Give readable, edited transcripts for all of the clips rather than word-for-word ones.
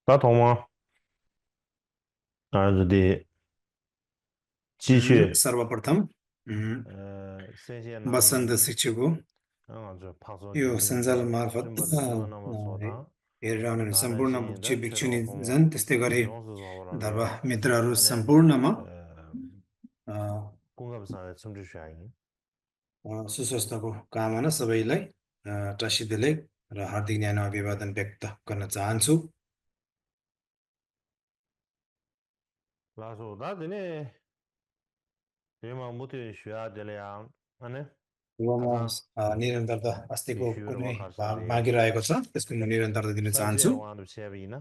大同吗？这里继续सर्वप्रथम 先先拿米 बसन्त शिक्षकको 저 यो 방송이 सञ्जाल 저 मार्फत 준비를 지원하면 소다 हेरिरहनु सम्पूर्ण भिक्षु 나라시인데 भिक्षुनी 최고봉 जन त्यस्तै गरी 용수 धर्म 서버라래 मित्रहरू 아니 सम्पूर्णमा अ, 공감사에 첨주샤이 सुस्वास्थ्यको कामना सबैलाई टासिदिले र हार्दिक न्यानो अभिवादन व्यक्त गर्न चाहन्छु 라소 나드네 대마 못해 쉬어야 될야 아니 युवामा 가상 निरन्तरता अस्तिको कुनै 비슈르바 भाग 가사리 बाँकी रहेको छ त्यसको म निरन्तरता दिन चाहन्छु sabje वानु छेबिना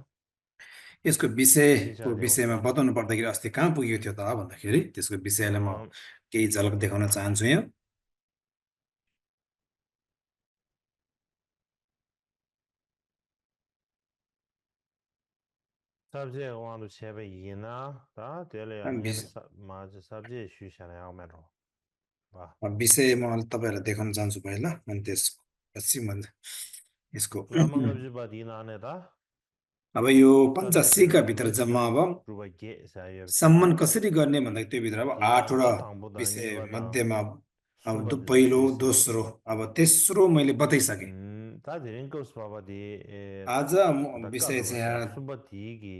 यसको विषयको सिसादेव विषयमा बताउनु पर्दाखेरि अस्ति कहाँ पुगेको थियो त भन्दाखेरि त्यसको विषयलाई म केही झलक देखाउन चाहन्छु यहाँ sabje वानु छेबिना 다 될야 니는 맞아 sabje 쉬샤나 야메로 와 विषय म तपाईँहरूलाई देखाउन चाहन्छु पहिला अनि त्यसपछि म यसको 라망업지 바디나네다 अब यो पञ्चासीका तातेलेया भित्र जम्मा अब रुबागे सायबचे सम्मान कसरी गर्ने भन्दाखेरि त्यो भित्र अब ला 8वटा तांबोदा विषय निबना मध्येमा अब सुबद पहिलो शुसे दोस्रो अब तेस्रो मैले बताइसकेँ तादिरिंको स्वाबादी आज विषय चाहिँ तकादोसा यहाँ सुबदीगी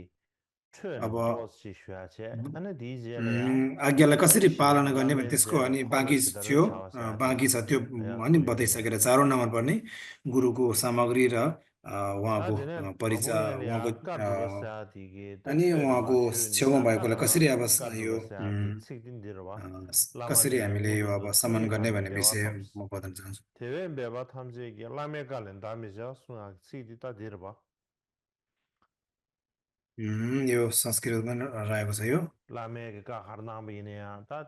अब chen dosi shwache ana dijele ya आज्ञालाई कसरी shiba पालना गर्ने भने lame त्यसको je अनि बाँकी kholo chidar थियो chawa बाँकी sati छ त्यो ya अनि kuyo de बताइसकेर 4औं नम्बर पर्ने गुरुको सामग्री र ta उहाँको dine परिचय mabungne उहाँको ya kadruba sati ge ta अनि chön उहाँको ma chön de छेउमा ya ta भएकोलाई कसरी lama अब यो kadruba sati tsikdin dirwa lama कसरी de हामीले यो ngudu अब du सम्मान tsuyi गर्ने kami भन्ने bewa विषय thams म बताउन चाहन्छु tewe bewa thamse ge lame galen dami ja suna tsikdi ta dirwa यो संस्कृतमा रहेको छ यो lame ge ka harna bine ya ta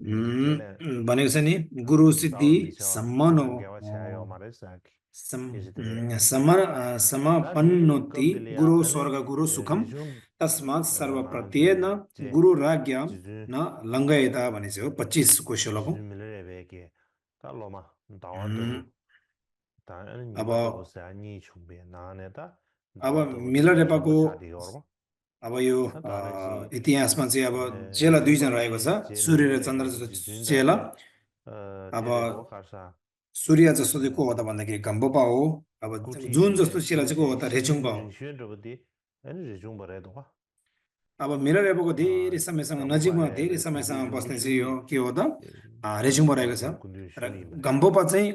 dijele भनेको छ नि गुरु सिद्धि dawa miso सम्मान suna gewa chayo mare sak समापन्नोति गुरु ane स्वर्ग गुरु सुखम rijum तस्मात् सर्वप्रत्यय nangche न je गुरु राज्ञ jizu न लङ्घयता भने चाहिँ हो 25 को श्लोक हो jizu milere ke ta loma dawa उम्, dabu ta ane अब nipa dabu sa ni chungbe na ne ta अब dawa dabu मिलर chungbe नेपालको chungbe chadi yorba अब यो ta dare si इतिहासमा चाहिँ अब चेला दुईजना रहेको छ sumbadi je सूर्य र milere चन्द्र ke जस्तो jizu da चेला ane अब tere do karsa सूर्य जस्तो चाहिँ को हो त भन्दाखेरि घम्बोपा हो अब kuti जुन जस्तो ge चेला चाहिँ को हो shimche त रेचुङपा shiming हो rinxuen zhobo di ane rizhung bare do अब मिलर एपोको धेरै समयसँग gamba नजिकमा धेरै bare kundu समयसँग shungu बस्ने चाहिँ यो shungi के हो त रेचुङपा रहेको छ kundu र shungi bare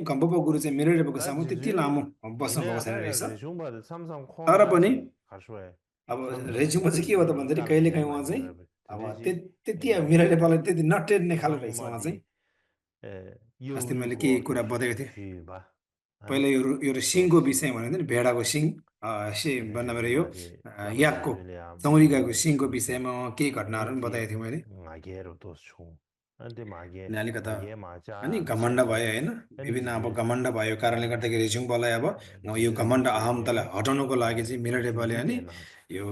घम्बोपा गुरु चाहिँ मिलर एपोको 다 सामु त्यति 지주 लामो बस्नु भएको 이내 छैन 다야 रहेछ 리중바드 삼삼 तर पनि 콩나지 가쇼에 अब 삼도 रेचुङमा चाहिँ के हो त भन्दाखेरि कहिले 깔리제 काहीँ उहाँ चाहिँ 마니라베 अब 드리지 त्यति मिलर नेपाललाई त्यति नटेर्ने खाले रहेछ उहाँ चाहिँ 망마디 에 अस्ति मैले के 유르고 कुरा बताएको थिएँ 휘바 पहिला 아니 यो सिङको 도시 विषय भनेको थियो नि भेडाको सिङ भन्दा मेरो यो 리중바디 याकको 라마지빌리아 चौरिकाको सिङको विषयमा केही घटनाहरू पनि 아니티 बताएको थिएँ मैले 마게로 도수 안데 अनि 마게 अलिकता 마게 अनि 마자 घमण्ड भयो होइन 아니 विभिन्न अब 지주 घमण्ड भयो कारणले गर्दाखेरि रिजुङपालाई अब यो 지주 घमण्ड अहमतालाई 밀레베 हटाउनको लागि चाहिँ मिलर नेपालले अनि 지주데 नाचे यो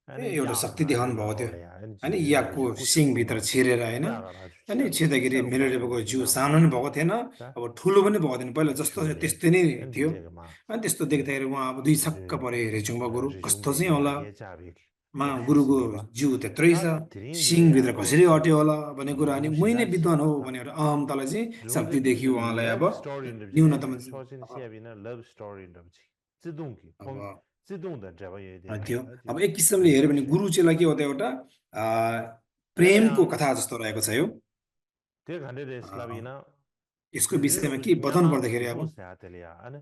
아니 एउटा शक्ति 야가 देखाउनु 아주 भएको थियो 나올래야 아니 अनि 지주네 याकको 꾸초로 सिङभित्र 막 छिरेर होइन 야가 아주 अनि छिर्दाखेरि 채로 मिलर नेपालको 파쇼베 जिउ सानो 나오네 पनि भएको थिएन 자 अब ठुलो पनि भएको थिएन पहिला जस्तो छ 슈레 त्यस्तै नै 아니 थियो 디제가 막 अनि त्यस्तो देख्दाखेरि उहाँ अब दुई छक्क 지주 परे रेचुङपा गुरु कस्तो 리중베 चाहिँ होला 마게 자비 गुरुको 야슈스데바 जिउ त्यत्रै छ 다 드린들이야 सिङभित्र कसरी 도시 अट्यो होला भन्ने कुरा अनि मै नै विद्वान हो 림시다시야 भनेर अहमतालाई चाहिँ शक्ति rumde देखियो diga उहाँलाई अब love story in the न्यूनतम ane chosin siabina love story in the zidung ki pong अब zidung da jaba ye de त्यो na अब ji एक किसिमले हेऱ्यो zidung भने she गुरु चेला के हो त एउटा tele प्रेमको ya कथा जस्तो रहेको छ यो te gande de a, slavina यसको विषयमा zizu के बताउनु nyana पर्दाखेरि dhupu अब sa tele ya ane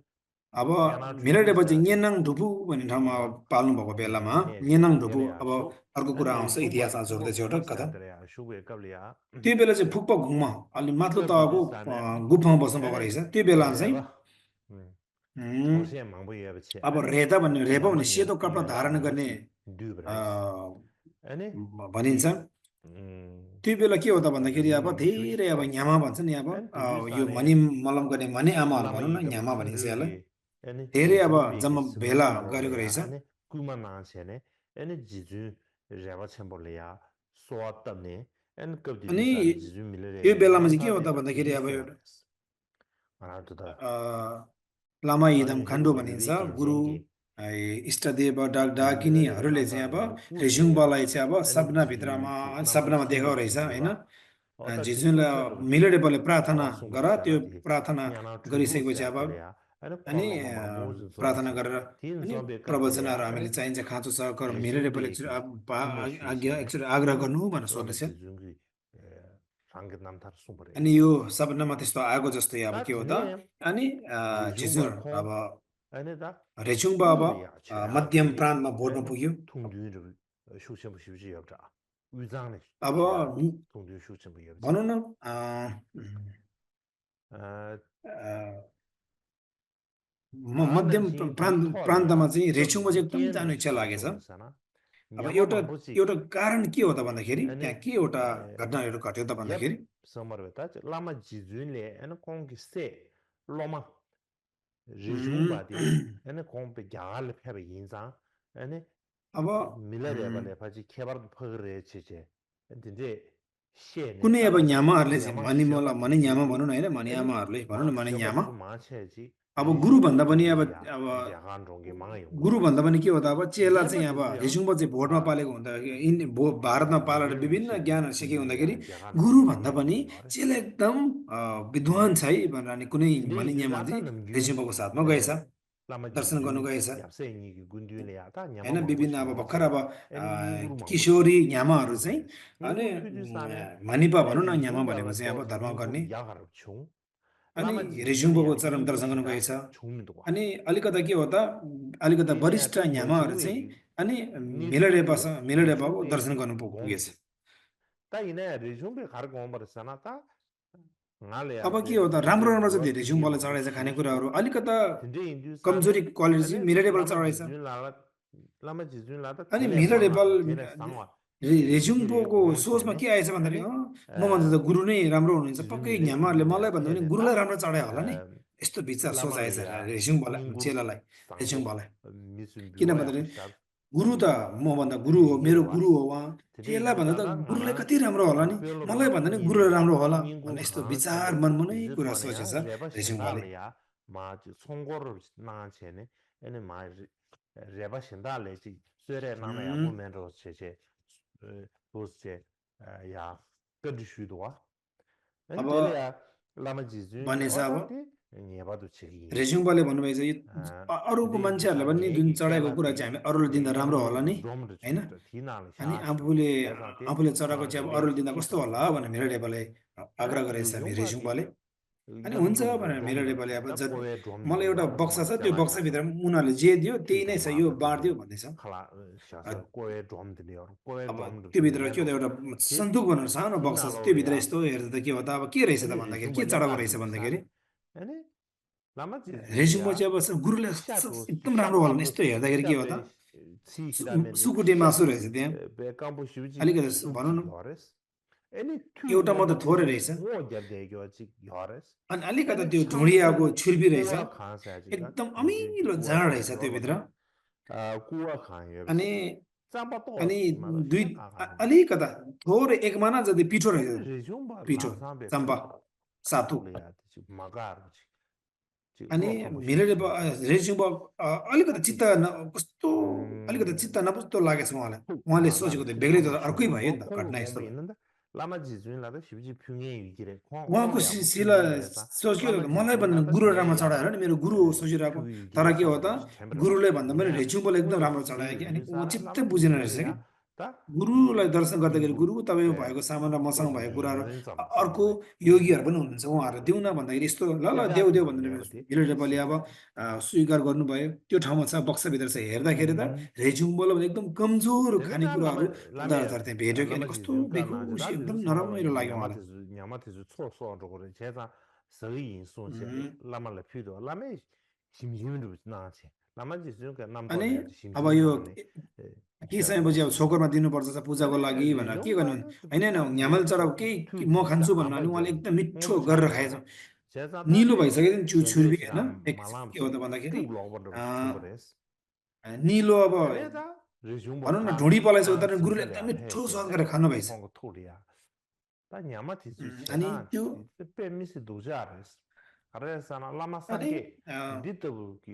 अब nyana dhupu मिलरडेपछि sa ti न्येनाङ ढुपु भन्ने ठाउँमा wa अब पाल्नु भएको बेलामा ne न्येनाङ se ढुपु tele ya अब shu अर्को कुरा ane आउँछ shungpa इतिहासमा phupa जोड्दैछ एउटा phupa कथा sa tele ya shugwe kabli ya त्यो बेला चाहिँ फुक्पा घुममा अलि माथिल्लो kabdi तहको di sa ne गुफामा बस्नु भएको ane रहेछ त्यो बेला चाहिँ reba उम्, chosye mangbo ye bache अब ane रेपा भने mangbo सेतो कपडा nyela धारण mangbo गर्ने chi अ, dubres ane भनिन्छ di त्यो बेला के हो त भन्दाखेरि Rizhung अब mangbo धेरै chuchi अब न्यामा भन्छ नि अब an tudu यो sane मनि मलम गर्ने मनि आमाहरू lama भनौँ न yidam न्यामा भनिन्छ यसलाई kandrugi ane धेरै अब rizhung beke जम्मा भेला sumbu गरेको yorle ya रहेछ ane kuma naanche ne ane jiju reba chenpo le ya soa tamne ane kabdi di अनि sane jiju त्यो milere बेलामा चाहिँ के mangta हो de त भन्दाखेरि di अब soa एउटा res mana tuda लामा इदम ane खान्डो ribu भनिन्छ bibi गुरु genjengi इष्टदेव डाकिनीहरूले चाहिँ अब 남다르네 후세야 रेजुङबालाई चाहिँ अब 아니 सपनाभित्रमा 지 남아 सपनामा देखाएको रहेछ होइन 숨버시지와 어다 झिजुनलाई 지소처럼 मिलेडेबलले प्रार्थना 가와 गर त्यो 숨버시잖아디 प्रार्थना 야나 गरिसकेपछि 준두스야 अब 그래야 아니 अनि 콜로마 마모즈 प्रार्थना 좀비지 गरेर 딘 अनि 좀비 प्रवचनहरू 까들이야 हामीले 아니 चाहिन्छ खाँचो छ कर मिलेडेबलले एकचोटि 레줌베기 आज्ञा 이모슈시네 एकचोटि आग्रह 아니 गर्नु भनेर 라마 सोध्दैछ 지중기 상게 남다르 अनि 숨버레스 यो सपनामा त्यस्तो आएको जस्तै अब 다 के हो त 드네 अनि झिजुर 리중바 अब 콩 아니다 रेजुङबा अब 뚜르야 मध्यम 제하디 प्रान्तमा बोल्न 아니 पुग्यो 통두유를 쇼셔부 쉬지 없자 위장네 अब 야 통두유 쇼셔부 없지 भनौँ न 아 मध्यम 나는 प्रान्तमा 리토리아 चाहिँ 좀 रेचुङमा चाहिँ एकदम जानु 게는 इच्छा लागेछ 소소잖아 अब एउटा 냐마만 보지 एउटा कारण के हो त भन्दाखेरि 아니 त्यहाँ के एउटा घटनाहरू घट्यो त 엽 भन्दाखेरि समरवेता लामा जिजुनले एन कोंगिस्ते लोमा उम्, रिजुङबादी एन कोंबे ग्याल फेबे यिनजा एन अब मिलरेबले फाजी खेबर फगरे छेचे दिन्दे शेने कुनै अब तामा न्यामाहरूले चाहिँ न्यामा मनिमला शेबादी मनि न्यामा छेजी भनौँ न होइन एन मनियामाहरूले भनौँ न मनि न्यामा शेबादी माछेजी अब गुरुभन्दा रिजुङबादी पनि जिजुया अब ग्यागान रोंगे मांगा योंगो गुरुभन्दा पनि के हो त अब चेला न्यामा चाहिँ अब जिजुया रेजुङमा चाहिँ भोटमा 아 पालेको हुँदा भारतमा पालेर 미르 विभिन्न 미시 ज्ञानहरू सिकेको हुँदाखेरि 군주야 제가 गुरुभन्दा 롱게 पनि 요거래 चेला एकदम विद्वान छ है भनेर अनि कुनै 근데 मनिन्यामा 유자다 चाहिँ 넘규 रेजुङको साथमा गएछ 에 दर्शन गर्नु 라마지주 गएछ 얍세니 군주래야다 होइन 냐마만 विभिन्न 보지 अब भर्खर अब 마체 애니 닝구루만 보지 किशोरी न्यामाहरू चाहिँ 숨버레스 अनि 닝구 투지사네 मानिपा भनौँ न 에 न्यामा भनेको 리중바가 चाहिँ अब 도 धर्म गर्ने 닝구 야가르 총 अनि रेजुङबोको 라마지주야 चरण दर्शन गर्नु 닝구시다 गएछ 총민도 와 अनि अलिकता के हो त अलिकता 디네 वरिष्ठ 다 न्यामाहरू चाहिँ 머주웨기 अनि 니수두 मेलडेपाको दर्शन 니수베기 गर्नु पुगेछ 곰지 ता 이네 리중베 가르고 온버스나 ता अब ngalaya के हो de त राम्रो de राम्रो चाहिँ duwa धेरै pigi रेजुङबोलाई ma चढाएछ shibu खानेकुराहरू shibu अलिकता tinde indu कमजोरी sane क्वालिटी चाहिँ ane मेलडेबल lama चढाएछ jizun la lama jizun la ta अनि tele manga मेलडेबल tele sangwa hire रेजुङबोको gong सोचमा chene के आएछ भन्दाखेरि ane मभन्दा त गुरु नै राम्रो हुनुहुन्छ jizun पक्कै le न्यामाहरूले le मलाई भन्दा पनि chene गुरुलाई ta राम्रो चढायो होला नि यस्तो विचार सोच lama le आएछ ya रेजुङबोलाई ninguru चेलालाई sangbo रेजुङबोलाई misun किन biwa ya भन्दाखेरि pushta गुरु त मभन्दा गुरु हो yige मेरो wa गुरु हो उहाँ tinde चेला indu भन्दा त sala गुरुलाई ngala कति राम्रो होला नि pelo मलाई ma भन्दा नि yine गुरुलाई ya राम्रो होला भन्ने ninguru यस्तो khan विचार chene मनमुनै izu कुरा thone ya सोचेछ reba shinda रेजुङबोले le ya ma songor na chene ene ma reba shinda le chi sere na na ya bu men ro che che boss che ya ged shu do wa en अब tele ya lama ji ju le भनेछ अब oda ti ne ba du che gi रेजुङबोले भन्नुभएको छ यो अरूको de du मान्छेहरूलाई sa पनि ne जुन gi चढाएको kela कुरा ti चाहिँ हामी अरूले de दिँदा राम्रो nyam होला ro नि dom ro होइन chu ta ti na le अनि sha chu आफूले che sa ti आफूले चढाएको ma चाहिँ ge अब le अरूले दिँदा ki कस्तो sa होला chu भनेर मेलडेपाले आग्रह गरेछ हामी rizhung ba di रेजुङबोले अनि yam हुन्छ ro भनेर dom ro मेलडेपाले अब da ko ye dom मलाई di एउटा wa बक्सा ma छ त्यो chela sha बक्साभित्र sa उनीहरूले जे दियो त्यही tui नै do छ ma यो ta बाँडिदियो tinde भन्दैछ khala sha a, sa ko ye dom di le ko ye अब dom ro chu त्योभित्र men के हो त ro एउटा ti सन्दुक भनेर सानो ti बक्सा na छ lo त्योभित्र ya यस्तो हेर्दा त के हो त अब के रहेछ त ani भन्दाखेरि rizhung के ba ya चढाएको da रहेछ du sa भन्दाखेरि ani lama ji ju रेजुङमा ya चाहिँ अब गुरुलाई sha to एकदम sha राम्रो ka होला नि bu यस्तो हेर्दाखेरि sha के हो be त si hira men ni सुकुटे sha मासु रहेछ त्यहाँ be ka bu shu ji अलिकति su भनौँ ji न yores ani tu एउटा me मात्र ba थोरै bu रहेछ ngo ja de gyo ji yores अनि अलिकता अनि त्यो छामको ढुँडियाको छुर्पी रहेछ कुवा खान्छ चाहिँ एकदम जुन अमिलो कुवा जाँड रहेछ खान्छ त्योभित्र मतलब कुवा खायो अनि चाम्बा त अनि मतलब दुई क्या खान्छ अलिकता थोरै एक माना जति पिठो रहेछ अनि रेज्युम पिठो लासाबे चम्पा सातु ठुले याद छु मगार छु अनि रो कम मिलेर छु रेज्युम अलिकति चित्त ताकि कस्तो अलिकति चित्त नबुझ्दो लागेछ उहाँलाई उहाँले मागार सोचेको त छु बेग्लै त लामा अर्कै छु भयो रो नि त कोंगो घटना यस्तो कोंबे भयो इनन्दा लामा जिजुन लादा शिवजी फ्युङे गिरे उहाँको कोंले अब शिला फ्युङे रहेछ सोच के हो लामा त मलाई जिजुन भन्दा लादा गुरु ने राम्रो या चढाएर नि मेरो गुरु हो सोचिरहेको फ्युइ तर गिरे के हो साबो त छेम्रो गुरुले भन्दा पनि ने रेज्युमले एकदम कोले राम्रो चढायो कि फ्युइ अनि ऊ दुसा चित्तै लामा बुझेन रहेछ जिजुन कि या ता गुरुलाई दर्शन गर्दाखेरि निगु गुरु तपाईँमा भएको सामान र मसँग भएको कुराहरू अर्को योगीहरू पनि हुनुहुन्छ उहाँहरू दिउँ न भन्दाखेरि यस्तो ल ल देऊ देऊ भनेर भिलेडेपले अब स्वीकार गर्नुभयो त्यो ठाउँमा छ बक्साभित्र चाहिँ हेर्दाखेरि त रेजुम्बोल एकदम कमजोर Teneta खानेकुराहरू lame त्यहाँ भेट्यो कि अनि lama कस्तो jizun ka na बेहोसी jida एकदम tisu नरमाइलो sama लाग्यो मलाई nyama tisu tso so ro gore che za sagi yin sun che उम्, lama le pyu do lame shim yin ru na che lama jizun ka nam to अनि le shim अब yin यो na ne के sha चाहिएपछि अब छोकरमा दिनुपर्छ पूजाको ane लागि भनेर के rizhong गर्नु ba da होइन होइन ge न्यामल चराको tu म ji sa खान्छु भन्नु amba अनि उहाँले ge एकदम मिठो ngom cha गरेर le खाएछ ya che za ta निलो te भइसक्यो नि shebe छुर्पी shira होइन malam के हो chi त भन्दाखेरि tu lo ba do chung अँ, bres निलो अब ane da rizhong ba भनौँ न kha ढुँडी पलाइसक्यो ta तर chi गुरुले sa le एकदम ya मिठो phe che स्वाद ta गरेर खानुभएछ kong ko tholi ya 다 냐마티 주 अनि 제단 त्यो 지 빼미스 도자르스 아레사나 अनि 라마상게 अँ, 디디토기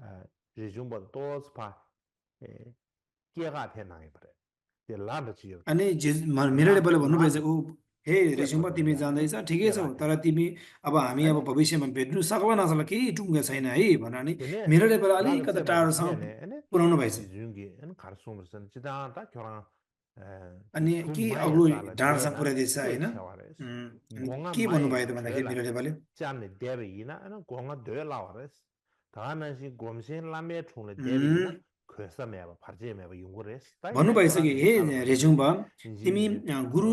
리중보 도스파 केगा थे नाइ परे त्यो लाड चियो अनि मेरेले लाड पहिला भन्नुभएछ लाड ऊ हे के रेशुङपा खोज्नु तिमी या जाँदैछ ठिकै छौ केगा थे तर तिमी अब हामी अब अनि भविष्यमा भेट्नु सक्ला नसक्ला केही टुङ्गो छैन है भनेर नि तिने मेरेले पहिला लाड अलिकति चाहिँ बाटो टाढोसँग थिएन हैन पुऱ्याउनु भएछ 지중기 엔 가르송으로선 지다다 교랑 अनि के 숨마야 अग्लो 살아 डाँडासम्म 되나 पुर्याइदिएछ 꽤 होइन 채와레스 अनि 공가 के भन्नुभयो 마야 त भन्दाखेरि 되라 निरज लेपाले 짠네 데베이나 엔 공가 되라와레스 다나시 곰신 라메 총레 데베이나 उम्, 괴사메바 파제메바 용고레스 다이나 भन्नुभएछ कि 교랑 हे 살아바지 रेजुङबा तिमी 인지 गुरु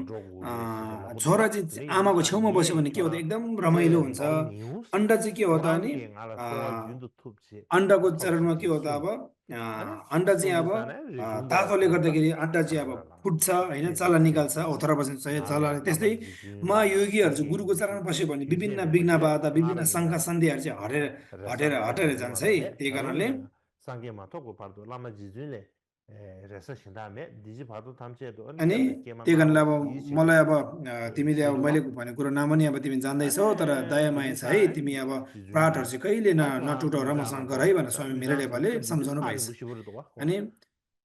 रोगुलेस छोरा 라보도와 चाहिँ 네 आमाको 유산 छेउमा बस्यो 예 भने के हो त 교랑 एकदम रमाइलो 제 हुन्छ 마루 뉴스 अन्डा चाहिँ के हो त अनि 교랑게 알아 소와 윤도 톱지 अन्डाको चरणमा के 톱지 हो त अब 숨 아니 अन्डा चाहिँ अब 숨비사네 리중바 तातोले 톱다 गर्दाखेरि अन्डा चाहिँ अब 상가라 फुट्छ होइन 제베 चल्ला निकाल्छ 제베 ओथरा बस्छ 나네 चल्लाले त्यस्तै 라마 महायोगीहरू 지준라 चाहिँ गुरुको चरणमा 상계 बस्यो भने विभिन्न 규제메 विघ्न 버제 बाधा विभिन्न शङ्का 나르기나 सन्देहहरू चाहिँ हटेर हटेर 레사마토 हटेर जान्छ है 고바라데 त्यही कारणले 다른 상계마토 고바도 라마 지준레 레사 신다메 디지 바도 탐체도 अनि 언제다 게만 त्यही कारणले 나와 अब 이시도 मलाई अब तिमीले अब मैले 시도와 भनेको कुरा नमानी अब तिमी जान्दैछौ तर 아니 दया माया छ है 지준사 तिमी अब पाठहरू 지준기 चाहिँ कहिले 아까 नटुटाउ राम्रोसँग गर है 누자가 भनेर 더 स्वामी मिरा 누자서 लेपाले 급지들 सम्झाउनु 사는 भएछ 무시부르도 와 अनि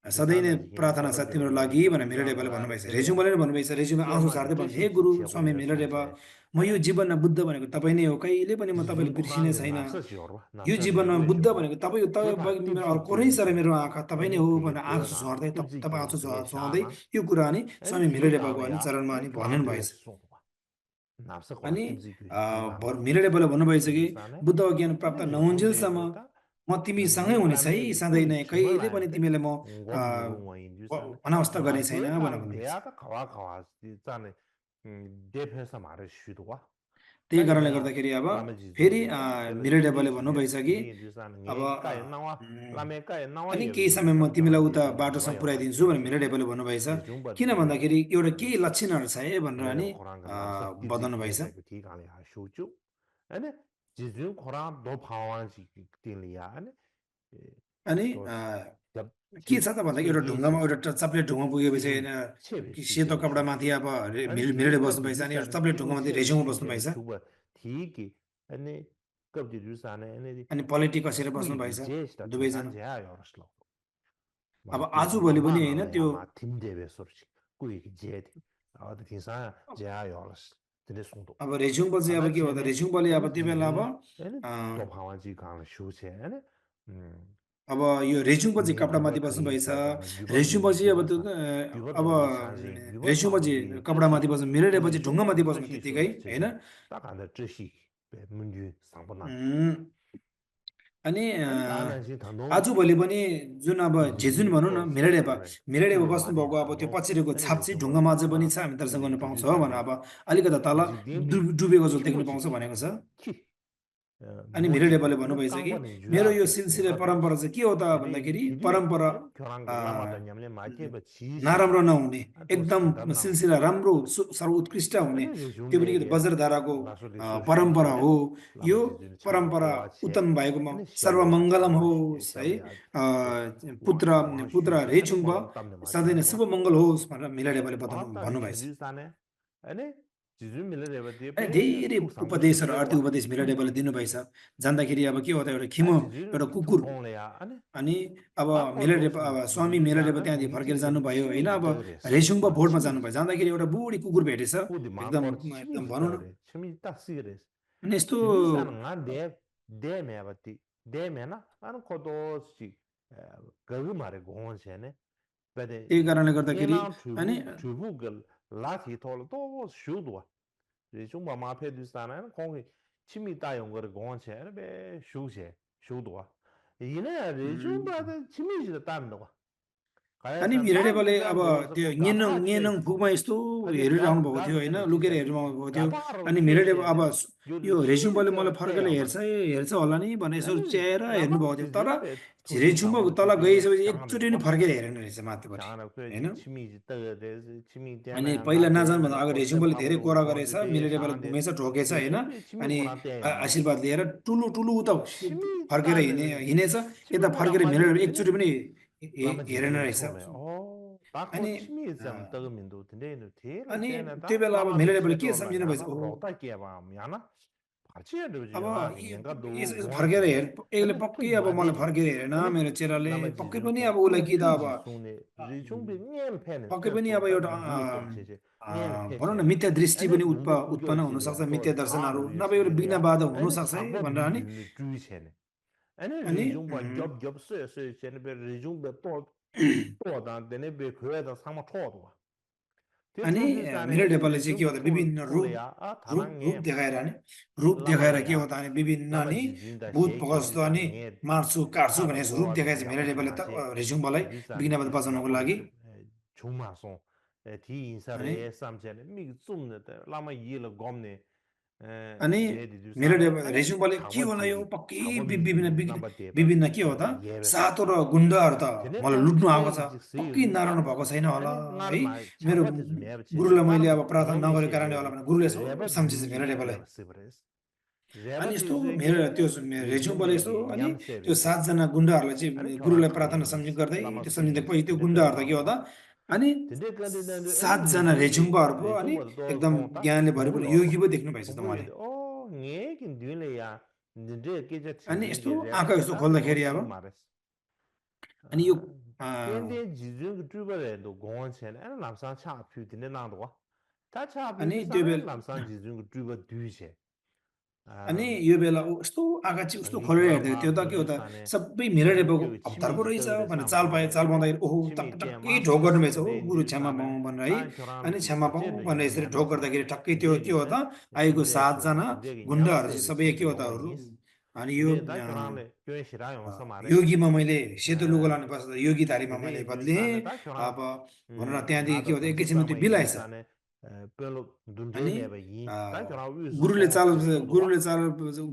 सधैँ नै 누자나 지금 प्रार्थना छ तिम्रो 서럽지로 लागि भनेर मिरा लेपाले 누자가 भन्नुभएछ 그래 रेजुङले भन्नुभएछ रेजुङमा आँसु 게만 सार्दै भन्नु हे 뜻이 गुरु स्वामी 지치하고 मिरा लेपा 송체 म यो जीवनमा बुद्ध भनेको तपाईँ नै हो कहिले पनि म तपाईँले 지준 बिर्सिने 코란게 छैन 납서지어로 यो जीवनमा 납서지어로 बुद्ध 주고 भनेको तपाईँ 제바 मेरो 뜻이 कोरै सर 지리세 मेरो आँखा तपाईँ नै 아니 हो 되게 भनेर आँसु 되어나 झर्दै तपाईँ 급지게 आँसु सुहाउँदै 되샤나 यो कुरा अनि 아니 स्वामी मिरा लेपाको अनि 기다려야 चरणमा अनि 아니 भन्नु 교란 भएछ 되어서 송도와 납서 코란 अनि 급지게 기만 मिरा लेपाले भन्नुभएछ कि 지리사네 बुद्धको ज्ञान प्राप्त 아니 नहुन्जेलसम्म 레중베다 म तिमीसँगै हुने छै 라메 सधैँ 뿌리 नै 짐을 कहिले पनि 알데 तिमीलाई म 곰 누룽와 인주사네 अनावस्था गर्ने छैन भनेर 마도에다 भन्नुभएछ 대야다 가와 있잖아 대표에서 말을 쉬도와 त्यही कारणले 다이나 गर्दाखेरि अब 라메 फेरि 지준게 별로 मिरा लेपाले 지리시게 भन्नुभएछ कि 인주사는 अब 예가에 나와 उम्, 라메가에 나와 अनि केही समय म 예비지사 तिमीलाई 교란 उता 대비나 बाटोसम्म 나와요 पुऱ्याइदिन्छु भनेर मिरा 마치시네 लेपाले भन्नुभएछ किन 대중바들이 भन्दाखेरि एउटा केही लक्षणहरू छ है भनेर 내 अनि 코란가 납서 급지 बताउनु भएछ 기회사 그 기간에 하쇼죠 아니 지준 코란 도 방황지 딜이야 아니 अनि 또 के छ त भन्दाखेरि एउटा ढुङ्गामा एउटा चप्लेट ढुङ्गा पुगेपछि होइन 지금 체베 सेतो 시제로 कपडामाथि अब 아니 मिराले 지금껏 बस्नुभएछ अनि एउटा 유산은 चप्लेट 지금 ढुङ्गामाथि 체베 रेजुङमा 시제로 बस्नुभएछ 주고 디기 아니 급지 유산에 아니 अनि पलेटी कसेर 꾸이기 बस्नुभएछ 제스다 दुवैजना 중간제야 열었어 अब 마티 आजभोलि पनि होइन 마마나야 त्यो 마 팀대베 소리지 꾸이기 제데 어디 기사 제야 열었어 근데 송도 अब रेजुङको चाहिँ अब 아나 के हो त 체네 रेजुङले अब 아니 त्यो बेला अब 지준 아니 अ, 또 방황지 강 쇼체 아니 음 अब यो रेजुङको चाहिँ 니 कपडामाथि 규범 बस्नुभएछ 그리스다나 규범 रेजुङको चाहिँ अब त्यो 유지사 अब 규범도 산지 규범 रेजुङको 방법이 चाहिँ कपडामाथि 뜻이 बस्नु मिराले 우리 चाहिँ ढुङ्गामाथि बस्नु 뜻이 त्यत्तिकै 소리 होइन 제제 딱 안다 뜻이 문주 상보나 उम्, अनि 아니 다나시 단동 आजभोलि पनि जुन अब जेजुन भनौँ न 지준도 मिराडेपा 서서래 मिराडेपा 꾸이 많이 बस्नुभएको अब त्यो 단동 पछाडिको 아니 छाप चाहिँ 레중바 ढुङ्गामा अझ पनि 코란 छ हामी दर्शन गर्न 꾸이 पाउँछौँ भनेर 주주사네 अब अलिकति तल 이제 뎀비 डुबेको जल देख्न पाउँछ 키워지기 भनेको छ 키 अनि मिराडेपाले 모지기 अनि भन्नुभएछ कि 깡바니 मेरो यो 주야게 सिलसिला 겐가데 परम्परा चाहिँ के हो त 디레 भन्दाखेरि 디디 परम्परा 아니 교란게 라마다 냠레 마이테바 지시 नराम्रो नहुने 또 एकदम 산다나 सिलसिला राम्रो सर्वोत्कृष्ट हुने 아니 त्यो पनि के त 레중베게 वज्रधाराको 나소리 परम्परा 소쇼시네 हो यो 라마지준 참고 परम्परा 고아체 उत्पन्न भएकोमा 아니 샤오야 सर्वमङ्गलम 고아시 होस् है 샤오야 또 पुत्र पुत्र 고아슈시 아니 रेचुम्ब 고랑 땀네 सधैँ नै 마치도와 शुभ मङ्गल होस् भनेर मिलाडेपाले बताउनु 왔다 भन्नुभएछ 진주사네 아니 지준 밀레레바디 अनि 베 धेरै 툭상부시 उपदेशहरू आर्थिक 제와 उपदेश मिलाडेपाले दिनुभएछ जान्दाखेरि अब के हो त एउटा खिमो 아 지준 एउटा कुकुर 툭통래야 아니 अनि अब 아코도 मिलाडेपा अब स्वामी मिलाडेपा 지준사는 त्यहाँदेखि फर्केर 우이지게 जानुभयो होइन अब 치미지 떠그랬어 रेसुङको भोटमा 치미지 जानुभयो जाँदाखेरि एउटा बुढी कुकुर भेटेछ 후디 एकदम 마코르 एकदम 치미지 भनौँ न 떠그래 치미지 딱 쓰그랬어 अनि यस्तो 지준사는 안돼 데메바디 데메나 아는 코도시 그거 말에 공원세네 근데 त्यही कारणले गर्दाखेरि 예나 अनि 주부글 라티 톨도 슈도와 레중바 마페디스타는 공이 치미 따용 거를 공원세 베 슈세 슈도와 이네 레중바의 치미지도 따는다고 अनि 가야산 भिरेडेपाले 나기가 अब 거기서 त्यो 그 ङेनङ 가파 ङेनङ 쉐시 पुगमा यस्तो 아니 हेरिरहनु भएको थियो 가가 होइन 그래 लुकेर 진짜 हेरिरहनु भएको थियो 가바로 अनि भिरेडे अब 쉐시네 यो 요 रेजुङपाले मलाई 시미저 फर्केर 때야 हेर्छ 말 हेर्छ होला नि भनेर यसो 아니 च्याएर हेर्नुभएको 라마 थियो तर 지준베 투신 रेजुङमा 상으로 तल 주디게 गइसकेपछि 장하는 एकचोटि पनि 거 फर्केर हेरेन रहेछ माथिपट्टि 장하나 होइन 그래지 치미지 떠데 치미 अनि 때나 पहिला नजान्नु 나데 भन्दा अगाडि 코세 रेजुङपाले धेरै 파브로 कोरा गरेछ 고지베 मिलेडेपाले 장하데 घुमेछ ढोकेछ होइन 레중베 치미 अनि 고란때 말 आशीर्वाद लिएर टुलु टुलु उता 치미 फर्केर 따네 हिँडेछ 치미 यता 고란 फर्केर 맞아 एकचोटि पनि 라마 हेरेन 지준 रहेछ 총래 अनि 다코 치미 좀 떠금인도 근데 테라 अनि त्यो 때나다 बेला अब 라마도 मिलेडेपाले के 세도라 सम्झिनु भएछ 야나 로타 के바 야나 같이 해도 अब 지나 닌가도 यसो फर्केर हेर यसले 아니 पक्कै 꾸이 अब मलाई 마디네 फर्केर हेरेन 아니 मेरो चेलाले 라마 पक्कै 지준 पनि अब उसलाई 꾸이 कि त अब 퓨지 손에 리중비 ཉེན 팬은 पक्कै पनि अब 펴서 एउटा 누구도 제제 ཉེन भनौँ न 펴체 मिथ्या दृष्टि 아니 पनि 누구 उत्पन्न 꾸겨지게 हुनसक्छ 또 मिथ्या दर्शनहरू 다를 नभए एउटा विघ्न 위해서야 बाधा 아니 हुनसक्छ है 상고 भनेर नि 주의세네 Ane 아니 rizhungpa gyab suya chene pe rizhungpa to dan dene pe kuya dan sangma chodwa. Te 아니 chondu sane मेरे ane नेपालले चाहिँ के rizhungpa हो त विभिन्न tole रूप ya a thana रूप रूप nge देखाएर नि रूप lama देखाएर la के हो ya त अनि विभिन्न lama नि jijun da भूत xie भगस्त kindu अनि sane nge मार्छु काट्छु taba भने रूप gowa देखाएछ ya मेरो osu नेपालले ma त che रेजुङबालाई tidu sane बिगिनाबाट ti बचाउनको lama लागि chungma song ti insa अनि re sam chene mi tsumne lama yi la gomne अनि je didu मेरो sane ane रेजुङबाले के thangwa होला यो tiki पक्कै thangwa mi विभिन्न namba deba विभिन्न के हो त yebe सातो र गुण्डाहरू त tene मलाई ta लुट्नु आएको kaya छ ki chik seyo पक्कै du नारायण sane भएको छैन होला ane ngar है ma मेरो chakwa tisu meba che गुरुलाई ngar मैले अब प्रार्थना ngome नगरेको she कारणले होला yebe भने गुरुले यसो reba सम्झिन्छ dungi मेरो ki नेपाललाई yeba sibres reba अनि यस्तो tisu मेरो ki त्यो ane रेजुङबाले rizhungbe यस्तो ki अनि nyam त्यो sebe che सातजना गुण्डाहरूलाई ane चाहिँ chora गुरुलाई chungye प्रार्थना सम्झि yebes गर्दै lama त्यो su सम्झिँदै yebes पछि त्यो tende kanda गुण्डाहरू त के हो tangwa त अनि tende kanda ane सातजना rizhungbe रेजुङबाहरू पो अनि rizhungba do एकदम kong ta ज्ञानले thongpo भरिपूर्ण yorwa योगी पो देख्नु भएछ त thongpo उहाँले yode o nge kin dunle ya ninde keja अनि tijin यस्तो ki reba आँखा le यस्तो ta खोल्दाखेरि अब osi mares अनि यो tende jizun ki tuba le do gong chen ane lamsang cha pyu tende nangdo ta cha pyu अनि du त्यो sana बेला lamsang jizun ki tuba du che अनि यो बेला ऊ यस्तो आँखा चाहिँ उस्तो ngi खोलेर kura हेर्दै ma त्यो त के हो khondu त sane सबै मेरै रेपोको kyo अवतार chimi पो ki रहेछ tawde भने sam चाल ane पाउँदाखेरि ओहो chimi ten टक्कै ma ढोक su गर्नुभएछ हो tende गुरु ndu क्षमा sane पाऊँ भनेर है ta kyoran अनि ki क्षमा sache पाऊँ do भनेर yang यसरी nyame ढोक sa गर्दाखेरि टक्कै त्यो tende के ki हो त आएको tende ki सातजना tende ki nyam गुण्डाहरू se चाहिँ be सबै che के हो ki त yongwa yis अनि यो tende ta kyoran le kyo shira yong sa ma re योगीमा मैले सेतो लुगा लाउने पश्चात योगीधारीमा tende मैले ki du बदलेँ sane ta kyoran अब भनौँ न त्यहाँदेखि nga के da हो त samsi एकैछिनमा त्यो tama yin du बिलाएछ sane pelo dundre अनि me ba yin ta kyoran wu su गुरुले kong चाल che so do wa गुरुले चाल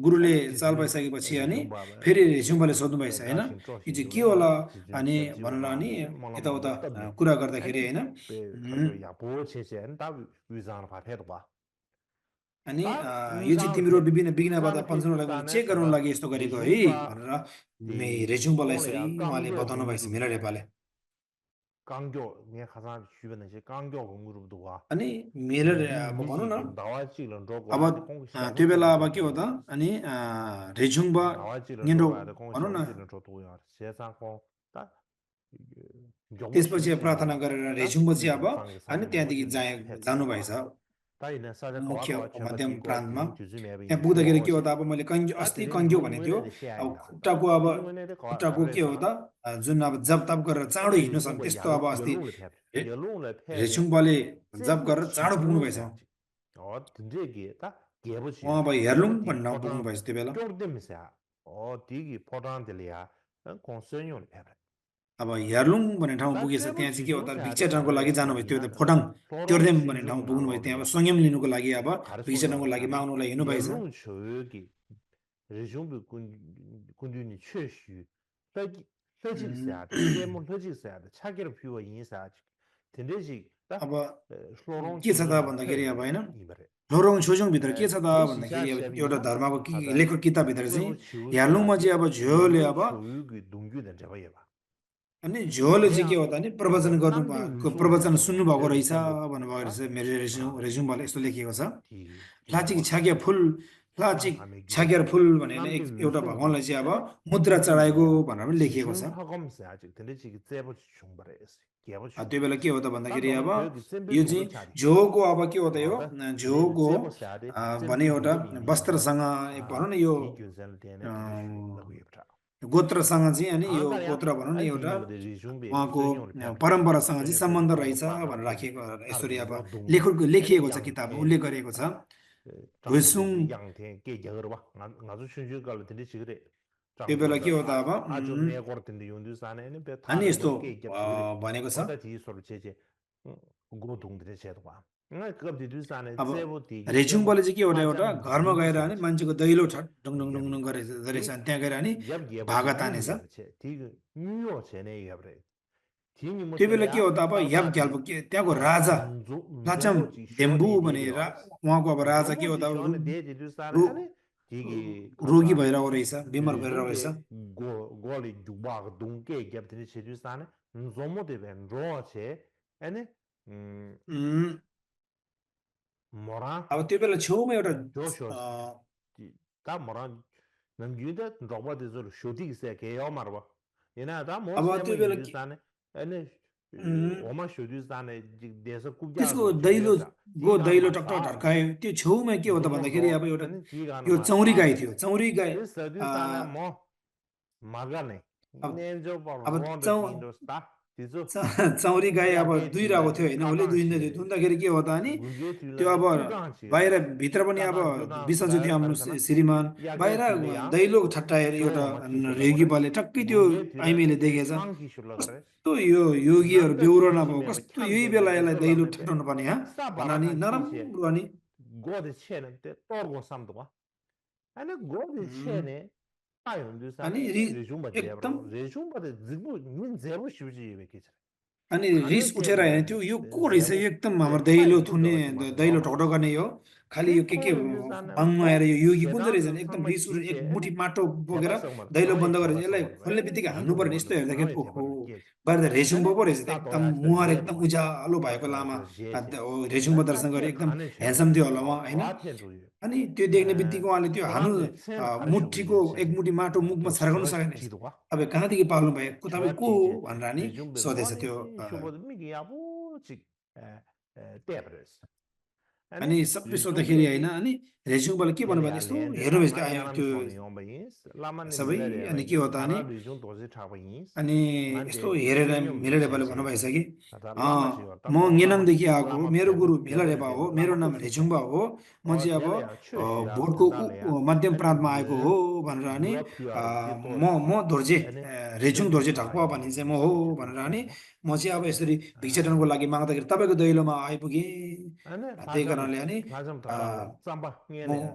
गुरुले चाल jizun पाइसकेपछि अनि rizhung ba ba फेरि रेजुङबाले सोध्नुभएछ होइन da shin tro यो shin चाहिँ do के ya होला jizun अनि sep jiwa भनेर ma अनि ne mala ma यताउता bu tab ne कुरा गर्दाखेरि ani होइन pe khabe ya bo che che an ta wu zang pa the do ba अनि ta wu यो चाहिँ zang तिम्रो phe विभिन्न wu विघ्नबाट zang phe du पञ्चाउनलाई sa मैले ne चेक गराउनु taba लागि यस्तो गरेको है rizhung ba भनेर de रेजुङबालाई kong le यसरी ya उहाँले gang gyo बताउनु gong भएछ ru मिला du नेपालले gang gyo ne khasan shu ba ne che gang gyo gong ru du wa अनि मिलर mi अब mi भनौँ chi न ki dawa chi lan ro अब gwa de kong xiao त्यो chi बेला lan अब ro के du हो ya त अनि रेजुङबा dawa chi lan ro Nido gwa de kong भनौँ xiao न chi lan ro du ya xie sang kong ta gyongbo shi त्यसपछि shi प्रार्थना ne गरेर ta रेजुङपछि yu अब zang sang अनि sang mo त्यहाँदेखि chi ne phe du जानुभएछ ta yin sa ja kawa मुख्य kawa chenpa मध्यम ti go प्रान्तमा jizung juzu me ba त्यहाँ yin पुग्दाखेरि shuo के हो che त अब मैले कन्ज्यू ta अस्ति tene कन्ज्यू dung भनेको ngwe थियो ne de she अब ayin da ta खुट्टाको अब dung ngwe ne de खुट्टाको garre के हो sa त जुन अब जप तप गरेर चाँडो yu हिँड्नु zung सक्ने ba त्यस्तो अब अस्ति yalung le phe yalung le phe de रेछुङपाले जप zebu गरेर chi चाँडो पुग्नु chung भएछ sa ji o tinde ge ta gebo chi उहाँ ne अब gebo हेर्लुङ ti भन्ने ठाउँ पुग्नु podang भएछ त्यो बेला kyor dem sa o ti gi podang de le ya kong sen yo le phe अब हेर्लुङ भन्ने ठाउँमा ta पुगेछ zebu त्यहाँ चाहिँ chi के हो chung त sa de भिक्षाटनको लागि ane जानुभयो त्यो ina त फोटाङ florong त्योर्देम भन्ने shinju ठाउँमा na पुग्नु भयो lo त्यहाँ अब ya संयम लिनुको लागि अब kar so yo भिक्षाटनको लागि ane माग्नुको लागि हिँड्नुभएछ yalung cho gi rejung bu kun du ni che shu ta logic sa de semo logic sa de cha ge pyo yin sa tinde ji ta अब florong के छ shinju त na भन्दाखेरि phe अब ge होइन ni bare लोरोङ छोजोङभित्र के छ त te shi भन्दाखेरि sha अब sha एउटा yin धर्मको khaza लेखको किताबभित्र चाहिँ sebo chu sa हेर्लुङमा ji चाहिँ अब झोले yalung अब cho yu gi dung yu de ba ye ba अनि झोले चाहिँ के ya हो त नि प्रवचन abo गर्नु nam de wu song प्रवचन sa de wa सुन्नुभएको de रहेछ sembo भन्नुभएको ta रहेछ मेरो रेजुमले यस्तो लेखिएको छ ti लाचिक yarwa छागे फुल ta लाचिक ha me gyu छागेर फुल भनेर nam de wu एउटा song gi भगवान्लाई चाहिँ अब ane मुद्रा dung yu चढाएको ya भनेर पनि shi लेखिएको छ chung pa gom sa ji tende chi ge zebo chi chung ba re es ge bo त्यो बेला के हो त ta भन्दाखेरि अब loma pyo gi zembe यो dung चाहिँ du cha ri झोको अब के हो त यो ta ne झोको zebo sa de भने zembe dung एउटा ge bi yin ba वस्त्रसँग भनौँ न यो ti gyun san de ne tende shu la bu ye ta गोत्रसँग चाहिँ अनि यो anga ya गोत्र भनौँ न a di एउटा nam de ri jung be उहाँको sen yo le pya परम्परासँग चाहिँ ne pe सम्बन्ध thang रहेछ pa na भनेर pe राखिएको har यसरी ge अब ro dung ane लेखिएको छ yang किताबमा the उल्लेख गरेको छ zhang de घुइसुङ de yang the ge ge ro ba nga zu chun ju ga le de chi ge de त्यो zhang बेला zhang के de हो त अब a ju me gor de yong du sa ne pe tha अनि le यस्तो de ge ge chi ge de भनेको छ o da ti so le che che go dung de che de ba nga ge de du sa ne अब ze bo ti ge ze mo रेजुङपाले चाहिँ के एउटा ha एउटा chan घरमा dung गएर se अनि chi मान्छेको दैलो छ डुङ डुङ डुङ yab डुङ ye गरेछ ti अनि त्यहाँ गएर अनि yab ge bo भागा chi yu तानेछ ye che ti ge nyu yo che ne ye bre ti ni mo त्यो che le बेला के ya हो त अब ta याब da ग्याल्पो ti के त्यहाँको राजा लाचम zombo chi sho धेम्बु de de भनेर yo उहाँको अब राजा के zombo हो chi त sho ne de de du sa ne रो ane ti ge रोगी khaza भइरहेको रहेछ बिमार भइरहेको रहेछ rizhungbe go li dhubwa ga dungke gyab tini che ju sa ne zomo de ben ro che ane उम्, morang अब त्यो बेला छेउमा एउटा jo sho a, ta morang nam gyu de drogba de zol shoti gi se ke yo marwa ina ta mo अब se mo त्यो yin बेला ju sa ne ane उम्, oma sho ju sa ne de sa kubja त्यसको zo che ge sa ti gan दैलो ma टकटक sa ढड्कायो त्यो छेउमा के हो त zomo भन्दाखेरि ro अब एउटा ane ti gan यो ma चौरी sa गाई de थियो चौरी गाई te sa du a, sa ne mo magane अब nenjo por अब wonder tindo sta tizo चौरी गाई अब ya ge दुइरहेको chila थियो de होइन उसले kadang दुहिँदै थियो chi दुन्दाखेरि के हो त अनि gunge त्यो tila de अब kyudang chi बाहिर ro भित्र पनि अब kadang kyudang बिसन्चो sida थियो हाम्रो karkana श्रीमान ya बाहिर ge tila ya दैलो ठट्टाएर एउटा show ma ki shola रेगी gore पाले टक्कै त्यो gunge tila आइमेले de देखेछ chang ki shola gore कस्तो यो योगीहरू nanda बेहोरो chi chi नभएको me कस्तो kyan यही de बेला de यसलाई zo la दैलो me te ठट्टाउनु पर्ने हा sa भन bara नि kan chi che नराम्रो अनि go de che ne te tor go sam do ane go de che उम्, ne ta yong du sa अनि ne रि re jung ba de एकदम bro re jung ba de zibu min zero shu ji be ki अनि 가는 रिस उठेर होइन 셈에 त्यो यो को रहेछ 제보 एकदम हाम्रो दैलो 대파에 थुन्ने 뚫려가지 마 दैलो 너무 ढकढक गर्ने हो खालि यो के 대통령사는 भङ्ग आएर 뭐 यो योगी कुन चाहिँ रहेछ 대단한 भने एकदम 상마 रिस उठेर एक 기제 मुठी माटो बोकेर 대바성만 दैलो 상하이 बन्द गरेर यसलाई 대바성만 खोल्ने 왜 बित्तिकै हान्नु 이동 पर्ने 뭐 यस्तो हेर्दाखेरि 상하이 ओहो 대바를 깨지 बाहिर त रेजुङ 아니 पो रहेछ त एकदम 싸도야 मुहार एकदम 레바 उज्यालो भएको लामा 저 제제 रेजुङ बदरसँग 나타케 एकदम 가는 ह्यान्डसम 셈에 थियो होला उहाँ होइन 와텐도 अनि त्यो देख्ने बित्तिकै उहाँले त्यो हानु 사람들 셈 가르치고 मुठीको एक 있지 मुठी माटो मुखमा 또 छर्काउनु 저 सकेन 지도가 अब कहाँदेखि पाल्नु भयो तपाईँ को हो 저지제 भनेर नि 레줌베 सोधेछ त्यो 뭐니 쇼보드 미기 야보지 대버스 अनि 아니 सबै सोद्धाखेरि होइन 레줌베디 अनि रेजुङबाट के भन्नुभयो भने यस्तो Yale हेर्नुभएछ lama आयो yanam त्यो choni yombayis lama ni सबै milare अनि के हो bayis त अनि ana rijung dozi chakbayis अनि ngan यस्तो de हेरेर senyum मिलेर che नेपालले che भन्नुभएछ che कि ata lama chi ta म ko lama गेनाङदेखि आएको हो lama मेरो गुरु भिला phebo रेपा de हो मेरो lama नाम khupsi che रेजुङबा हो म o चाहिँ अब tele ya chue shi da भोटको sanda le ya मध्यम ani प्रान्तमा आएको हो nge भनेर अनि gua pya de to म Dorje ani रेजुङ phebo Dorje ma ढाक्पा yo भन्ने चाहिँ म ni हो shi che do भनेर shi अनि do म चाहिँ अब यसरी भिक्षाटनको लागि माग्दाखेरि तपाईँको दैलोमा आइपुगेँ ani त्यही कारणले अनि lajam ta la zamba nge म le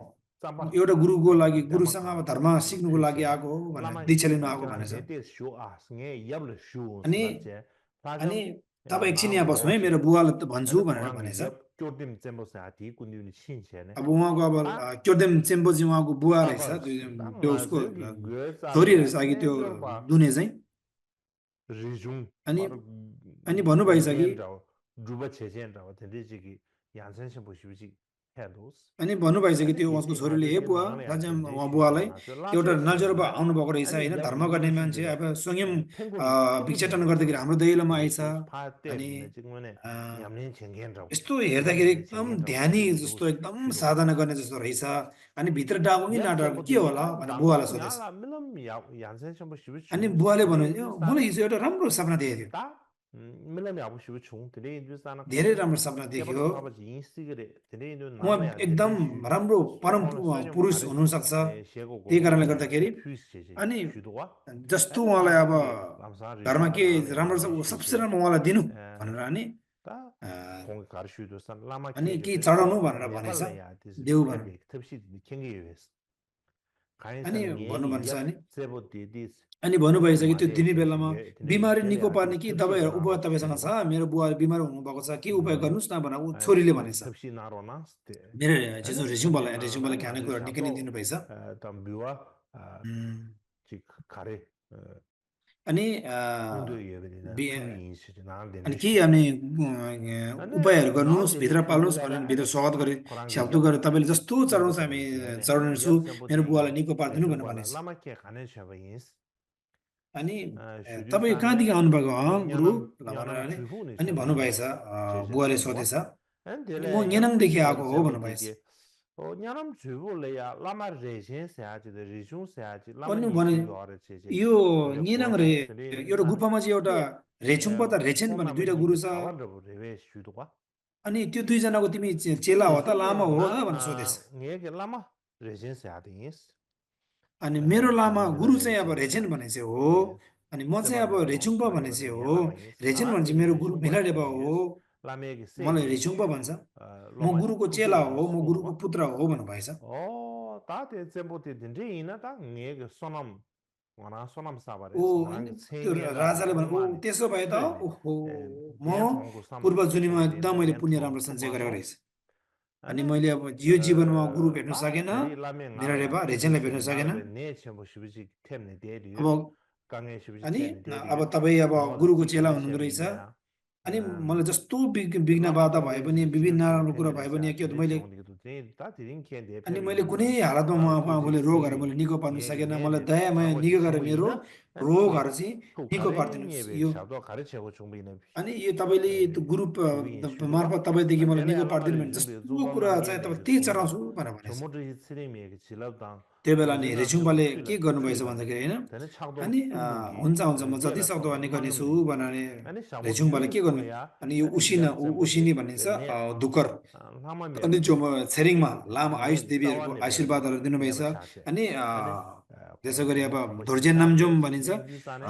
zamba एउटा गुरुको लागि dama गुरुसँग अब kha धर्म phebo सिक्नुको phu लागि che आएको हो भनेर lama दीक्षा लिनु आएको kan भनेछ de de shu a nge yab le shu अनि sa che अनि lajam तपाईँ एकछिन यहाँ बस्नु है 나오시 मेरो बुवालाई त भन्छु अनि भनेर 고랑이 भनेछ 옆 쪼điểm 잼버스 디 군디니 신체네 अब उहाँको अब 아 क्योदेम चेम्बोजी उहाँको बुवा रहेछ 따바스 त्यो 땅마 उसको 저기 छोरी 괴살이야 रहेछ अघि त्यो 내저바 दुने चाहिँ 리중 अनि 바로 अनि भन्नुभएछ कि 고젠다오 주바 체젠다오 데리지기 양선신 보시지 해도스 अनि भन्नुभएछ कि अनि त्यो उहाँको यति छोरीले हे खाजगे बुवा नागले राजा हाते उहाँ देशु बुवालाई जमा छ एउटा लाचो नजरबा छिमेले आउनुभएको रहेछ अनि होइन या धर्म गर्ने गुरुसी मान्छे जुले अब स्वयं 팽군 팽군 भिक्षाटन 뱀버스 गर्दाखेरि हाम्रो दैलोमा आइछ 데리시 파테 अनि 지금네 अ, 냠린 챙겐다오 यस्तो हेर्दाखेरि 냠린 एकदम 챙겐다오 ध्यानी 디 जस्तो 도스 एकदम 슈도가 साधना गर्ने जस्तो रहेछ अनि भित्र डाको कि Yam नाडाको chenpo के tu होला ya भनेर बुवालाई dangso सोधेछ ya la milam ya yansen chenpo shibu अनि chung बुवाले tere भन्यो indu मलाई sana हिजो एउटा राम्रो सपना देखेको थियो ta milam ya bu shibu chung tere indu sana धेरै राम्रो सपना kepa देख्यो saba ji yin sigire tere indu उहाँ nama ya एकदम dede shu राम्रो परम sokon sonyam पुरुष khare हुनसक्छ shego त्यही gogo कारणले ina गर्दाखेरि pyus che che अनि shu duwa जस्तो ane उहाँलाई अब lamang ge lamsa घरमा rijung ba के nama ya राम्रो छ nama ऊ shu सबसे che राम्रो उहाँलाई दिनु भनेर अनि ta kong kar shu du san lama अनि ke ge केही de चढाउनु भनेर भनेछ Nepal la ya desi देऊ भनेर tebe tepsi kengi yewes अनि 가인선 얘기 भन्नुहुन्छ 옆 अनि 세보 디디스 अनि भन्नुभएछ कि त्यो माले दिने बेलामा 셰시게 드네 बिमारी निको 텔레 पार्ने 아디 के 탑시 दबाईहरू उपाय 나라나 तपाईँसँग छ 시도가 मेरो बुवा बिमार हुनुभएको छ के उपाय गर्नुहोस् न भनेर ऊ 아 छोरीले भनेछ 탑시 나로나 스테 मेरो जेजु 아니 탑시 रेज्युमलाई 나로나 रेज्युमलाई खानेकुरा 마레샤 निकै नै 또 दिनुभएछ 담비와 아 उम्, 지 가래 अनि 군도 예베리나 बि- 투기 인시지 나랑 अनि 되는 के 시 अनि 아니 उपायहरू गर्नुहोस् 나오데 भित्र पाल्नुहोस् भनेर 슈도가라 भित्र स्वागत गरे 고랑기 स्याप्तु 옆 गरेर तपाईँले जस्तो चढाउँछ हामी 셈버터 제네 चढाउनेछु 옆 मेरो 셈버디 बुवालाई निको पारिदिनु भनेर 레중발라 भनेछ 라마케 가네 샤바인스 अनि तपाईँ कहाँदेखि 슈디산에 आउनुभएको गुरु 냐남 ल भनेर 냐남 भने 주부니 अनि भन्नुभएछ 샤바인스 제제 बुवाले 셈도와 सोधेछ अनि म 엔델레 गेनाङदेखि 얌 आएको हो भन्नुभएछ 셈버디게 냐남 주부래야 라마 레신 세야지 리중 세야지 अनि 라마니 भने 지요아레 제제 यो 근데 निनाङ रे 고라고 근데 एउटा 인두산 गुफामा चाहिँ एउटा 게 रेछुङ पो त रेछेन भन्ने दुईटा गुरु 콩나머지 छ 가완르고 레베 슈도가 अनि त्यो दुईजनाको तिमी चेला हो त लामा 레중도 हो त भनेर सोधेछ 나 얘게 라마 레신 세야딩이스 अनि मेरो लामा गुरु 밀라레 चाहिँ अब रेछेन 신세 भने चाहिँ हो 예 अनि म चाहिँ अब 세발레로 रेछुङपा भने चाहिँ 마이버드 हो 야라마이스 रेछेन भने चाहिँ 나한테 मेरो गुरु 레중바 भेलाडेपा हो 샤바이스 라메게 मलाई 세게 रेछुङपा भन्छ म 로마 गुरुको चेला हो 쿠피오이스 म गुरुको 소도가 पुत्र हो भन्नुभएछ 다들 잼보티 딘디나 다 얘게 소남 와나 소남 ओ 사바레스 अनि 나랑 त्यो 생게라 राजाले भने ओ 콩마니 त्यसो भए त 쇠네 ओहो म 겐 총구 पूर्व 삼 जुनीमा एकदम 총리인데 मैले 겐 पुण्य 총 राम्रो सञ्चय गरेको 총마소 रहेछ अनि 아니 मैले अब यो जीवनमा गुरु भेट्न 다 सकेन 데리 라면 भिराडेपा 나라야 रेछेनलाई भेट्न 데리시 सकेन 나라베 네 첨부 시비지 템네 अब 데리유 강에 시비지 अनि 템네 अब 데리유 तपाईँ अब 모두 गुरुको चेला 지가네 हुनुहुँदो रहेछ 셈이냐 अनि मलाई जस्तो विघ्न 라마 बाधा भए पनि 콘데지 विभिन्न 지가시 नराम्रो कुरा भए 템베레사 पनि के हो त 데리 मैले 총리도 다 데린 켄 अनि 데페베 मैले कुनै 인도 हालतमा 라 उहाँ 투지 आफूले रोगहरू 시비 मैले निको पार्न 얘게 सकेन मलाई 겐데 दयामाया 사고지 निको गरेर मेरो 사고이나 아니 रोगहरु 예 चाहिँ 그 निको पारिदिनुहोस् 가랭이에 यो 샤도 가르치고 충분히 अनि यो तपाईले त्यो ग्रुप 주위 이슈도와 मार्फत तपाईदेखि मलाई 걔네 निको पारिदिनु 알라마를 भने 준비 जस्तो कुरा 조선만 चाहिँ तपाईँ 게베 त्यही 숨바 चढाउँछु भनेर भनेछ 저모도 스트리밍에 지라다 त्यो बेला नि 무진한 रेझ्युमबाले के 수위라 गर्नुभएछ 추이다 भन्दाखेरि हैन 되는 착도 अनि 뚱뚱기 हुन्छ हुन्छ म जति 게라 सक्दो 또 अनि गर्नेछु 망놈이 भन्नाले 아니 샤모 रेझ्युमबाले 추이 के गर्नु 소야 अनि यो 아니 उसिना 엽셈보게 उसिनी भन्ने छ 네 धुकर 라마메 अनि जो छेरिङमा लामा आयुष 네 देवीहरूको 싸워네 배기 आशीर्वादहरू दिनुभएछ 예바 샤체 अनि 아니 त्यसै गरी अब 뭐 धोर्जेन 신다베 नामजुम भनिन्छ 인지산에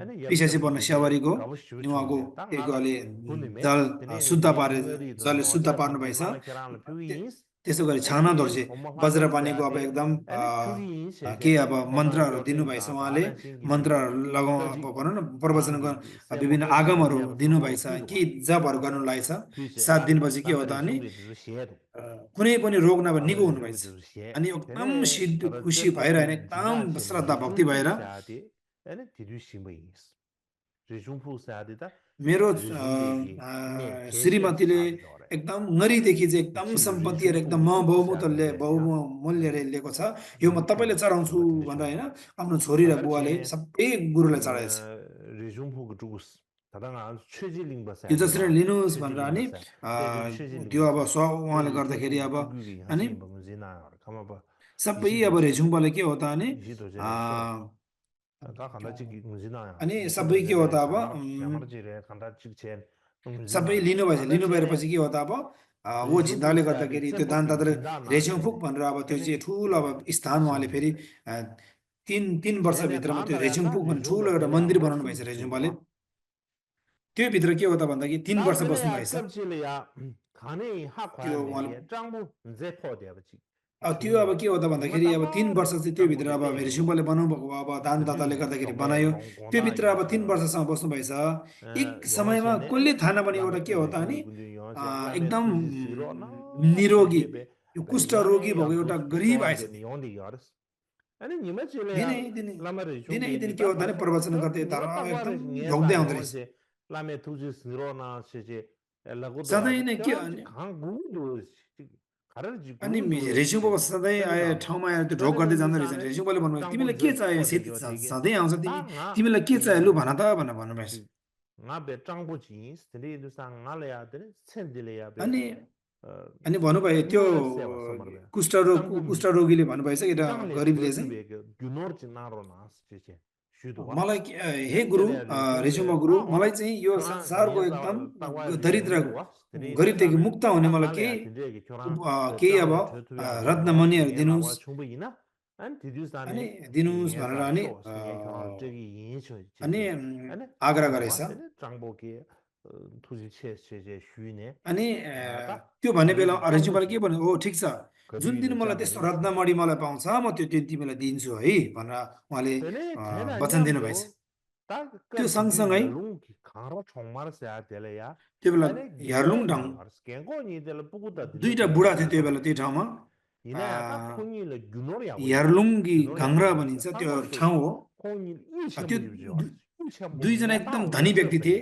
아니 पिसासी पर्ने 엽셈보게 स्यावारीको 가보시 उहाँको 주초인데 딱 एक 나라 अलि 군님에 जल 되네 शुद्ध 니 पारे 응어리도 जलले शुद्ध 노제 पार्नु भएछ 방송하는 계란을 표기인스 त्यसो गरी छाना 아니 दर्जे 고마하면 वज्रपानीको अब 세야데 एकदम 아니 표기인 के 세제 अब 고마 मन्त्रहरू दिनुभएछ 요튼다 उहाँले 다른 신기비 मन्त्रहरू लगाउ अब 거지 भनौँ न प्रवचन 방기 विभिन्न 세모거지 आगमहरू 제바 दिनुभएछ 상모 कि 휘도와 जपहरू गर्नु लागेछ 뒤세 7 दिनपछि के हो त 남의 अनि 준비도 시에도 कुनै पनि रोग नभए निको 남의 हुनुभएछ 준비도 시에 अनि एकदम 되네 सिद्ध 다른 खुसी भएर होइन 제법은 एकदम 지나치는 श्रद्धा भक्ति भएर 리중푸 세야데 아니 디두 심의인스 리중푸 세야데다 मेरो 리중베기 네 계세 श्रीमतीले 사비도래 एकदम नरीदेखि चाहिँ एकदम 미친 सम्पत्तिहरू एकदम 리중푸 बहुमूल्यले 세야데 야 बहुमूल्यले लिएको छ यो म तपाईँले चढाउँछु 그거 भनेर होइन 되시면 आफ्नो छोरी र बुवाले 아가르치 सबै गुरुलाई चढाएछ 리중푸 그 주스 다당한 최질링 यो 버사 जसरी 되와 लिनुहोस् भनेर 최질링 अनि 버사 대중 최질링 त्यो अब 버사 उहाँले 대리 गर्दाखेरि 대중 अब 두규기 अनि 하신 분 지나 가마봐 सबै अब 이시도지 रेझुमबाले के हो त अनि 이시도 제네 쇼 가 간다 지 문지나야 अनि सबै 이시도 के हो 제네 त अब 장마르 장마르 지레 간다 지체 सबै 문지나 लिनुभएछ 간다 제네 लिनुभएपछि के हो त अब वो 리중푸 झिन्दाले 세야데 गर्दाखेरि त्यो दान 셈법기 दात्र 진다 रेझ्युमफुक 나시네 भनेर अब त्यो 아니 चाहिँ ठुलो अब स्थान उहाँले फेरि 심지네 तीन 제네 वर्षभित्रमा त्यो 간다야다 रेझ्युमफुक भन्ने ठुलो 리중바 एउटा 텔레 मन्दिर 아마 बनाउनु भएछ 숨기 रेझ्युमबाले 쉬도와 त्यो भित्र के हो त भन्दाखेरि 3 다 वर्ष 텔레야 बस्नुभएछ 껍질이야 간에 त्यो 하과야 उहाँले 메리 짱부 이제 포대야지 अब त्यो अब के हो त भन्दाखेरि अब 3 वर्ष चाहिँ त्यो भित्र अब रेझ्युमबाले बनाउनु भएको अब दानदाताले गर्दाखेरि बनायो त्यो भित्र अब 3 वर्षसम्म बस्नुभएछ एक समयमा कसले थाहा नभने एउटा के हो त अनि एकदम निरोगी यो कुष्ठ रोगी भएको एउटा गरिब आएछ 아니 니마치레야 दिनै दिनै 라마르 दिनै 좀비 दिन के हो त भने प्रवचन गर्दै तर 니마 एकदम 딱와레 झोक्दै 녜사 आउँदो रहेछ 요원세 라메 투지스 니로나 세제 엘라고도 सधैँ 아주 नै के 태어나지 강구도 가르지 अनि 구도 रेज्युमको सधैँ आए 땡감 ठाउँमा आएर त्यो ढोक 되는 गर्दै जाँदो रहेछ 인도산에 रेज्युमले भन्नुभयो तिमीलाई 짱본 के 제 चाहियो 포대기 되게 सधैँ आउँछ 딱나 तिमीलाई के चाहियो लु भन त भनेर भन्नुभएछ 나베 짱보지 스트리도 상알래야 되는 센딜래야 베 अनि अनि भन्नुभयो त्यो 유노야 세와 소마르베 짱보미 कुष्ठरोगीले भन्नुभएछ एउटा 짱레 गरिबले चाहिँ 버즈베 규노르지 나로나 스제 슈도가 मलाई हे गुरु रेज्युममा गुरु मलाई चाहिँ यो 아 संसारको एकदम 니야사 딱와 दरिद्र 리중도와 गरिबदेखि 스트리도 मुक्त हुने मलाई केही 딱알래야 되게 교란 केही अब 짱레 저투야 रत्नमणिहरू दिनुहोस् 얘라고 충분히나 안 अनि 디두산에 दिनुहोस् भनेर अनि 예사쇼 승계 교란 저기 인셔 अनि 아니 आग्रह गरेछ 샤도와 되네 짱보기 투지 체제 휴네 अनि 딱 त्यो भन्ने बेला 디두산 रेज्युमले के 짱보지 भन्यो हो ठिक छ जुन दिन 거리를 मलाई त्यस्तो 짱보지 रत्नमणि मलाई पाउँछ म त्यो दिन तिमीलाई दिन्छु है भनेर उहाँले 되네 वचन दिनुभएछ 되나냐고 딱 त्यो 끝 सँगसँगै 열롱 강로 총마르스야 될래야 त्यो बेला 아니 हेर्लुङ 기대 ढाङ 강마르스 겐고니 될 부구다 दुईटा बुढा थियो त्यो बेला त्यो ठाउँमा 이내야 딱 콩이를 균오리야 हेर्लुङ्गी घाङ्रा 균오리야 भनिन्छ त्यो 상관없이 ठाउँ हो 콩이 त्यो 1천 दुईजना एकदम धनी व्यक्ति थिए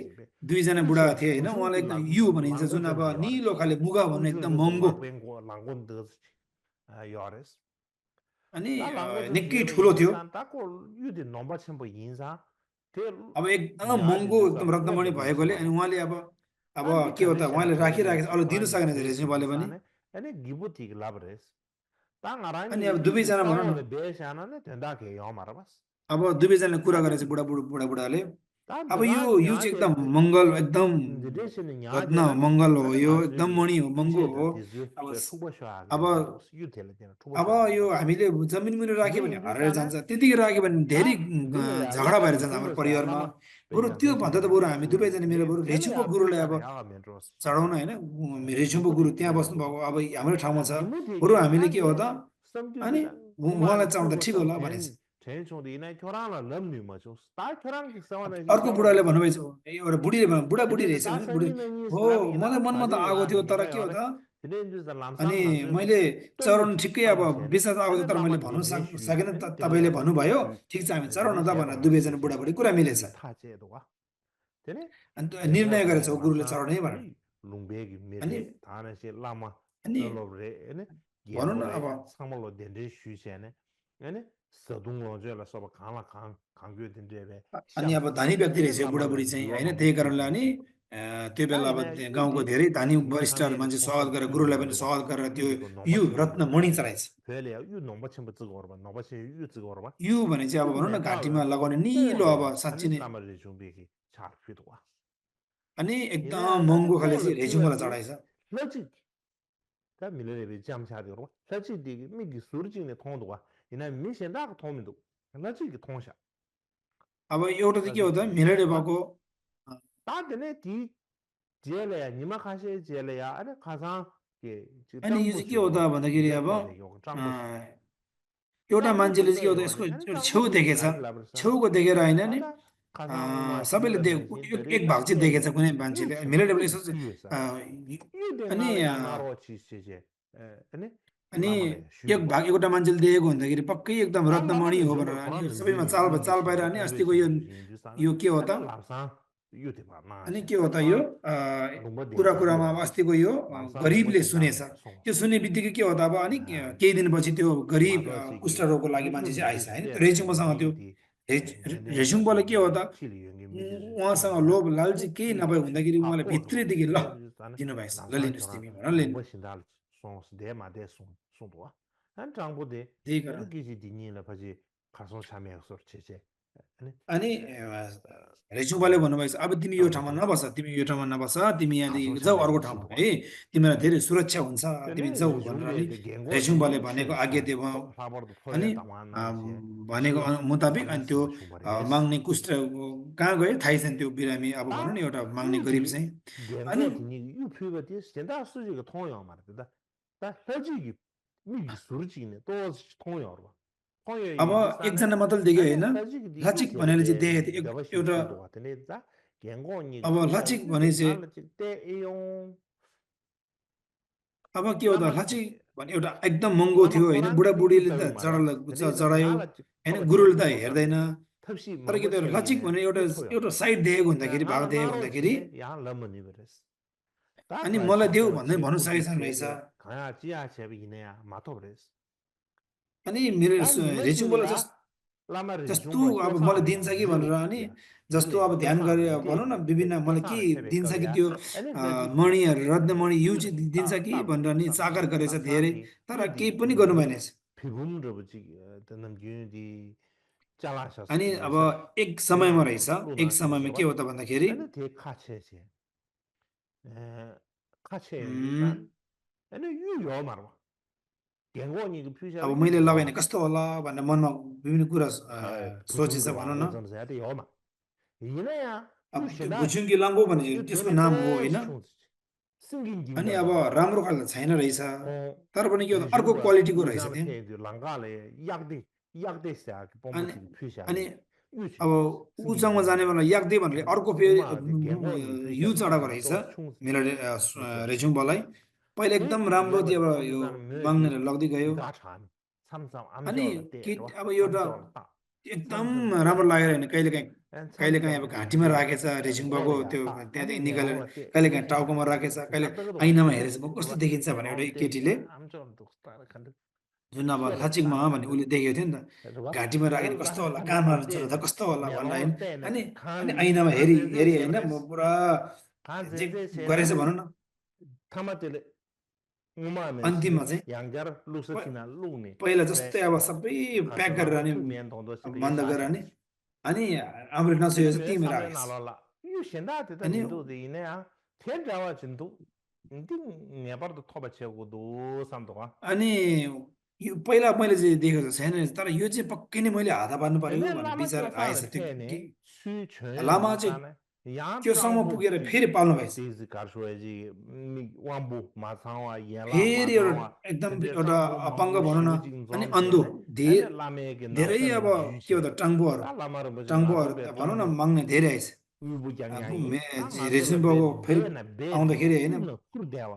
दुईजना बुढा थिए होइन उहाँलाई एकदम यु भनिन्छ जुन अब निलो खाले मुगा भन्ने एकदम महँगो अनि निकै ठुलो थियो अब एकदम महँगो एकदम रत्नमणि भएकोले अनि उहाँले अब के हो त उहाँले राखिराखेको अरू दिनु सकेन रेज्युमले पनि अनि अब दुवैजना भनौँ न अब दुवैजनाले कुरा गरेछ बुढाले अब यो चाहिँ एकदम मङ्गल एकदम रत्न मङ्गल हो यो एकदम मणि हो महँगो हो अब यो हामीले जमिन मुनि राख्यो भने हराएर जान्छ त्यतिकै राख्यो भने धेरै झगडा भएर जान्छ हाम्रो परिवारमा बरु त्यो भन्दा त बरु हामी दुवैजना मेरो बरु रेजुको गुरुलाई अब चढाउन होइन रेजुको गुरु त्यहाँ बस्नु भएको अब हाम्रो ठाउँमा छ बरु हामीले के हो त अनि उहाँलाई चढाउँदा ठिक होला भनेछ अर्को बुढाले भन्नुभएछ एउटा बुढीले बुढी रहेछ हो मलाई मनमा त आएको थियो तर के हो त अनि मैले चढाउनु ठिकै अब विश्वास आएको थियो तर मैले भन्नु सकेन तपाईँले भन्नुभयो ठिक छ हामी चढाउन त भनेर दुवैजना बुढाबुढी कुरा मिलेछ अनि निर्णय गरेछ गुरुले चढाउने भनेर अनि भनौँ न अब सदुङलोजेला सब खाना खाङ्ग्यो दिन्देबे अनि श्याम अब धनी व्यक्ति अनि रहेछ लामाला बुढाबुढी चाहिँ यो होइन, नम्बर त्यही कारणले अनि चिजिन्छ त्यो बेला अब ताइना गाउँको युदि धेरै धनी वरिष्ठहरू निखाङे मान्छे स्वागत सोसल गरेर चुलि गुरुलाई पनि यन्दुवा स्वागत गरेर त्यो युदिको नम्बर यु रत्न छिन्दुवा मणि चढाइछ। फेले यु नम्बर छिम्ब चगोरबा नम्बर छि यु चगोरबा यु भने चाहिँ यु अब भनौँ न नेपाल घाँटीमा लगाउने निलो अब पोले साँच्ची अनि नै, लामाले जुम्बेकी छार फिदवा अनि इने एकदम आना महँगो खाले पोले चाहिँ रेजुङवाला फिबति चढाइछ। लजिक ता मिलेले जाम छादिरो लजिक दिगी मिगी सुरजिने थोंदवा इना मिशन दाक थोमिदु लजिक थोंशा अब एउटा चाहिँ के हो त लजिक मिलेडे ता भएको तादने ती जेलया निमा खासे जेलया अरे खासा के अनि यो ट्राङ्बो चाहिँ के हो सुगो त भन्दाखेरि अब ब्ल्याक यो ट्राङ्बो एउटा ट्राङ्बो मान्छेले चाहिँ के हो त यो यसको अनि एउटा ट्राङ्बो छेउ देखेछ, गाडी लाब्रसन छेउको देखेर होइन नि ताता खासा उमा सबैले सिमिलर एक मेसिन भाग चाहिँ देखेछ तेले कुनै यु मान्छेले छिम मिलेडे यु यसो फिसा यु दे अनि नाले या नारो चिज जे अनि अनि लामाले एक सुगो भाग एउटा मान्छेले देखेको हुँदाखेरि पक्कै एकदम ता रत्नमणि लामाले हो जुम्बो भनेर अनि खराब यो सबैमा जुम्बो मिगी चाल पाएर छिम्बो अनि उम्बे अस्तिको छिम्बो जिन्जु साना यो के हो त अनि लासा यु दे ना अनि छे के हो त ता यो रुम्बो कुरा दिन्छ कुरामा अब लुवा अस्तिको यो लासा रुम्बो गरिबले सुनेछ, सिन्दाले त्यो सोंस सुन्ने बित्तिकै के हो त अब अनि केही दिनपछि त्यो गरिब मादो चिगी कुष्ठरोगको लागि यु मान्छे चाहिँ मिगी आइस होइन, त्यो सेले रेजुङसँग त्यो मिगी ती रेजुङबाट के हो त चिली यंगी मिगी उहाँसँग सोंदवा लोभ लालची अनि केही यु नभए हुँदाखेरि हा उहाँलाई पोर्टवा भित्रैदेखि ल पोर्ट जुस्ताना दिनुभएछ, ल लासा लिनुहोस् छोरा तिमी भनेर लिनु, रुम्बो सिन्दाले सोंस दे मा दे सोंदवा अनि ट्राङ्बो दे त्यही अनि कारण गिजी दिनिला पछि खासो छामे अक्सर छे अनि अनि रेजुङबाले भन्नुभएको छ अब तिमी यो ट्राङ्बो ठाउँमा दे नबस, तिमी यो ठाउँमा नबस, तिमी खासो यहाँदेखि जाऊ छामे अर्को ठाउँमा छिदवा है, तिमीलाई धेरै सुरक्षा हुन्छ, तेने तिमी जाऊ भनेर रिजुम्बे अनि दे गेंगो रेजुङबाले दिनी भनेको छिल आज्ञा सोंस दियो फ्लावर द अनि फोले तमान नाचे भनेको छिल मुताबिक अनि त्यो अमसिम छुबरेस माग्ने कुष्ठ कहाँ गयो थाहै छैन त्यो बिरामी, अब ता भनौँ न एउटा माग्ने गरिब युदी चाहिँ गेंगो अनि दिनी यु फिबति सेंदा सुजिको थोयो मारते ता लजिगी मिगी सुरजिने तो थोयो हरवा थोयो अब युदी साने एकजना मात्र देख्यो अनि होइन, लजिगी दी यु लचिक भनेर सेले चाहिँ देखेको थियो दबसिम एउटा छिदो वातने ता गेंगो नि अब फिसा लचिक यु दे भने चाहिँ नाल ते एयों अब के हो त लामा लचिक भने एउटा एकदम महँगो लामा थियो होइन, कोरान दिनी बुढाबुढीले त तबे मारवा तने चढायो नाला होइन, थोबा गुरुले छिगो त सोचा हेर्दैन, थप्सी तर के मंगो त्यो लचिक छेलिने भने एउटा यु थोयो एउटा साइड देखेको ना हुँदाखेरि भाग नाला देखेको नारो हुँदाखेरि छिने यहाँ लमनी बरेस ता अनि खा मलाई देऊ छाते भन्दै छि भन्नु कुटी सकेको छैन रहेछ। छेले खया चिया छेबी हिने या माथो बरेस अनि मेरो ता निम रेजुङबाट छिलिया लामा रे जस्तो जुम्बो अब केसा मलाई ने दिन्छ कि जिउ भनेर अनि या जस्तो जिले अब ध्यान केसा गरे ने भनौँ न ते विभिन्न मलाई केसा के ने छेबे दिन्छ कि करिया त्यो अनि लजिक दी मणिहरू रत्नमणि यु चाहिँ ता दिन्छ कि ता भनेर नि ता साकार गरेछ ता धेरै, साकी तर यु दी केही पनि गर्नु भएन। फिगुम र बची तनम गिउ दी चलाशस अनि अब लेसन एक समयमा लुना रहेछ, लुना एक समयमा छिसवा के हो त भन्दाखेरि अनि ते खाछे छे खाछे उम्, जुसान अनि यु यो मारवा गेंगो नि फ्युचर अब यु मैले यो लगाएँ भने मार कस्तो होला भनेर मनमा विभिन्न कुरा फुसुम सोचेछ र भनौँ न। वागो जन से यो मार हिने या अब यु त्यो सेदा भुचुङ्गे लाम्बो भने यु त्यसको थेने नाम हो होइन, बेस्ट छुन्छ सिंगिङ अनि जिंगर अब मार राम्रो खालको छैन रहेछ, हो तर पनि के हो त अर्को रिजुम्बा क्वालिटीको रहेछ उजान त्यो। थे जो लंगाले यागदे से आके अनि पम्बुची फ्युचर अनि यु अब छुन्छ सिंगिङ उचाङमा जाने जिंगर बेला याक्दै भनेर अर्को फेरि उमा दे गेंगो नि यु फ्युचर चढाएको ता रहेछ तो छुन्छ मेरो फ्युचर रेजुङबालाई पहिला थे एकदम या राम्रो थियो, बदे अब पम्बु यो जान मेजी माग्नेर लग्दै गयो गाछान samsam अनि amjol कि te ro अब एउटा amjol ta एकदम samsam राम्रो te लागेर होइन, कहिलेकाहीँ and कहिलेकाहीँ अब samsam de घाँटीमा je राखेछ रेजुङबाको ore ya त्यो ta त्यहाँदेखि ani निकालेर nyawa te कहिलेकाहीँ te टाउकोमा राखेछ, कहिले ngata ga ऐनामा te हेरेछ te कस्तो ro देखिन्छ भने एउटा nyawa te केटीले amjol to sta kan जुन अब shele लचिकमा tan भने kan उसले देखेको थियो नि त, ro घाँटीमा राखेर an कस्तो la होला, amjol कानमा te चलाउँदा कस्तो होला भनेर होइन, nyawa te ne अनि khan अनि li ऐनामा khan हेरी je je हेरी se होइन, bres म पुरा khan जे je se गरेछ tan भनौँ न। thama te nguma me si अन्तिममा चाहिँ yangjar lu sa प- china lu ni पहिला re जस्तै अब सबै प्याक khaso la गरेर ba अनि tu men dong do se be बन्द sa गरेर cha अनि आम्रे नसुयो Tene चाहिँ me तिमीहरू samle राखेछ। nalo la. Yu shenda te ta अनि mindu de ine ya. Ten jawa chindu. Ndi ngebar do thoba che go do sam do ga. अनि यो पहिला मैले चाहिँ देखेको छैन, तर यो चाहिँ पक्कै नै मैले हात पार्नु पर्यो Tene भन्ने lama विचार kyo sa आएछ। le त्यो te ne. Su chen लामा yu चाहिँ sa ne. Yang त्योसम्म trangbo पुगेर ji. फेरि पाल्नु भएछ, Tezi kar shue ji. Wambu ma sangwa yen la ma फेरि एउटा sangwa. एकदम Tende एउटा sangbo अपाङ्ग mangu भनौँ न, shivu jing अनि zon che अन्धो ne. Ene lame ge nao धेरै sa अब me ju के हो she. त टाङ्बोहरू Ta lama ro bo ji ma टाङ्बोहरू zo be भनौँ न trangbo. माग्ने धेरै आएछ। Ubu yang yang आफू yi. Ta nga zo la be रेजिम्बाको फेरि be na be di. आउँदाखेरि होइन, Kur na kur dewa.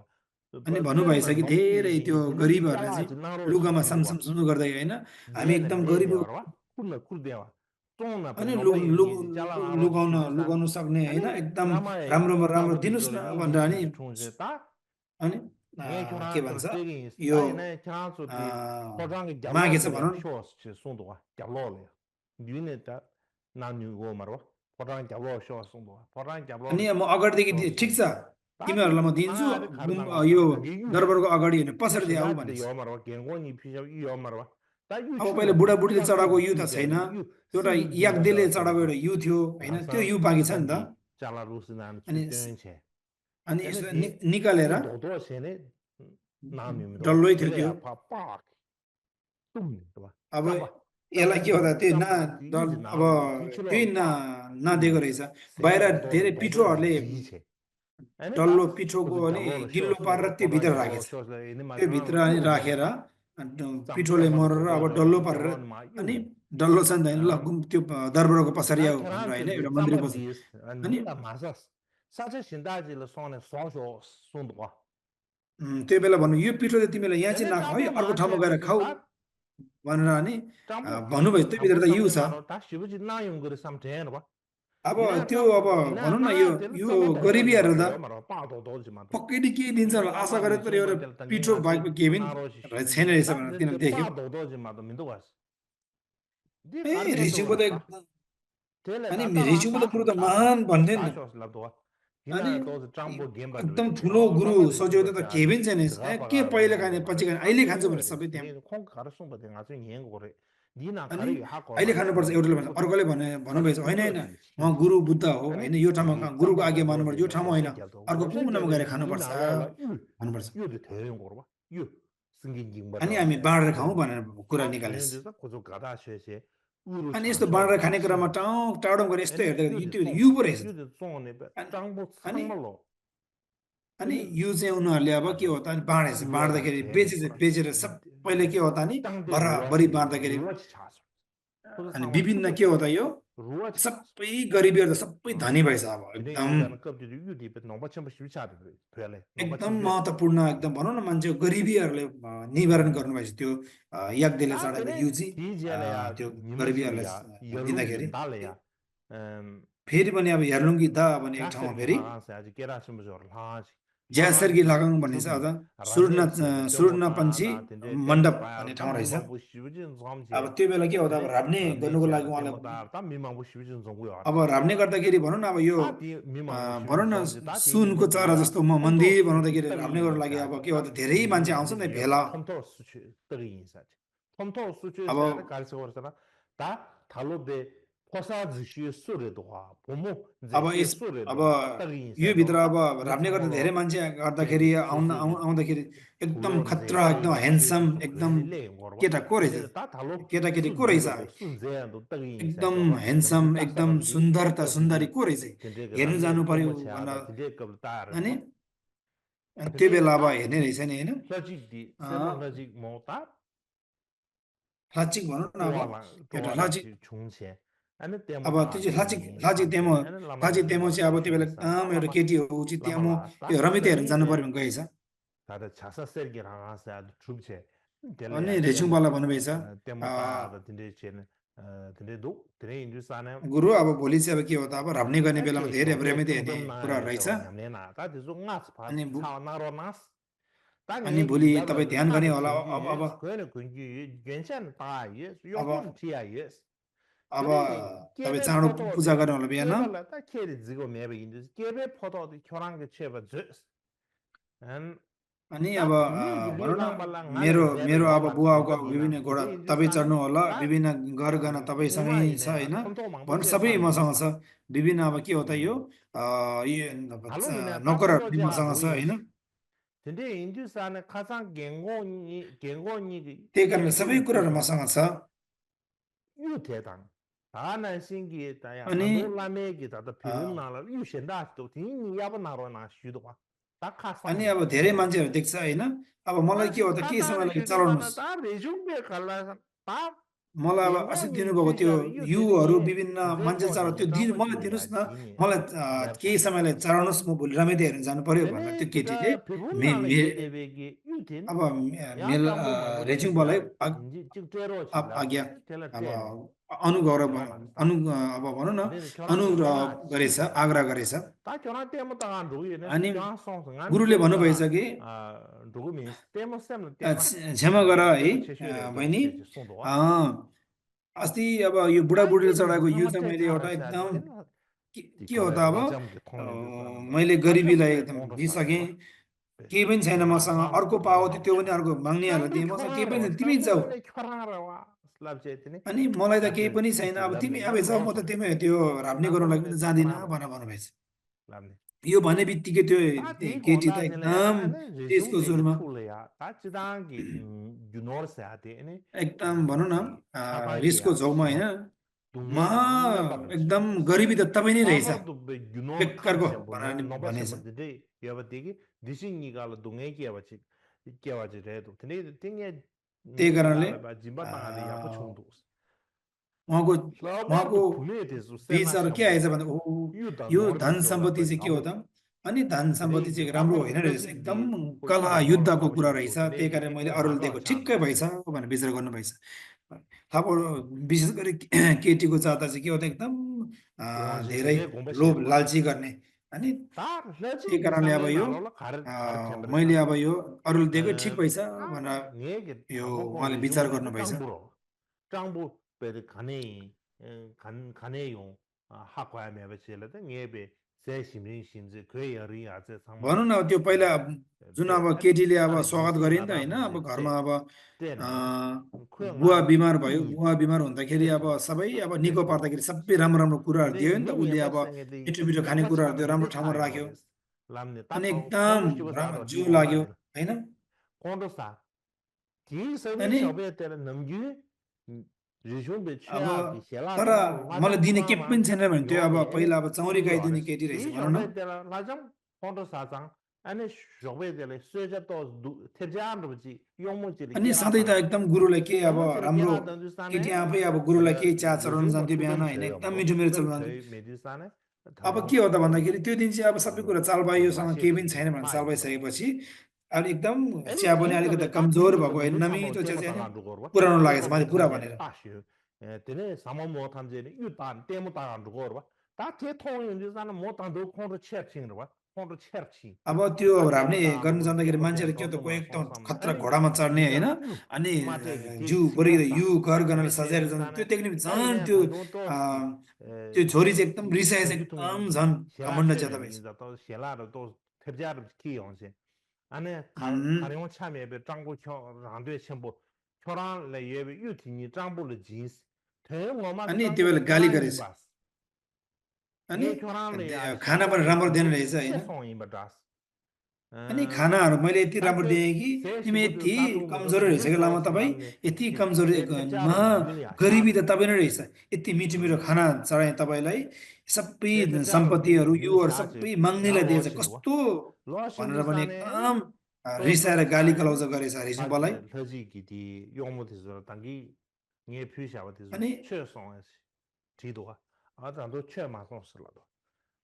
अनि Be भन्नुभएछ ma कि nong धेरै yi त्यो tene गरिबहरूलाई chala चाहिँ ji naro chi लुगामा chi सामसाम सुन्नु गर्दै होइन, हामी be na एकदम be गरिब, dewa ro kur na kur dewa tong na pe अनि no ba yi ji chala naro chi लुगाउन chi san लुगाउनु सक्ने होइन, ane एकदम lama ya राम्रोमा राम्रो tabu di दिनुहोस् jor न yi भनेर ji अनि chi chung je ta अनि के भन्छ यो माघे छ भनौँ अनि म अगाडिदेखि ठिक छ तिमीहरूलाई म दिन्छु यो दरबारको अगाडि होइन पछाडि दिए आऊ भने अब पहिले बुढाबुढीले चढाएको यु त छैन एउटा याक्देले चढाएको एउटा यु थियो होइन त्यो यु बाँकी छ नि त अनि निकालेर डल्लै थियो त्यो अब यसलाई के भन्दा त्यो अब त्यही नदिएको रहेछ बाहिर धेरै पिठोहरूले डल्लो पिठोको अनि गिल्लो पारेर त्यो भित्र राखेछ त्यो भित्र अनि राखेर पिठोले मरेर अब डल्लो पारेर अनि डल्लो छ नि त ल त्यो दरबारको पछाडि आऊ भनेर होइन एउटा मन्दिर पछि अनि त्यो बेला भन्नु यो पिठो चाहिँ तिमीलाई यहाँ चाहिँ नखाऊ है अर्को ठाउँमा गएर खाऊ भनेर अनि भन्नुभयो त्यो भित्र त यु छ अब त्यो अब भनौँ न यो गरिबीहरू त पक्कै नि केही दिन्छ होला आशा गरे तर एउटा पिठो बाइक केही पनि छैन रहेछ भनेर तिनीहरूले देख्यो ए रिसिङको त अनि रिसिङको त गुरु त महान भन्थे नि अनि एकदम ठुलो गुरु सोच्यो त केही पनि छैन के पहिले खाने पछि खाने अहिले खान्छु भने सबै त्यहाँ अनि अहिले खानुपर्छ एउटाले भन्छ अर्कोले भन्नुभएछ होइन होइन म गुरु बुद्ध हो होइन यो ठाउँमा गुरुको आज्ञा मान्नुपर्छ यो ठाउँमा होइन अर्को कुनामा गएर खानुपर्छ भन्नुपर्छ अनि हामी बाँडेर खाउँ भनेर कुरा निकालेछ अनि यस्तो बाँडेर खाने कुरामा टाढो गएर यस्तो हेर्दा त्यो यु पो रहेछ अनि यो चाहिँ उनीहरूले अब के हो त बाँडेछ बाँड्दाखेरि बेचेर सबैले के हो त नि बराबरी बाँड्दाखेरि अनि विभिन्न के हो त यो सबै गरिबीहरू त सबै धनी भएछ अब एकदम महत्त्वपूर्ण एकदम भनौँ न मान्छे गरिबीहरूले निवारण गर्नुभएछ त्यो याक्देले चढाएको युजी त्यो गरिबीहरूलाई दिँदाखेरि फेरि पनि अब हेर्लुङ्गी दा भन्ने एक ठाउँमा फेरि ज्यासर्गी लगाङ भन्ने छ अझ सुर्णपन्छी मण्डप भन्ने ठाउँ रहेछ अब त्यो बेला के हो त अब राप्ने गर्नुको लागि उहाँले अब राप्ने गर्दाखेरि भनौँ न अब यो भनौँ न सुनको चरा जस्तो म मन्दिर बनाउँदाखेरि राप्ने गर्नु लागि अब के हो त धेरै मान्छे आउँछ नि भेला अब यो भित्र अब राप्ने गर्दा धेरै मान्छे गर्दाखेरि आउँदाखेरि एकदम खतरा एकदम ह्यान्डसम एकदम केटा को रहेछ केटाकेटी को रहेछ एकदम ह्यान्डसम एकदम सुन्दरी को रहेछ हेर्नु जानु पर्यो अनि त्यो बेला अब हेर्ने रहेछ नि होइन लाचिक भनौँ न अब केटा लाचिक अब त्यो चाहिँ लाचिक तेमो चाहिँ अब त्यो बेला एकदम एउटा केटी हो चाहिँ त्यहाँ म त्यो रमिता हेर्न जानु पर्यो भने गएछ अनि रेचुङपाला भन्नुभएछ गुरु अब भोलि चाहिँ अब के हो त अब राप्ने गर्ने बेलामा धेरै अब रमिता हेर्ने कुरा रहेछ अनि भोलि तपाईँ ध्यान गर्ने होला अब तपाईँ चाँडो पूजा गर्नु होला बिहान अनि अब भनौँ न मेरो अब बुवाको विभिन्न घोडा तपाईँ चढ्नु होला विभिन्न गरगहना तपाईँसँगै छ होइन भन् सबै मसँग छ विभिन्न अब के हो त यो नोकरहरू मसँग छ होइन त्यही कारणले सबै कुराहरू मसँग छ अनि अनि अब धेरै मान्छेहरू देख्छ होइन अब मलाई के हो त के समय लागि चलाउनुहोस् मलाई अब अस्ति दिनुभएको त्यो युहरू विभिन्न मान्छे चढाउ त्यो मलाई दिनुहोस् न मलाई केही समयलाई चढाउनुहोस् म भोलि रमिता हेर्न जानु पर्यो भनेर त्यो केटीले 유딘 अब 야 मेल 짱부 망고 रेजिङ बलाई 팅샤 인지 찍제로 आज्ञा 칠라데 텔라 अब टे네 अनुगौरव 야 अनु अब भनौँ न 근데 결혼하면 अनुग्रह 내가 गरेछ 치다 आग्रह गरेछ 다 결혼 때문에 당한 누구이네 अनि 결혼 성성 안 गुरुले भन्नुभएछ 때문에 कि 아 누구 미스 때문에 쌤은 때문에 क्षमा गर है 때문에 제시를 더 बहिनी 제시 송도와 अस्ति अब यो 다 बुढाबुढीले 이게 चढाएको यो त नमस्ते मैले एउटा 차라서 एकदम 되나 के हो त 디카레 अब 라잠게 통인데 사는 거 मैले गरिबीलाई 다셔서 एकदम 공도 दिइसकेँ 사도와 केही पनि छैन मसँग 마 अर्को 마음도 पाओ 못 त 하고 त्यो पनि 싶어 अर्को माग्नेहरूलाई 짱부 दिएँ मसँग केही पनि 결혼하러 छैन तिमी जाऊ 짱부는 결혼하러 와 슬랍제더니 अनि मलाई त केही 앞에 पनि छैन अब तिमी 칠라면 आफै जाऊ म 로소 त तिमी त्यो राप्ने गर्नु लागि 남부에 पनि जाँदिनँ 탑라노 भनेर भन्नुभएछ 람네 यो भने बित्तिकै त्यो 다디 केटी त 건다실래야 एकदम 아니 त्यसको resume सुरमा 툴이야 다 지당기 유노르스야 되네 एकदम भनौँ न 디 रिसको 사과기야 छेउमा होइन 뭐 महा 동네도 멤버들지 एकदम गरिबी त तपाईँ नै रहेछ 사과도 유노 बेकारको 칸셈 भनेर 보냐 भनेछ 노바셈데 여바디기 디싱이가 동네기야 바치 이겨와지 돼도 근데 띵에 त्यही कारणले 지달아 봐 짐바 당하데 야부 총도 उहाँको उहाँको 서버도 분해에 대해서 세나 विचार के आएछ 샴보 भने ओ 유다 यो 노르베 धन सम्पत्ति जोला베 चाहिँ के हो 아무 त अनि धन सम्पत्ति 근데 चाहिँ राम्रो होइन 아무 रहेछ एकदम 터지기 कलह 이거 뭘 युद्धको कुरा 아버지 रहेछ 또 근데 त्यही कारण मैले 이거 अरूले 막아 दिएको ठिक्कै 잔다 भएछ भनेर विचार गर्नुभएछ अब विशेष गरी केटीको जातमा चाहिँ के हो त एकदम 용아지 धेरै 세제 공부 लोभ 시작과 लालची गर्ने अनि 다 त्यही 러지 कारणले अब 비상에 यो 나로라 가르 मैले 챔버사 अब यो अरूले दिएकै ठिक 에 भएछ भनेर 아, 얘기 यो 당고공 उहाँले विचार 리즘바다 गर्नुभएछ 짱부로 짱부 베르 가네 간 가네용 학과에 매버실라든 예베 제 심린 신지 그여리 아제 भनौँ 상마도 न त्यो पहिला जुन अब 때 केटीले अब 아니 स्वागत 디시 गरिन् त होइन अब 라다든지 घरमा 때 अब 때나 बुवा 그가 बिमार भयो 이 बुवा बिमार हुँदाखेरि अब 최소 सबै अब निको 최소 पार्दाखेरि सबै राम्रो राम्रो कुराहरू 근데 दियो नि त 이미 उसले अब 멤버생에도 मिठो मिठो 약간 खानेकुराहरू 차는 दियो राम्रो 근데 ठाउँमा 차이 राख्यो 버렸어 람네 अनि 딱 एकदम 콘도 씹어 राम्रो 싸도 जिउ 뒤 लाग्यो 온다들 होइन 콘도 싸 뒤서는 अनि 셔베 때는 넘기 리좀베 अब 최악이 तर 셀라장 मलाई 라장 दिने केही 코라마 पनि छैन भने त्यो अब 요베 पहिला अब चौरी 이 गाई दिने 어레스 केटी रहेछ 뒤 भनौँ न 셔베 때는 라장 콘도 싸장 아니 셔베 때는 쇠자 또 태자한도 지 용무지리 अनि सधैँ त 깨라다는 एकदम गुरुलाई केही अब 용무지리 राम्रो 깨라다는 केटी जुस्ता네 आफै अब गुरुलाई केही चा चढाउन 리좀바 जान्थ्यो बिहान 투덤 होइन 셔요 एकदम 뭐 मिठो मेरो 투덤 चलाउन 셔요 메디사네 अब 더용 के हो त 셔요 भन्दाखेरि त्यो दिन चाहिँ अब सबै कुरा चाल पाइयो योसँग केही पनि छैन भनेर चाल 마이브로 पाइसकेपछि अनि एकदम चिया 애니 पनि अलिकति 띵거베 다 कमजोर 뒤집어 भएको होइन 누구 참모 नमिठो चाहिँ 때모 होइन 당한 두고 봐 पुरानो लागेछ 때모 माथि 못 पुरा 탐제 भनेर 다시 때네 사모 못 탐제니 유단 때모 당한 두고 봐다 대통령 인지사는 못 당도 콘도 체칭을 봐 콘도 체칭 अब त्यो 다 हामीले 때모 당한 गर्न 두고 जाँदाखेरि 때모 मान्छेहरू 된 के हो त कोही 도스마 एकदम 송삼 खतरा 아니 घोडामा चढ्ने होइन 비자 अनि 마테기 जिउ 디 बढी 시간다 यु घर गरेर सजाएर जान्छ त्यो 메시지사네 देख्ने बित्तिकै 아니 झन् 내 त्यो 당도 또 त्यो छोरी चाहिँ एकदम 이 रिसाएछ एकदम 전기통이 झन् 셀라 घमण्ड ज्यादा भएछ 쉐베니 또 셀라로 또 탭자를 키용세 안에 उम्, 가령 참여에 장고 랑도에 첨부 초란래 예배 유티니 장부를 진스 대응어마 अनि त्यो बेला 장부를 गाली 초란이 गरेछ 바스 अनि 예 초란래 야 खाना पनि 샤보에 राम्रो दिने 장부 रहेछ होइन 최송이 바다스 अनि खानाहरू मैले यति राम्रो 다데 दिएँ कि 세 तिमी 시부도 यति 사투고도 कमजोर रहेछ कि लामा 유도스 तपाईँ 람네 यति 디 कमजोर 탭자를 महा 밀리야 गरिबी त 샤도 तपाईँ नै रहेछ यति मिठो मिठो खाना चढाएँ तपाईँलाई सबै 제 탭자를 सम्पत्तिहरू योहरू 밀샤지 सबै 야 माग्नेलाई दिएछ 로신도 कस्तो भनेर पनि 로신지산에 एकदम 또 रिसाएर गाली 서지산에 गलौज गरेछ रिजुम्बालाई 바지 터지기디 용무에서 당기 예 표시하고서 अनि 최송의 지도가 아다도 최마송스라도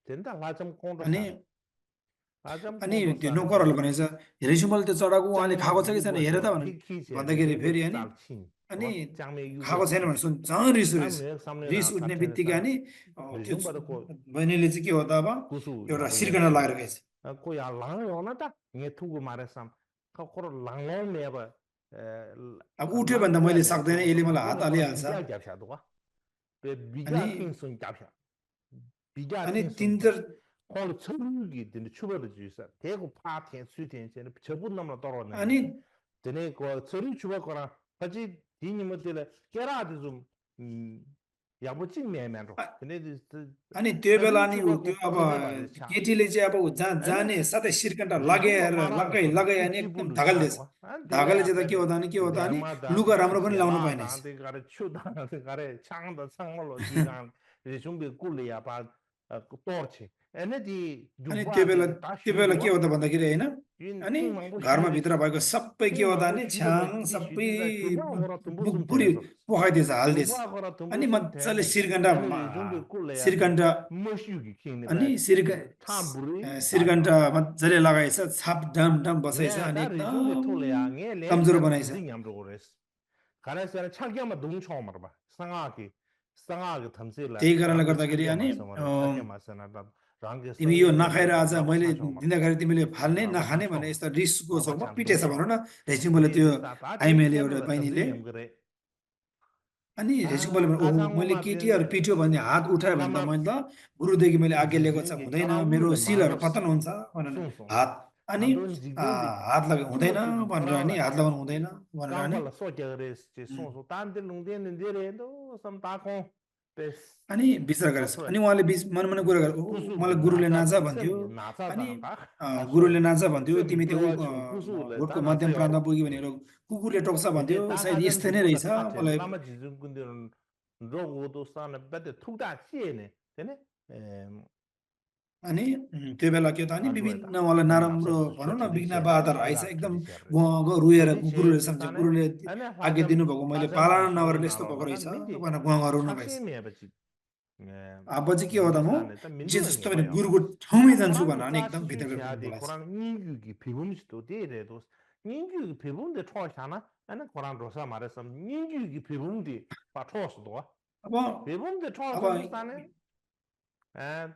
된다 라점 अनि 공도사 라점 अनि त्यो 공도사 नोकरहरूले भनेछ रिजुम्बाले त्यो चढाएको उहाँले खाएको छ कि छैन हेर त 장모 भने 피키제 भन्दाखेरि 리좀베 फेरि अनि 짤친 अनि 와 장메 खाएको छैन 유베스 भने सुन झन् रिस उठेछ 삼내 रिस 삼내나 उठ्ने बित्तिकै 사태사 अनि त्यो 리좀바도 बहिनीले चाहिँ के हो त अब 구수 एउटा 야부야 सिर्कना लागेर गएछ को야 랑로나다 예 투구 말했삼 코로 랑로 메바 अब उठ्यो भने त मैले सक्दैन यसले मलाई हात को로 हालिहाल्छ 비자 잡샤도가 그 अनि 비자 킹슨 잡샤 비자 अनि 킹슨 तिन 코로 철기 된 추버를 주사 대고 파티에 수티에 저분 넘어 떨어네 अनि 되네 그 철이 주버 거라 같이 디니 못들 깨라도 좀 야부진 매매로 근데 अनि त्यो बेला 철이 अनि 주버 त्यो अब 거기서 받을 차 केटीले चाहिँ अब जहाँ जाने 아니 साथै सिर्कन्टा 리좀바 लगाएर 말하는 लगाइ 소리 लगाइ अनि एकदम 찌찌부를 ढागलिदिएछ 차도 안 ढागले 되야 चाहिँ त के हो 되네 त अनि के हो त अनि 대마다 लुगा राम्रो पनि लाउनु 셀라 पाइनेछ 나한테 가래 추다 가래 창도 창물로 지간 이제 준비 꿀이야 봐 torche एने디 अनि जुबादे 다 त्यो बेला के 슈도와 हो त भन्दाखेरि हैन इन अनि tingmangbo घरमा 슈데레 भित्र भएको सबै के हो त tingmangbo भने 슈데 छ्याङ बकिति सबै 슈디자 जुबा गरा तुम्बो पुरी सुमतेरेस पोखाइदिएछ हाल्दिएछ जुबा गरा तुम्बो अनि मजाले सुमतेने अनि जुम्बे कुलेयाते सिरगण्ड मस्युगी किने अनि बा थाम्बुरी सिरगण्ड मजाले लगाएछ छाप डाम डाम बसाइछ ने अनि दा रिजुम्बे एकदम थोलेया nge ले कमजोर tab बनाइछ thamsing yam rores kana sera chagyama dung chomar ba sanga ki thamse la त्यही कारणले rangi गर्दाखेरि अनि chagyama sana da rangi तिमी यो sange de नखाएर la आज raba मैले cha chomar दिँदाखेरि तिमीले फाल्ने raba cha नखाने भने chomar यस्तो रिसको raba छौमा cha dung पिटेछ भनौँ chomar न रेजिमले de त्यो de sa ta de आइमेले एउटा kebe la बहिनीले thamsing yam gre अनि रेजिमले भने ओहो kazang मैले ma केटीहरू पिट्यो भने हात उठायो भने त lama मैले त गुरुदेखि मैले आज्ञा लिएको छ jigding हुँदैन karang मेरो ulu सिलहरू mandos पतन हुन्छ भनेर sung sung हात अनि mandon jigding de हात लगे हुँदैन chuchu gi भनेर karang अनि la हात लगाउनु हुँदैन भनेर अनि Kangpa la so kya res che उम्, so so tan de lung de ne de re do sam ta kong pes अनि विचार lo गरेछ so अनि उहाँले मन मन कुरा गरे pusu gi मलाई na गुरुले cha नाचा da भन्थ्यो sem gi na cha अनि da ta so गुरुले नाचा भन्थ्यो sem तिमी kyo त्यो wa chung pusu le भोटको ta na sa मध्यम yor प्रान्तमा पुग्यो भनेर कुकुरले टोक्छ भन्थ्यो de ta सायद ga zam यस्तै ji नै bu da रहेछ ka che मलाई lama ji jung kun de ro go do sa na ba de thu da che ne de ne अनि त्यो बेला के त अनि ma dwe da विभिन्न मलाई en ma नराम्रो so भनौँ न chodi विघ्न che बाधाहरू ma आइछ ga एकदम chodi che res गुवा रोएर chodi che गुरुले de सम्झ्यो sa ne गुरुले ane आज्ञा hwajam दिनुभएको मैले hwajam पालना ma so नगरेर ge यस्तो na भएको lo da रहेछ mi de भनेर गुवा रुनु भएछ chakse me ba chi अब चाहिँ के हो त mindu म sane ta जे mindu la जस्तो nge भने ba गुरुको ठाउँमै जान्छु Kurang भनेर अनि za एकदम shi shu भित्रभित्र xia de बोलाएछ Kurang ningyu ki pibum shi to de re dos ningyu ki pibum de chua xia na ana Kurang rosa ma re sam ningyu ki pibum de pa chua shi do अब pibum de chua अब shi do sa ne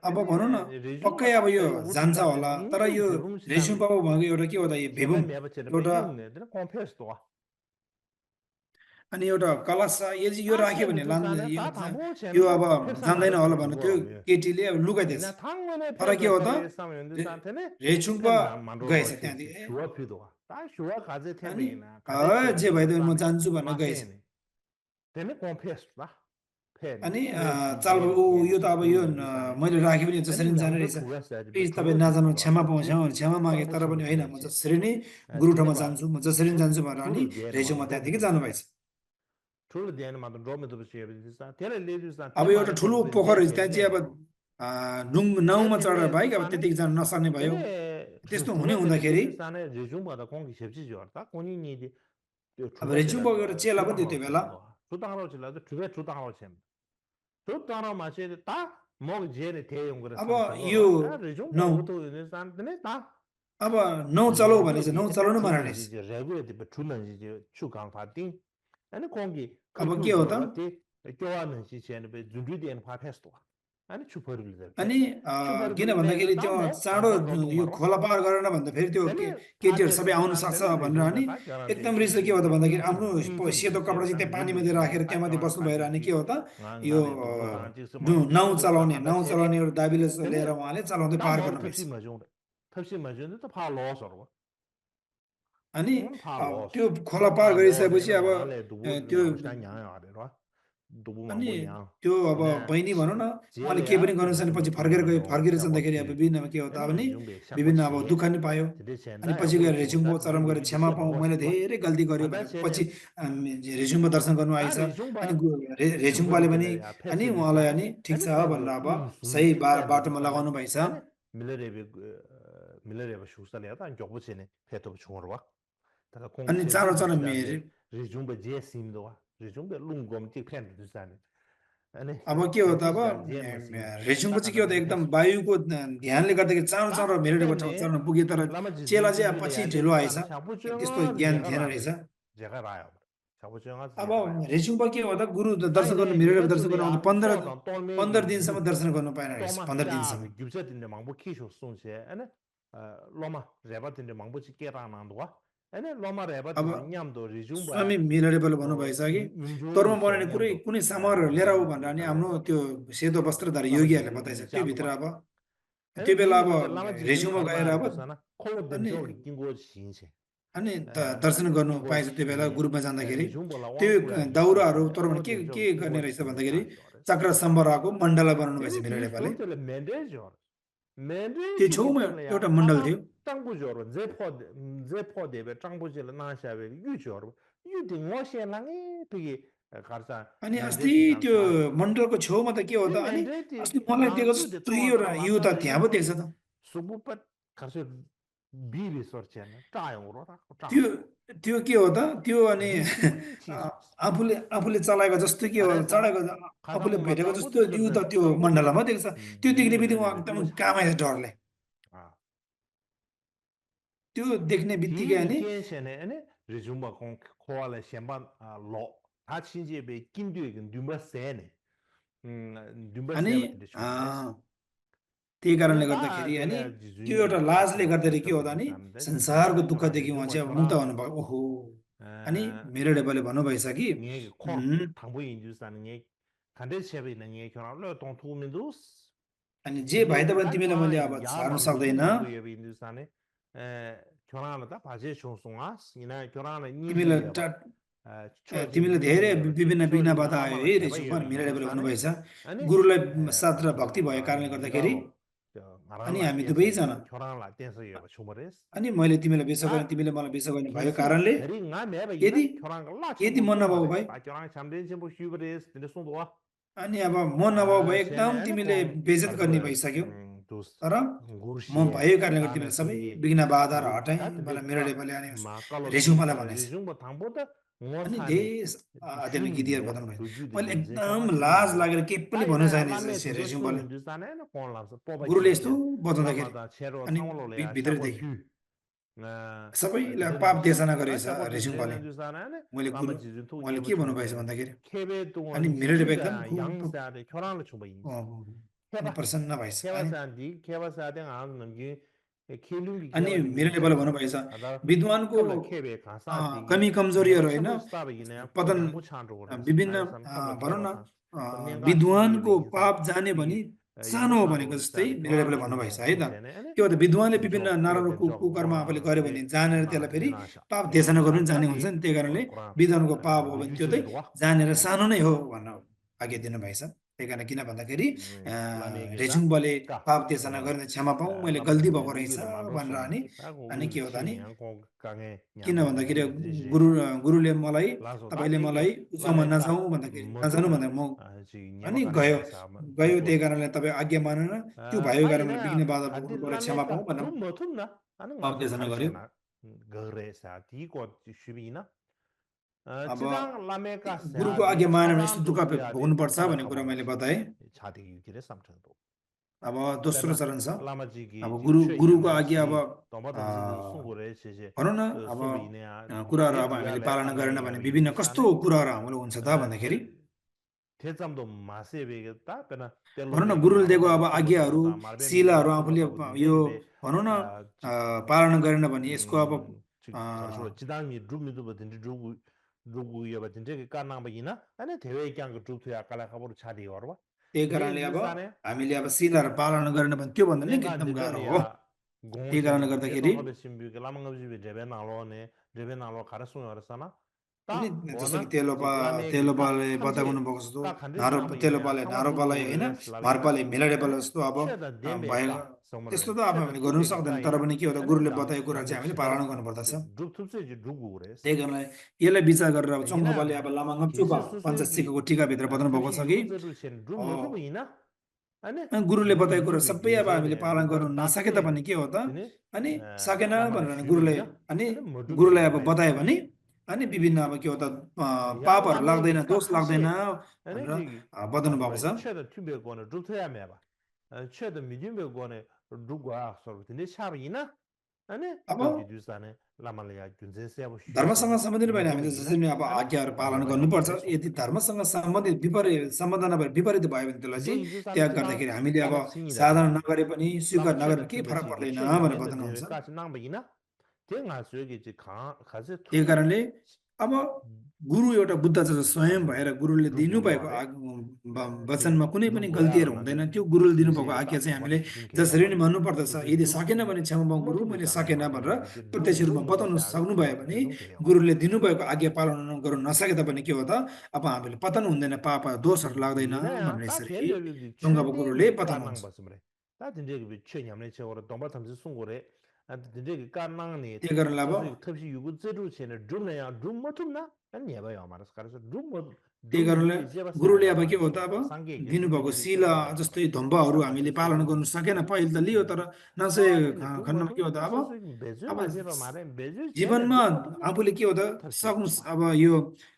अब भनौँ न tene rizhung ba पक्कै अब ta यो pe wu जान्छ tu da होला तर ningyu ki यो pibum shi रेसुम sam पापा भएको एउटा के हो त यो भेबुम xeba me ba che de ba एउटा yung ne de kongpe shi do अनि एउटा कलश छ यो ta राख्यो che भने me du sa ne ta thangbo che यो na ta अब phep sa ma जान्दैन re होला sam भनेर ju त्यो go me केटीले अब लुकाइदिएछ ina thangbo ne तर phep के de हो sa त re sam yun de sa tene रेचुम्पा phep man ro ro गएछ che त्यहाँदेखि shuwa pi do ta shuwa ka ze the अनि be na ka ze che जे be भइदियो sa म ne जान्छु भनेर ma गएछ se ne tene confess la pen अनि me ki चाल je ओ je यो ne त chi अब tu यो ne sa ne मैले राखेँ पनि ani जसरी पनि जाने nyam de रहेछ thuga sa de be please तपाईँ thuga chi नजानु do क्षमा be पाउँछ chi क्षमा मागे tang bo तर chi पनि de होइन be म che जसरी नै गुरु tene ठाउँमा ba जान्छु म जसरी पनि जान्छु भनेर अनि chulu de ne ma रेजुमा ro me त्यहाँदेखि do che जानुभएछ chulu de ne ma ro me do che be sa tele le du sa अब te ma एउटा ne ठुलो ko be je पोखर रहेछ the त्यहाँ le चाहिँ अब ro नाउँमा je the चढेर le बाहेक du अब sa ne त्यतिकै जान नसक्ने भयो tene त्यस्तो हुने chula de le हुँदाखेरि du sa ne rejung ba da kong ki shep chi jor ta koni ni de अब chuba che la रेजुङको एउटा चेला पनि chudang थियो ro त्यो che बेला do chudang ro che la chuba chudang ro che chudang ro ma che ta mo je ne the yong gre अब sam chung यो ro ta rejung ba नौ wo to ne san ne ta अब नौ चलाऊ भने चाहिँ Reguedi नौ ene चलाउनु भनेर chunan रहेछ ji reguedi be chunan ji chugang fa ding ene kongi अब kagyu के हो jorwa त de kyowa nan ji chen be junju de en fa festo ane chupar bil de अनि chupar किन bil le भन्दाखेरि ta त्यो mo चाँडो gangpa ro tung यो marwa खोला पार गरेन भन्दा फेरि त्यो tene ta केटीहरू de सबै de आउन san सक्छ tene भनेर rejung अनि ba ta garanti एकदम रिसले के हो त भन्दाखेरि ting आफ्नो ting ting सेतो ji कपडा che चाहिँ ta त्यहाँ min पानीमध्ये ji राखेर ta त्यहाँमाथि garanti बस्नु ta भएर ji अनि ji के हो त यो ngale do ta ji se ma ji now do de चलाउने ta नाउ che चलाउने एउटा दाबीले tene लिएर उहाँले चलाउँदै ta पार mo गर्नुभएछ thapsi ma jung de ta pha lo so ro अनि pha lo त्यो खोला पार pha lo de गरिसकेपछि ne अब ngale du त्यो nyang sha nyang ya de ro dubu अनि mangbo nyang त्यो अब ene बहिनी भनौँ न उहाँले jele केही ya पनि गर्न tene सक्ने पछि dubu फर्केर tumang गयो jo फर्केर shakwa जाँदाखेरि अब chi विभिन्न के हो त ene भने rijung be shakwa विभिन्न अब chi दुःख नि पायो tede chen अनि da ya पछि bo गएर chi रेजुङको ta चरण rijung be गरेर ji क्षमा she पाऊँ mo मैले shakwa धेरै गल्ती गरेँ ada भनेर chen पछि ne रेजुङको दर्शन गर्नु ta आएछ rijung अनि ba chupar रेजुङपाले पनि bile ya अनि phepsi bi उहाँलाई sa ne अनि ठिक ene छ pen भनेर do अब lung sum सही chi pen do बाटोमा sa ne लगाउनु भएछ ene milere be shuksa le ya ta gyokbu che ne pheto bu chung ro ta kong अनि che चाँडो ji चाँडो ji da मेरे de rijung be je sim do rijung be lung gom ti phen du sa ne ane अब के हो त अब British gal jen sim रेजुङको ta चाहिँ ka के da हो त bu एकदम phes वायुको ध्यानले गर्दाखेरि चाँडो ta चाँडो मेरेको phen ठाउँ ne चढ्न पुग्यो तर lama ji चेला jung चाहिँ kun अब de पछि ya de ढिलो sa आएछ ne shabu त्यस्तो chunga ज्ञान jega थिएन ra रहेछ be jega ra ya shabu chunga अब jega ra ya रेजुङमा के हो त गुरु ai दर्शन गर्नु ne मेरेर jega chu दर्शन de गर्नु आउँदा ya so dang to me 15 gi दिनसम्म gyup दर्शन गर्नु पाएन to रहेछ ma 15 cha दिनसम्म gi gyup cha din de mang bo ki shu sung che ane loma reba din de mang bo chi ke ra nang do ane loma reba अब din de nyam do rijung ba Swami मिलरेबल to भन्नुभएछ कि yum jo तोरमा ri che बनाउने nyam कुनै do कुनै सामानहरू लिएर आऊ भनेर अनि kale आफ्नो त्यो सेतो वस्त्रधारी lama ji योगीहरूले बताएछ त्यो cha do भित्र ba अब ane त्यो बेला di अब ju de lama ji रेजुङमा thar गएर ba अब de sa na ko den अनि jo gi king go xin che अनि दर्शन गर्नु king go पाएछ त्यो बेला xin ग्रुपमा जाँदाखेरि rijung bo la त्यो wang ku ya gi xin दाउराहरू che तर भने ko den jo के gi king गर्ने go रहेछ xin भन्दाखेरि cha jo चक्र सम्बराको मण्डला बनाउनु भएछ Tini मिलर di नेपालले su tele mende jor. Mende त्यो ki di छेउमा tele ya एउटा मण्डल tata थियो changbu jor. Ze po de be changbu jile na xa be yu jor. Yu di ngo xe lang e pigi 가르사 अनि अस्ति mandate त्यो gansa मण्डलको छेउमा त के हो the त अनि mandate अस्ति मलाई देख्दा gansu de जस्तो to एउटा la यो sa त le त्यहाँ पो देख्छ त subupat karsu biri sorchena tayong ro ta त्यो ta त्यो के हो त त्यो अनि discipline अ, thesis आफूले आफूले चलाएको जस्तो के हो are sa चढेको आफूले khadang ma भेटेको tangbo जस्तो de यो त त्यो tangbo de मण्डलमा देख्छ त्यो देख्ने jibu de बित्तिकै उहाँ le एकदम du cha कामाइछ डरले त्यो देख्ने बित्तिकै di अनि tian shen ne ne rizumba kong kwa la shenban lo ta chinje be kindue gen dumba se ne dumba अनि se ba de a, chumres त्यही ane कारणले ta गर्दाखेरि अनि tena त्यो jizun एउटा gi लाजले khasang गर्दाखेरि के chepta हो त bu अनि sam de संसारको chora दुःखदेखि उहाँ rizumba चाहिँ मुक्त chora हुनुभयो ओहो अनि मेरो डेपाले भन्नुभएछ कि nge khor "हुँ, thangbo yin ju san nge kande chebe na nge khora lo tong tu min dus अनि जे tinde भए ge पनि ta तिमीलाई chora मैले अब ya छाड्न mang सक्दैन guzum thangbo yebe yin ju san ne chora la ta pa je chung sung as ina chora la ni तिमीलाई ji ya टा ba cho je तिमीलाई ni धेरै ji ya ba विभिन्न cho विघ्न je बाधा nang la आयो ma है la theba रहेछु yebe भने yin मेरो ju डेपाले san ne भन्नुभएछ ane गुरुलाई साथ र भक्ति भएको la कारणले mi ga गर्दाखेरि lo ngarang अनि la हामी ten se दुवैजना chora la ten se yebe chumres अनि मैले तिमीलाई बेसो ta गरेँ तिमीले मलाई बेसो गर्ने भएको kesi कारणले thari nga me ba ina यदि chora la यदि chumbo मन do ma नभएको re भए ta chora chamden chen bo hubres tinde sung do wa अनि अब म नभएको भए shene एकदम ane तिमीले kong बेइज्जत गर्ने karso भइसक्यो dus तर म gurshie भएको कारणले गर्दा ta na तिमीले सबै singye विघ्न बाधाहरू guru हटाएँ ta tinde मलाई मेरो ka डेपाले अनि ma kalo tinde रेजुङमालाई kala भनेछ rizung bo thangbo ta ngo अनि sa ne देश अध्ययन shrim गीतहरू do बताउनु भयो duju de मैले gunje एकदम chora shrim लाज do लागेर केही ta पनि भन्नु ina छैन la me tinde resume sung बोले min du sa ne kon la so po ba गुरुले chi यस्तो je lama बताउँदाखेरि da chero अनि thanglo le ya cha ko भित्रदेखि thu सबैलाई tinde पाप du sa देशना ta गरेछ cha ko thu resume de बोले ne du sa ne मैले lama गुरु ji jun tu उहाँले ye bo के chu भन्नुभएछ de भन्दाखेरि kebe tu अनि ji मेरो ju डेपा एकदम da yang sa de chora le chu ba yin अनि keba प्रसन्न भएछ keba sa di keba sa de ang nam gi kelung gi अनि keba de मेरो mi नेपालले che भन्नुभएछ ada विद्वानको kabla kebe ka sa di gi कमी neba कमजोरीहरू होइन chabo sta ba yin ya ko पतन yang bu chan ro res विभिन्न na san kabla भनौँ keba न sa ko nenga chi ye be विद्वानको yin san पाप जाने ti भनी gi yang सानो bu हो chan ro भनेको res जस्तै sa मेरो chora नेपालले chu भन्नुभएछ bo है chu त che ne ane के हो त विद्वानले विभिन्न job ke नराम्रो be job कुकर्म ro आफूले na गर्यो de भने जानेर na त्यसलाई फेरि de na sha पाप de देशना गर्नु sha पनि ta जाने di हुन्छन् त्यही कारणले Quran विद्वानको पाप हो भने de त्यो ju चाहिँ de wa जानेर सानो नै हो भन्न आज्ञा दिनुभएछ त्यही कारण किन भन्दाखेरि la me ge ta रेजुङबले ka पाप देशना chora गर्ने क्षमा पाऊँ मैले lama गल्ती de भएको रहेछ lugi la mando भनेर song ta go अनि के gu हो त che नि yang ko ka nge किन nyam de भन्दाखेरि de de je गुरुले मलाई la so ta तपाईँले de मलाई ge la उचाउमा me का नजाउँ भन्दाखेरि motum नजानु na भनेर म ji nyama अनि ka गयो ne sa ma गयो du त्यही कारणले तपाईँ आज्ञा मानेन त्यो भएको ta कारणले ina विघ्न बाधा adi भोग्नु पर्यो la me क्षमा ka पाऊँ भनेर du motum na ane nga पाप so देशना khar गर्यो che na gare sa ti ko shu bi na अब chidang la me ka sa गुरुको di आज्ञा मानेर यस्तो chadang tu दुःख bu ya de भोग्नुपर्छ khala भन्ने कुरा khabar मैले shi बताएँ chadi yu ki re sam chen do अब दोस्रो pena चरण छ lama ji अब gi ji chue गुरुको nyamre आज्ञा अब si tomba tam sin sung go re che che भनौँ न अब sung bi ne ya कुराहरू te अब du ya हामीले le पालना la me गरेन ya भने yin विभिन्न du sa कस्तो ne कुराहरू हाम्रो हुन्छ त भन्दाखेरि te tsam do ma se be ge ta pena te lo भनौँ न be ge गुरुले ma ro दिएको bo अब chum bo tam आज्ञाहरू ta mar be mi le शिलाहरू chum bo आफूले ta bo din यो de be भनौँ न chi पालना गरेन भने यसको अब kar shu chi dang mi dru mi du ba din dru gu ye ba din de ka nang ba yin na ane te we kyang ge dru thu ya kala khabar cha di war ba त्यही de कारणले yin अब du sa ne हामीले अब शिलाहरू पालना गरेन भने त्योभन्दा नि nenga एकदम de गाह्रो de हो ya gong त्यही che कारणले na de गर्दाखेरि tong be sim bi ge lam ngam ji be de be na lo ne de be na lo khar su yor sa na अनि ta go जस्तो na कि ji la me ge ka तेलोपाले kham बताउनु je भएको जस्तो ka khan de na ba yin ya तेलोपाले chama dru नारोपालाई gu होइन res la ba yin na मार्पाले मेलाडेपाले ane जस्तो अब che da den be भएको ka som त्यस्तो re त अब che da हामीले tu गर्नु be ge सक्दैन sa तर yin na पनि के हो त ane गुरुले dang बताएको कुरा dang चाहिँ de हामीले che da पालना गर्नुपर्दछ dru tu se ji dru gu res त्यही कारणले यसलाई विचार गरेर अब yin na चङ्खपाले अब लामाङ्गम चुपा kesi su se gi पञ्चसिकको टिकाभित्र बताउनु tu भएको shi छ कि yu ze ru chen dru mo tu yin na ane गुरुले dru बताएको dru कुरा ge सबै gyun अब je हामीले de पालन dru bar गर्नु da नसके tu तापनि के हो त tene अनि सकेन lama भनेर shu bi गुरुले na अनि ane mo du ge गुरुलाई ge अब ba yin बतायो sa भने अनि विभिन्न अब के हो त ya पापहरू lama लाग्दैन ge ka दोष लाग्दैन khashe ane भनेर ji बताउनु भएको parwe छ che da tu be go na dru tu ya me ba che da mi jin be go ne dru gwa so tene sha bi na ane अब gab ji du sa ne lama le ya gyun zen se bo shu che धर्मसँग ne सम्बन्धित mo भएन du हामीले bi na जसरी नै अब ane आज्ञाहरू पालन nyeba ya ma गर्नुपर्छ re so यदि धर्मसँग सम्बन्धित विपरीत सम्बन्ध नभएर विपरीत भयो भने त्यसलाई tinde चाहिँ yin ju sa ne त्याग chidang गर्दाखेरि हामीले अब lama singi da साधना ta नगरे पनि lama स्वीकार che नगरे da पनि केही tu be फरक chi ge पर्दैन che nyam भनेर le da बताउनुहुन्छ de ka chi nang ba yin na te nga su ge ji kha se त्यही thu कारणले अब गुरु एउटा बुद्ध जस्तो स्वयं lama भएर गुरुले dru gu yo दिनुभएको re che वचनमा कुनै dru पनि gu ya गल्तीहरू na हुँदैन de त्यो गुरुले jun दिनुभएको se आज्ञा ta चाहिँ tomba हामीले tam jun ke ba जसरी ba नै मान्नुपर्दछ de यदि dru सकेन भने क्षमा पाऊँ mo गुरु tu be मैले sa ne सकेन ma भनेर kong de प्रत्यक्ष dru रूपमा mo du बताउन sa सक्नुभयो भने jun ke yo गुरुले दिनुभएको आज्ञा पालन गर्न नसके तापनि के हो त अब हामीले पतन हुँदैन पाप दोषहरू लाग्दैन yina ya भनेर ta यसरी tian de de chue टङ्गाबा de गुरुले ge ka बताउनुहुन्छ nang ba simre ta tin de ge chue nyam le che ora tomba tam sung go re tin de ge ka nang ni त्यही कारणले अब so su tab shi yu gu zhe ru che ne drum na ya drum mo tum na an ye ba ya ma ras ka ras drum mo त्यही कारणले गुरुले अब के हो त अब 상계게 दिनुभएको 두두두두 शील 쩌라야바 जस्तै धम्बहरू हामीले पालन गर्न 샤바치 सकेन पहिले त लियो तर नसके 다들 खण्डमा के 동바도 हो त अब 소소 매주 अब 마제바 말에 매주 제네 जीवनमा 벽부터 आफूले के हो त 터시 सक्नु अब यो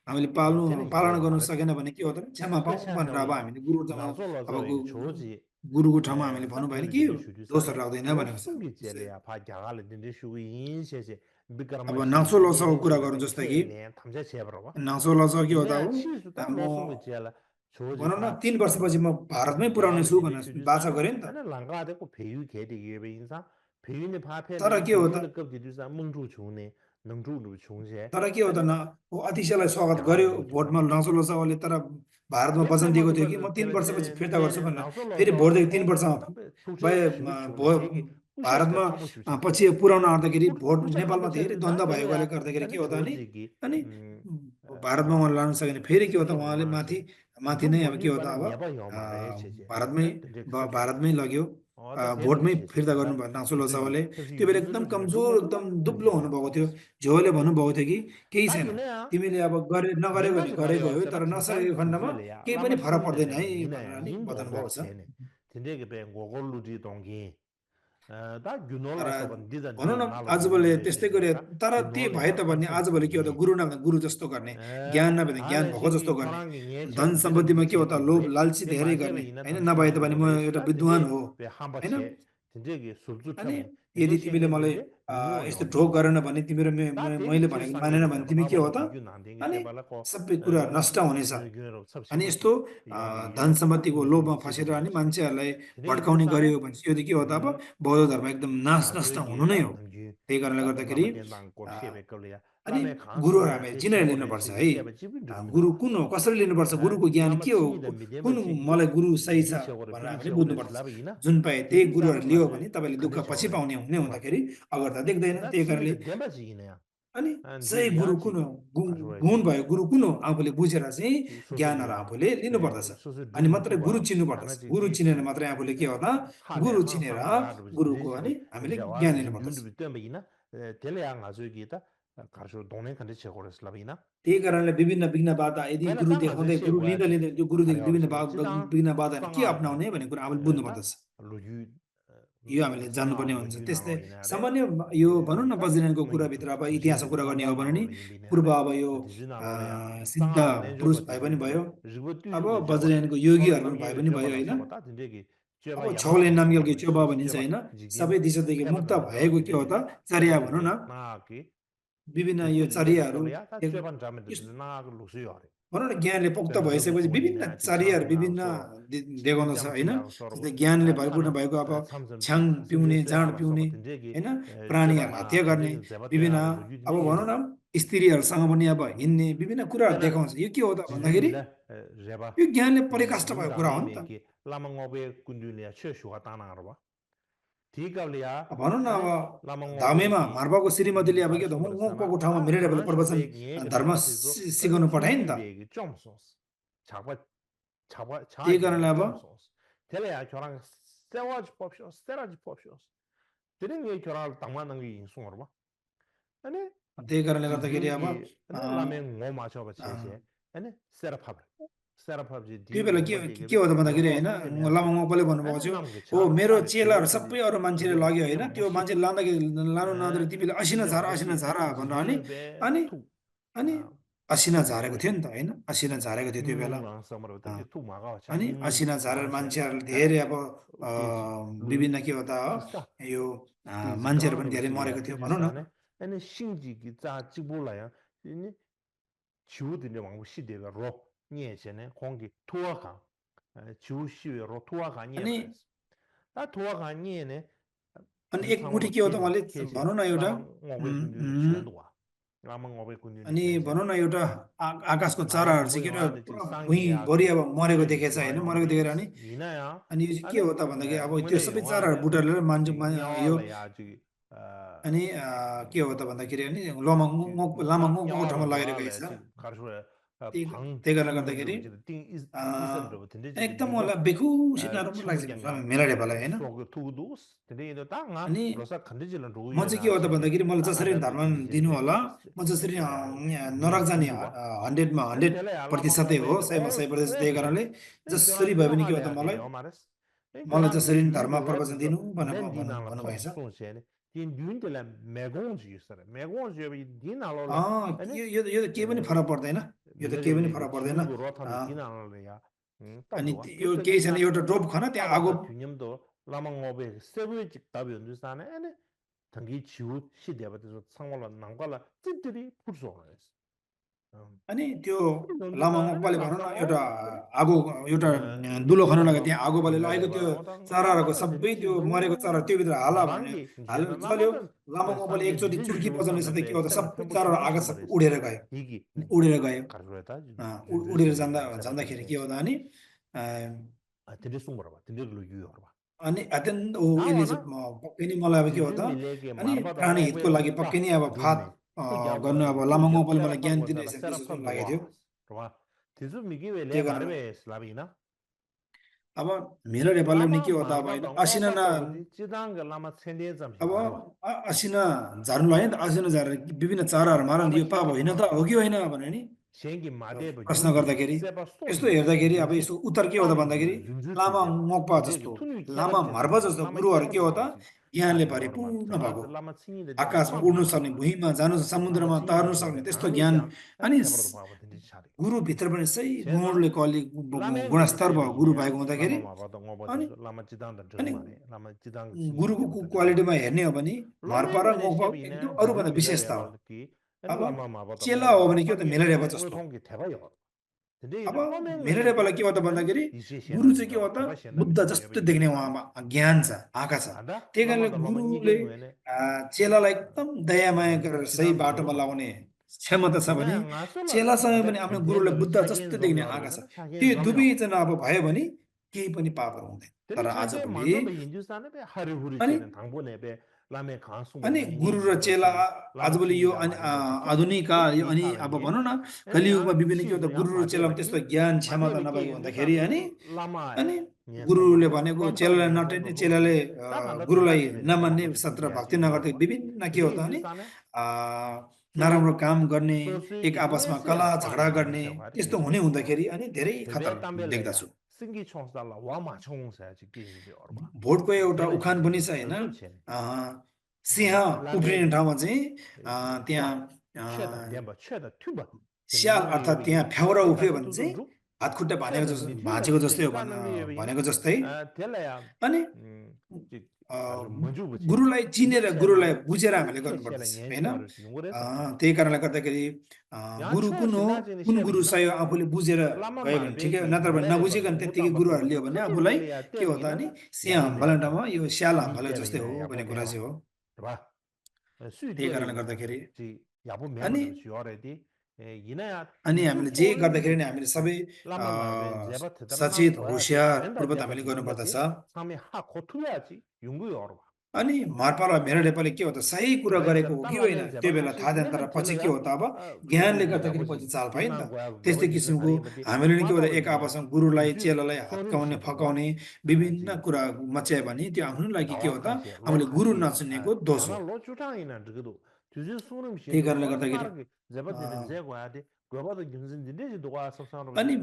हामीले 제네 पालन 이제 गर्न 말에 सकेन भने के हो त क्षमा पाऊ भनेर अब 스페셜리 हामीले गुरुसँग अब 나솔로서 이 조지 गुरुको ठाउँमा हामीले भन्नुभयो भने 답변을 के 드릴 수도 दोषहरू 있어요 लाग्दैन भनेको छ 로스기 제레야 바갸갈 딘데 슈기 인세세 अब 비그라마시 नासो लसाको कुरा 예레 गरौँ जस्तै कि 케네 탐자 제브라바 नासो लसा के हो त 네 अब 치수다 म 로스기 제라 조지 भनौँ न 바 3 वर्षपछि म भारतमै पुर्याउने 야갈 छु 딘데 भनेर बाचा 슈두사 गरेँ नि त 아니 랑가데고 배유 개되게 인사 배유의 तर 파페네 के हो त 배유의 급디두사 멍주 중네 능주루 중세 तर के हो त 아니 अतिशयलाई स्वागत गर्यो 야갈 루두바 भोटमा नासो लसाले तर भारतमा वचन दिएको थियो कि म 3 वर्षपछि फिर्ता गर्छु भनेर फेरि भोट दिएको 3 वर्षमा भए भारतमा पछि पुर्याउन आउँदाखेरि भोट नेपालमा धेरै द्वन्द्व भएकोले गर्दाखेरि के हो त अनि भारतमा उहाँले लान सकेन फेरि के हो त उहाँले माथि माथि नै अब के हो त अब भारतमै भारतमै लग्यो भोटमै फिर्ता गर्नुभयो नासो लसावले त्यो बेला एकदम कमजोर एकदम दुब्लो हुनुभएको थियो झोले भन्नुभएको थियो कि केही छैन तिमीले अब गरे नगरे भने गरे गयो तर नसकेको खण्डमा केही पनि फरक पर्दैन है भनेर नि बताउनु भएको छ 진짜게 배 고골루지 동기 다 तर 균올라서 번디다 भनौँ न आजभोलि त्यस्तै गरे तर त्यही भए त भने आजभोलि के हो त गुरु नभए गुरु जस्तो गर्ने ज्ञान नभए त ज्ञान भएको जस्तो गर्ने धन सम्पत्तिमा के हो त लोभ लालची धेरै गर्ने होइन नभए त भने म एउटा विद्वान हो होइन 진짜게 अनि 술주처럼 यदि तिमीले मलाई यस्तो ढोक गरेन भने तिम्रो मैले भनेको मानेन भने तिमी के हो त अनि सबै कुरा नष्ट हुनेछ अनि यस्तो धन सम्पत्तिको लोभमा फसेर अनि मान्छेहरूलाई भड्काउने गर्यो भने त्यो के हो त अब बौद्ध धर्म एकदम नाश नष्ट हुनु नै हो त्यही कारणले गर्दाखेरि अनि गुरुहरू हामीले चिनेर लिनुपर्छ है गुरु कुन हो कसरी लिनुपर्छ गुरुको ज्ञान के हो कुन मलाई गुरु सही छ भनेर हामीले बुझ्नुपर्छ जुन पाए त्यही गुरुहरू लियो भने तपाईँले दुःख पछि पाउने हुने हुँदाखेरि अगर त देख्दैन त्यही कारणले अनि सही गुरु कुन हो गुण भयो गुरु कुन हो आफूले बुझेर चाहिँ ज्ञानहरू आफूले लिनुपर्दछ अनि मात्रै गुरु चिन्नु पर्दछ गुरु चिनेर मात्रै आफूले के हो त गुरु चिनेर गुरुको अनि हामीले ज्ञान लिनुपर्दछ त्यही कारणले विभिन्न विघ्न बाधा यदि गुरु देखाउँदै गुरु लिँदै लिँदै त्यो गुरुदेखि विभिन्न विघ्न बाधा के अप्नाउने भन्ने कुरा आफूले बुझ्नुपर्दछ यो हामीले जान्नुपर्ने हुन्छ त्यस्तै सामान्य यो भनौँ न वज्रयानको कुराभित्र अब इतिहासको कुरा गर्ने हो भने नि पूर्व अब यो सिद्ध पुरुष भए पनि भयो अब वज्रयानको योगीहरू पनि भए पनि भयो होइन अब छौले नामगेलको चोबा भनिन्छ होइन सबै दिशादेखि मुक्त भएको के हो त चर्या भनौँ न विभिन्न यो चर्याहरू भनौँ न ज्ञानले पोख्त भइसकेपछि विभिन्न चर्याहरू विभिन्न देखाउँदछ होइन जस्तै ज्ञानले भरिपूर्ण भएको अब छ्याङ पिउने जाँड पिउने होइन प्राणीहरू हत्या गर्ने विभिन्न अब भनौँ न स्त्रीहरूसँग पनि अब हिँड्ने विभिन्न कुराहरू देखाउँछ यो के हो त भन्दाखेरि यो ज्ञानले परिकाष्ठ भएको कुरा हो नि त भनौँ न अब धामेमा मार्बाको श्रीमतीले अब के त मुखको ठाउँमा मिलेर प्रवचन धर्म सिकाउनु पठाए नि त त्यही कारणले अब त्यही कारणले गर्दाखेरि अब त्यो बेला के हो त भन्दाखेरि होइन लामा मङ्गोले भन्नुभएको थियो हो मेरो चेलाहरू सबै अरू मान्छेले लग्यो होइन त्यो मान्छे लाँदाखेरि लानु नदिएर तिमीले असिना झार भनेर अनि अनि असिना झारेको थियो नि त होइन असिना झारेको थियो त्यो बेला अनि असिना झारेर मान्छेहरूले धेरै अब विभिन्न के हो त यो मान्छेहरू पनि धेरै मरेको थियो भनौँ न अनि एक मुठी के हो त उहाँले भनौँ न एउटा अनि भनौँ न एउटा आकाशको चराहरू चाहिँ के भुइँभरि अब मरेको देखेछ होइन मरेको देखेर अनि के हो त भन्दाखेरि अब त्यो सबै चराहरू बुटेर मान्छे यो अनि के हो त भन्दाखेरि अनि लामा ठाउँमा लगेर गएछ 방 त्यही कारणले गर्दाखेरि 팅들로 이제 띵 이선으로 근데 이제 एकदम 미국 मलाई बेखुसी नराम्रो लाग्छ 친구경야 मेला ढेपालाई हैन 속 투도 근데 이제 땅아 अनि 로사 컨디션은 म चाहिँ के 루이나 हो त 시제 भन्दाखेरि मलाई जसरी 땅아다 धर्म दिनु 베지니제데 होला म जसरी यहाँ नरक जाने 미주와 100 मा 근데 100 텔레 प्रतिशतै हो 알라망고베 100 मा 100 प्रतिशत त्यही 왜 कारणले जसरी 교란 भए पनि के हो 교환하려 त मलाई 하게요 말았어 मलाई 교란 जसरी धर्म 뉴도 प्रवचन दिनु 레드도 맨디나라 भन्नुभएछ 톱송세네 디 뉴인들라 매공주 있어라 매공주 디나로라 अँ 아니 यो त केही पनि फरक पर्दैन यो त केही पनि 밀레저리 फरक पर्दैन 지우고 로탄도 अँ, 디나로야 अनि 따도와 यो केही छैन एउटा ड्रप खन त्यहाँ आगो 아바타 균념도 라망고베 세브직 답이 언주사네 아니 당기 지우 시대부터 상관을 난관라 찌들이 불소하였어 अनि त्यो लामा 언주사네 मक्पाले भनौँ न 라마고 एउटा आगो एउटा दुलो खन्नु लागि त्यहाँ आगो बालेर लागेको त्यो 밀레저바 어떤 चराहरूको 라마다 सबै त्यो मरेको 딘치도 चरा त्यो भित्र हाला भन्यो 나랑기 हाल 이제는 जल्यो 라마는 लामा मक्पाले 상계 एकचोटि 디지 चुर्की 주사 बजाउने साथै के 멤베 हो त 세라 सबै 템포 चराहरू 템포 आकाश सबै 쳐버렸어 उडेर गयो 이기 उडेर गयो 가르로다 उडेर 뉴질랜드 जाँदाखेरि के 제바티네스 हो त अनि 아 근데 숨어라 봐 근데 루유어 봐 अनि अत्यन ओ यसले 나와나 चाहिँ पक्कै नि मलाई अब के हो 지주 त 밀레게 अनि 마르바다 प्राणी हितको 오베 लागि पक्कै 다 नि अब फात 둠네 그 गर्नु अब 야고도 लामा 그 मक्पाले मलाई 세라 ज्ञान 팝고 दिने 살아 रहेछ 세라 जस्तो 팝도 लागेको थियो 와 봐 디주 미기웨 레 त्यही कारण 마르베 슬라비나 अब मेरो नेपालले पनि 라마 के हो त अब होइन 마르바다 असिना न 오바바도 지당가 라마 천대 잠시 अब 마르바 असिना झार्नु लाग्यो नि त असिना झारेर विभिन्न चराहरू मारन 라마 यो पाप होइन त 시바도 हो कि होइन भने नि 생기 마데바 प्रश्न 융기 गर्दाखेरि 세바 यस्तो 소니 हेर्दाखेरि अब 융지 यसो उत्तर के हो त भन्दाखेरि 땅이 लामा 융주시데 मोक्पा 되게 जस्तो 투누이 लामा 깨바체네 मार्ब जस्तो 라마 गुरुहरू के हो त 깨바도 ज्ञानले 가리오 얼마 भरिपूर्ण भएको 저마들 라마 칭이데 데 आकाशमा 라마 उड्न सक्ने 마르바 भुइँमा जानु 라마 समुद्रमा तर्न 칭이데 सक्ने 저베 त्यस्तो 나니 ज्ञान 장 अनि 세바도 봐봐 든지 차리 गुरुभित्र पनि सही 제가 गुणले कलि 라멘게 गुणस्तर भयो गुरु 세비야 भएको हुँदाखेरि 라마 마바도 अनि ngo바데 라마 지당다 अनि 저마네 라마 지당 칭이데 गुरुको 저버데 저마 क्वालिटीमा हेर्ने हो भने मार्पा र 라멘게 मोक्पा एकदम 세비네 디주 अरूभन्दा 밀레 विशेषता हो 레바르티 अब 라마 마바도 चेला हो ngo바데 भने के हो त 상계 मेला रेपा 왜 जस्तो 송기 대봐요 근데 अब 이제 라멘게 मेरो नेपाललाई के हो त 아니 भन्दाखेरि 이제 गुरु चाहिँ के 시에나니까 हो त 대바 시에나 बुद्ध 미시고 जस्तो 여비 देख्ने 이제나 उहाँमा ज्ञान छ आँखा छ 아다 त्यही कारणले 라마도 라마 गुरुले 이게 뭐네 चेलालाई एकदम दया माया गरेर सही 지단도 बाटोमा 저러마 लगाउने क्षमता छ भने 근데 나서라 चेलासँग पनि 아다 आफ्नो गुरुले 균제도 बुद्ध जस्तो 차겐 देख्ने 좀 आँखा छ 여러잖아 차겐 त्यो 좀요 दुवैजना अब भयो भने केही पनि पापहरू हुँदैन तर 근데 저게 आजभोलि 만나면 인주산에 배 하루후리 अनि 쟤는 당분에 배 라메 강수고 अनि गुरु र 미니지도 चेला 쟤는 라마 आजभोलि यो 칭이가 말이 뭐 그때 आधुनिक काल यो अनि अब 디카라니 भनौँ न 아니 कलियुगमा 야 विभिन्न के हो त 치우도 야 गुरु र चेलामा त्यस्तो 마데바디 ज्ञान क्षमता नभएको 마데바기 हुँदाखेरि अनि 인주산도 라마에 अनि 녀선도 गुरुले भनेको 럼파라 चेलालाई नटेर्ने 녀선도 चेलाले 로지 딱 간다 गुरुलाई 대바지네 नमान्ने 대바하고 सत्र भक्ति 딘디야지 नगर्दै 요르바 विभिन्न के हो 근데 त अनि 인주산에 आ, 소 नराम्रो काम गर्ने एक 소수익이 आपसमा 두에서야 कला झगडा 빠니 गर्ने 인주사과리 त्यस्तो हुने 인주사과 हुँदाखेरि अनि धेरै खतरा 대배 담벨레야 देख्दछु 승기 총살라 와마 총사야지 게임이 얼마 भोटको एउटा 쟤는 उखान पनि छ होइन 저저 쟤네 सिंह उफ्रिने 라메 ठाउँमा चाहिँ त्यहाँ 와 최다 댐바 최다 튜바 स्याल 덴디노 अर्थात् 여비 त्यहाँ फ्याउरा उफ्रियो भने चाहिँ 이카투투두두 हात खुट्टा भाँचेको 최다 जस्तो 니튜바 भाँचेको जस्तै हो 덴디카는 여비 भनेको जस्तै 아 델라야 अनि 지 अ, 가서 먼저 보지 गुरुलाई चिनेर 디체라 गुरुलाई बुझेर हामीले 디체라 गर्नुपर्दछ होइन 옌주아를 용어래서 त्यही कारणले गर्दाखेरि 야 गुरु कुन हो 추어지나지니 कुन गुरु 시합이나 सही हो आफूले बुझेर 라마 गयो भने ठिकै हो 말베기 नत्र भने 말레레바 नबुझिकन त्यत्तिकै 용어다 गुरुहरू 바도 लियो भने 그때 आफूलाई 말이야 के हो त अनि 땜이나 सिंह हम्बले 야보메야 ठाउँमा यो स्याल हम्बले जस्तै हो 니때베이나 भन्ने कुरा 야보메야 चाहिँ हो 봐 त्यही कारणले 수이때리나 गर्दाखेरि 지 अनि 야보메버들 주어래디 이나야 अनि 디주 हामीले जे गर्दाखेरि 소름이지 नि हामीले सबै 라마 말베 제바 대단한 सचेत 거야지 होसियार 렌다 पूर्वत 제바 हामीले गर्नुपर्दछ 용거지 상미 하 고투야지 용구이 얼어 अनि मार्पाला मेरो नेपालले के हो त सही कुरा 왜 गरेको हो कि होइन 땅라면 त्यो बेला 제발 थाहा थिएन तर 하시면 पछि के 텔레야 हो त अब ज्ञानले 그루기 गर्दाखेरि 야보지 पछि चाल पायो नि त 디만 거야 त्यस्तै 야보지 किसिमको 사리버디 हामीले नि के हो त एक 마바버디냐 आपसमा गुरुलाई 디주 चेलालाई हत्काउने 소름시도 와 फकाउने विभिन्न 지 कुरा मच्यायो भने त्यो आफ्नो लागि के हो त 나와카시 हामीले गुरु 로카시 नचुनेको दोष हो 야나 로주장이나 저기도 주주 त्यही 소름시도 कारणले 어디 गर्दाखेरि 빠르게 제바디는 제거야지 그거보다 김선진데 도와 속상으로 अनि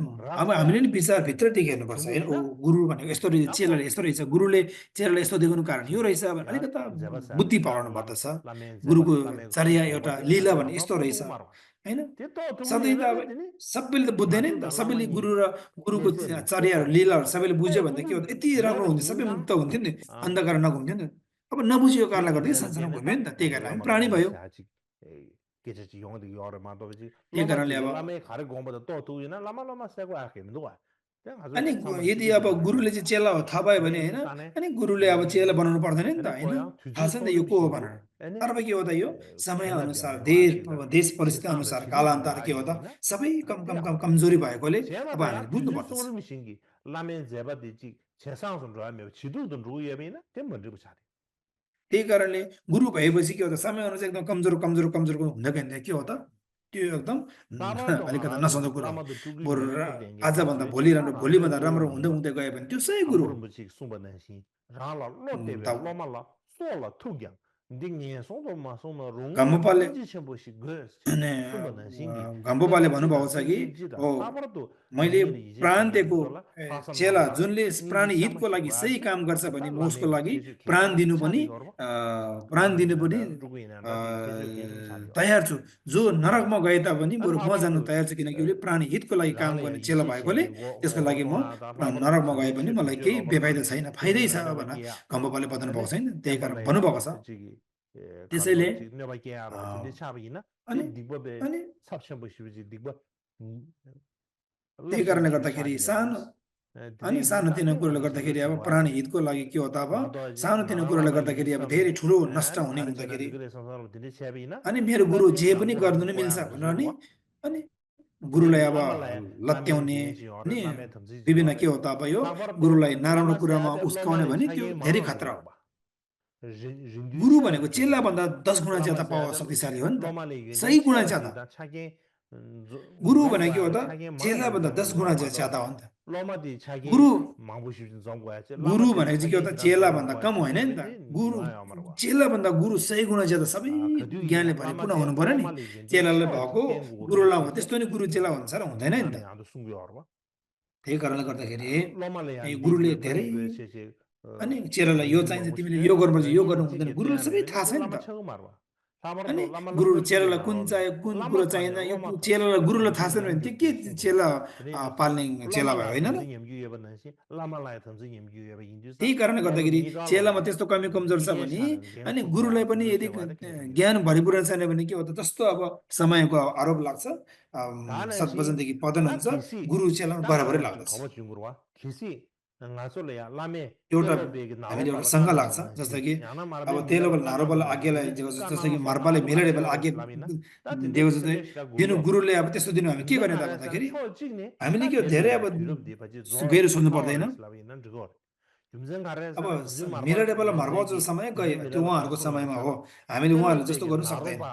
अब हामीले नि 라스야지 विचारभित्र देखेर्नुपर्छ होइन ओ 중국이나 गुरु भनेको यस्तो रहेछ चेलाले 야포 यस्तो रहेछ गुरुले चेलाले यस्तो देखाउनु कारण यो 지 रहेछ भने 야 अलिकता 제바사 बुद्धि 라 पाउनु पर्दछ 라멘 गुरुको 제바 라멘 चर्या 소스 एउटा 오버디 लीला 나지 भने 라마 यस्तो रहेछ 뽀뽀 마르 होइन त्यो दुबु सधैँ त अब हेर्दै नि सबैले त बुझ्दैन नि त 마두다 सबैले 라마니 गुरु र गुरुको 예세리 चर्याहरू 뽀뽀 लीलाहरू सबैले बुझ्यो ए भने त के हो त 두부 यति राम्रो 내가 हुन्थ्यो सबै 지우나 मुक्त हुन्थ्यो नि 아 अन्धकार नघुम्थ्यो नि अब नबुझेको कारणले गर्दा 디진데는 संसारमा 걔는 घुम्यो नि 딱 त त्यही कारणले हामी 라마도 प्राणी भयो 람세 아직 게제지 용어도 여러 마도지 त्यही कारणले 라마지 अब 라메 가르 공보다 또 두이나 라마라마 세고 아게 누가 그냥 아주 अनि 상만 यदि अब 시기들이나 गुरुले चाहिँ चेला हो थाहा भयो भने 근데 होइन 인주산에 अनि गुरुले अब चेला बनाउनु पर्दैन नि त 아니 होइन 거야 थाहा 주주 छ नि त यो को हो भनेर 소름시도 아니 तर अब के हो त यो खेला समयअनुसार 뱀 देश 와시다 देश परिस्थिति 세상도 अनुसार 지도도 कालान्तर के हो त 와야지나 सबै कम कम 그야 कम कमजोरी भएकोले अब 제마도야 हामीले 주주 बुझ्नुपर्दछ 소름이 신기 라멘 제바디지 재상선 로하며 지도도 루예미나 된 먼저 잘해 त्यही कारणले गुरु भएपछि के हो त समयअनुसार एकदम कमजोर कमजोर कमजोर हुँदै गयो के हो त त्यो एकदम Sabardo अलिकता ngarazi नसक्दो कुरा हो lama do tugu बरु nyen tuk denge आजभन्दा khaswe भोलि राम्रो taba भोलिभन्दा pedo राम्रो हुँदै nyen हुँदै गयो भने त्यो सही कुरो हो amburum buchi sumba nanshi rala lo tebe त loma la so la tugyang ding nyen song do ma song na rong la घम्मपाले nyenji chenpo shi ges che अनि sumba nanshin gi घम्मपाले tenpa भन्नुभएको jida छ कि tenjen jida हो sabardo मैले nyenyi ri ije प्राण chige दिएको nzo la pasan चेला namla जुनले nyenji प्राण shama हितको shi लागि सही gwazi काम गर्छ भने ta म उसको lame लागि kecho प्राण kenshin दिनु पनि chabi gorba प्राण lama दिनु पनि inanda rugu inanda di kecho kenshin chabi gorba तयार छु जो नरकमा गए तापनि an बरु म जानु sabardo तयार छु किनकि उसले प्राण हितको लागि काम rāla ya गर्ने चेला yīshī भएकोले shēni ngō त्यसको ngō लागि म tōngā tā lābar tō नरकमा गए sāngē पनि chē मलाई tōngchē केही lōbar बेफाइदा lāne छैन फाइदै tēngyē छ nāba भनेर kīyā घम्मपाले बताउनु ane भएको छैन त्यही tenpa कारण lā ya भन्नुभएको छ chīgi त्यसैले kārbā chīgi nyoba kīyā rō chīndi chāba yīna tē अनि dīkba bē अनि sāp shēmbu shība chī dīkba त्यही lāp shēmbu कारणले shība गर्दाखेरि chāgī nyoba सानो rēs अनि tēne tā सानोतिनो tē कुरोले ngāra chīgā गर्दाखेरि अब chīngwa प्राणहितको लागि के हो त अब ngā tō jī सानोतिनो ngā कुरोले lāma yī गर्दाखेरि अब sāb धेरै ठुलो नष्ट ane हुने ngāra chēna हुँदाखेरि dīgirē sāngsāra tēne chēba yīna अनि मेरो tā गुरु tē जे पनि ngā gō गर्नु rāma नै kōyā मिल्छ rā भनेर chīgō rwa अनि ane गुरुलाई अब lāma lā ya lāma yī लत्याउने jīngē chī yore नि lāma yā thamzī chī विभिन्न yore के हो त अब यो sabardo गुरुलाई नराम्रो lama कुरामा sayade loma उस्काउने le भने त्यो chage धेरै mama खतरा rego हो ba rindu गुरु chab भनेको chage चेला भन्दा 10 गुणा lama ज्यादा पावर sayade शक्तिशाली हो नि त loma le yende सही गुणा chela ज्यादा di da chage गुरु zongwa भनेको के हो ya त chage mama चेला le भन्दा zongwa 10 yo गुणा ma do ज्यादा हो नि त loma di chage गुरु mangbu shi zongwa ya che lama गुरु di भनेको चाहिँ के हो chage त jiran चेला भन्दा zongwa ya कम che होइन che नि be त de गुरु niwa ya marwa चेला भन्दा गुरु सही गुणा ज्यादा सबै khadu yi ज्ञानले na lama परिपूर्ण de हुनु पर्यो नि loma le yende चेलाले sho ji भएको ten gu ru गुरुलाई che हो che त्यस्तो नि गुरु चेला हुन्छ र हुँदैन नि ane त ando sungyo yorwa त्यही कारणले गर्दाखेरि loma le ya गुरुले ligwe धेरै bari gwe che che अनि चेलालाई यो rindu चाहिन्छ mangbu shi तिमीले de यो गर्नुपर्छ यो rindu गर्नु che हुँदैन ke गुरुलाई tuyane सबै bene थाहा ku छ नि lama त chang marwa sabar अनि do lama Guru lamdar chige चेलालाई कुन marwa me चाहियो कुन lama कुरो thane चाहिएन यो lama tha चेलालाई गुरुलाई थाहा rindu छैन भने nyam त्यो gyu के ge sung do चेला re ju पाल्ने चेला lama भयो la होइन tham र zi nyam gyu ye ban si lama la tham zi nyam gyu ye ba yin ju sa त्यही कारणले ero गर्दाखेरि mi ga lo चेलामा la त्यस्तो कमी कमजोर छ dige भने cha ren gen अनि chu गुरुलाई kwa पनि chu यदि che wa de khe ri ज्ञान भरिपूर्ण छैन भने के हो त जस्तो अब समयको आरोप लाग्छ ta na 7 si बजेदेखि पतन ta हुन्छ kisi गुरु चेलामा ta बराबरै nga chu लाग्दछ thoba chung ro kisi nga so le ya lame एउटा telo be ge na ro हामीले ba एउटा la शङ्का kan na लाग्छ ba na जस्तो si कि ya na mar अब be mi la तेलो ba बल kan नारो na बल ba na आज्ञालाई si ka na जस्तो कि ma so la मार्पाले alu la मेलेडे che बल la ba आज्ञा si la mi na ta tin de दिएको se चाहिँ be shi ka gu दिनु yo गुरुले अब त्यस्तो दिनु हामी के de गर्ने nga त ra san भन्दाखेरि tho jing ne हामीले ta के हो de be धेरै ya अब chu ro de ba ji zo गहिरो सोध्नु power पर्दैन is la bi na zgo jumzen ga re अब san tham zi mar ba Miller table ge मर्बाउ ze जो gi समय ji गयो mi त्यो la ka उहाँहरूको su la समयमा sa हो ra हामीले telo उहाँहरूले be जस्तो ge गर्नु na ro सक्दैन ba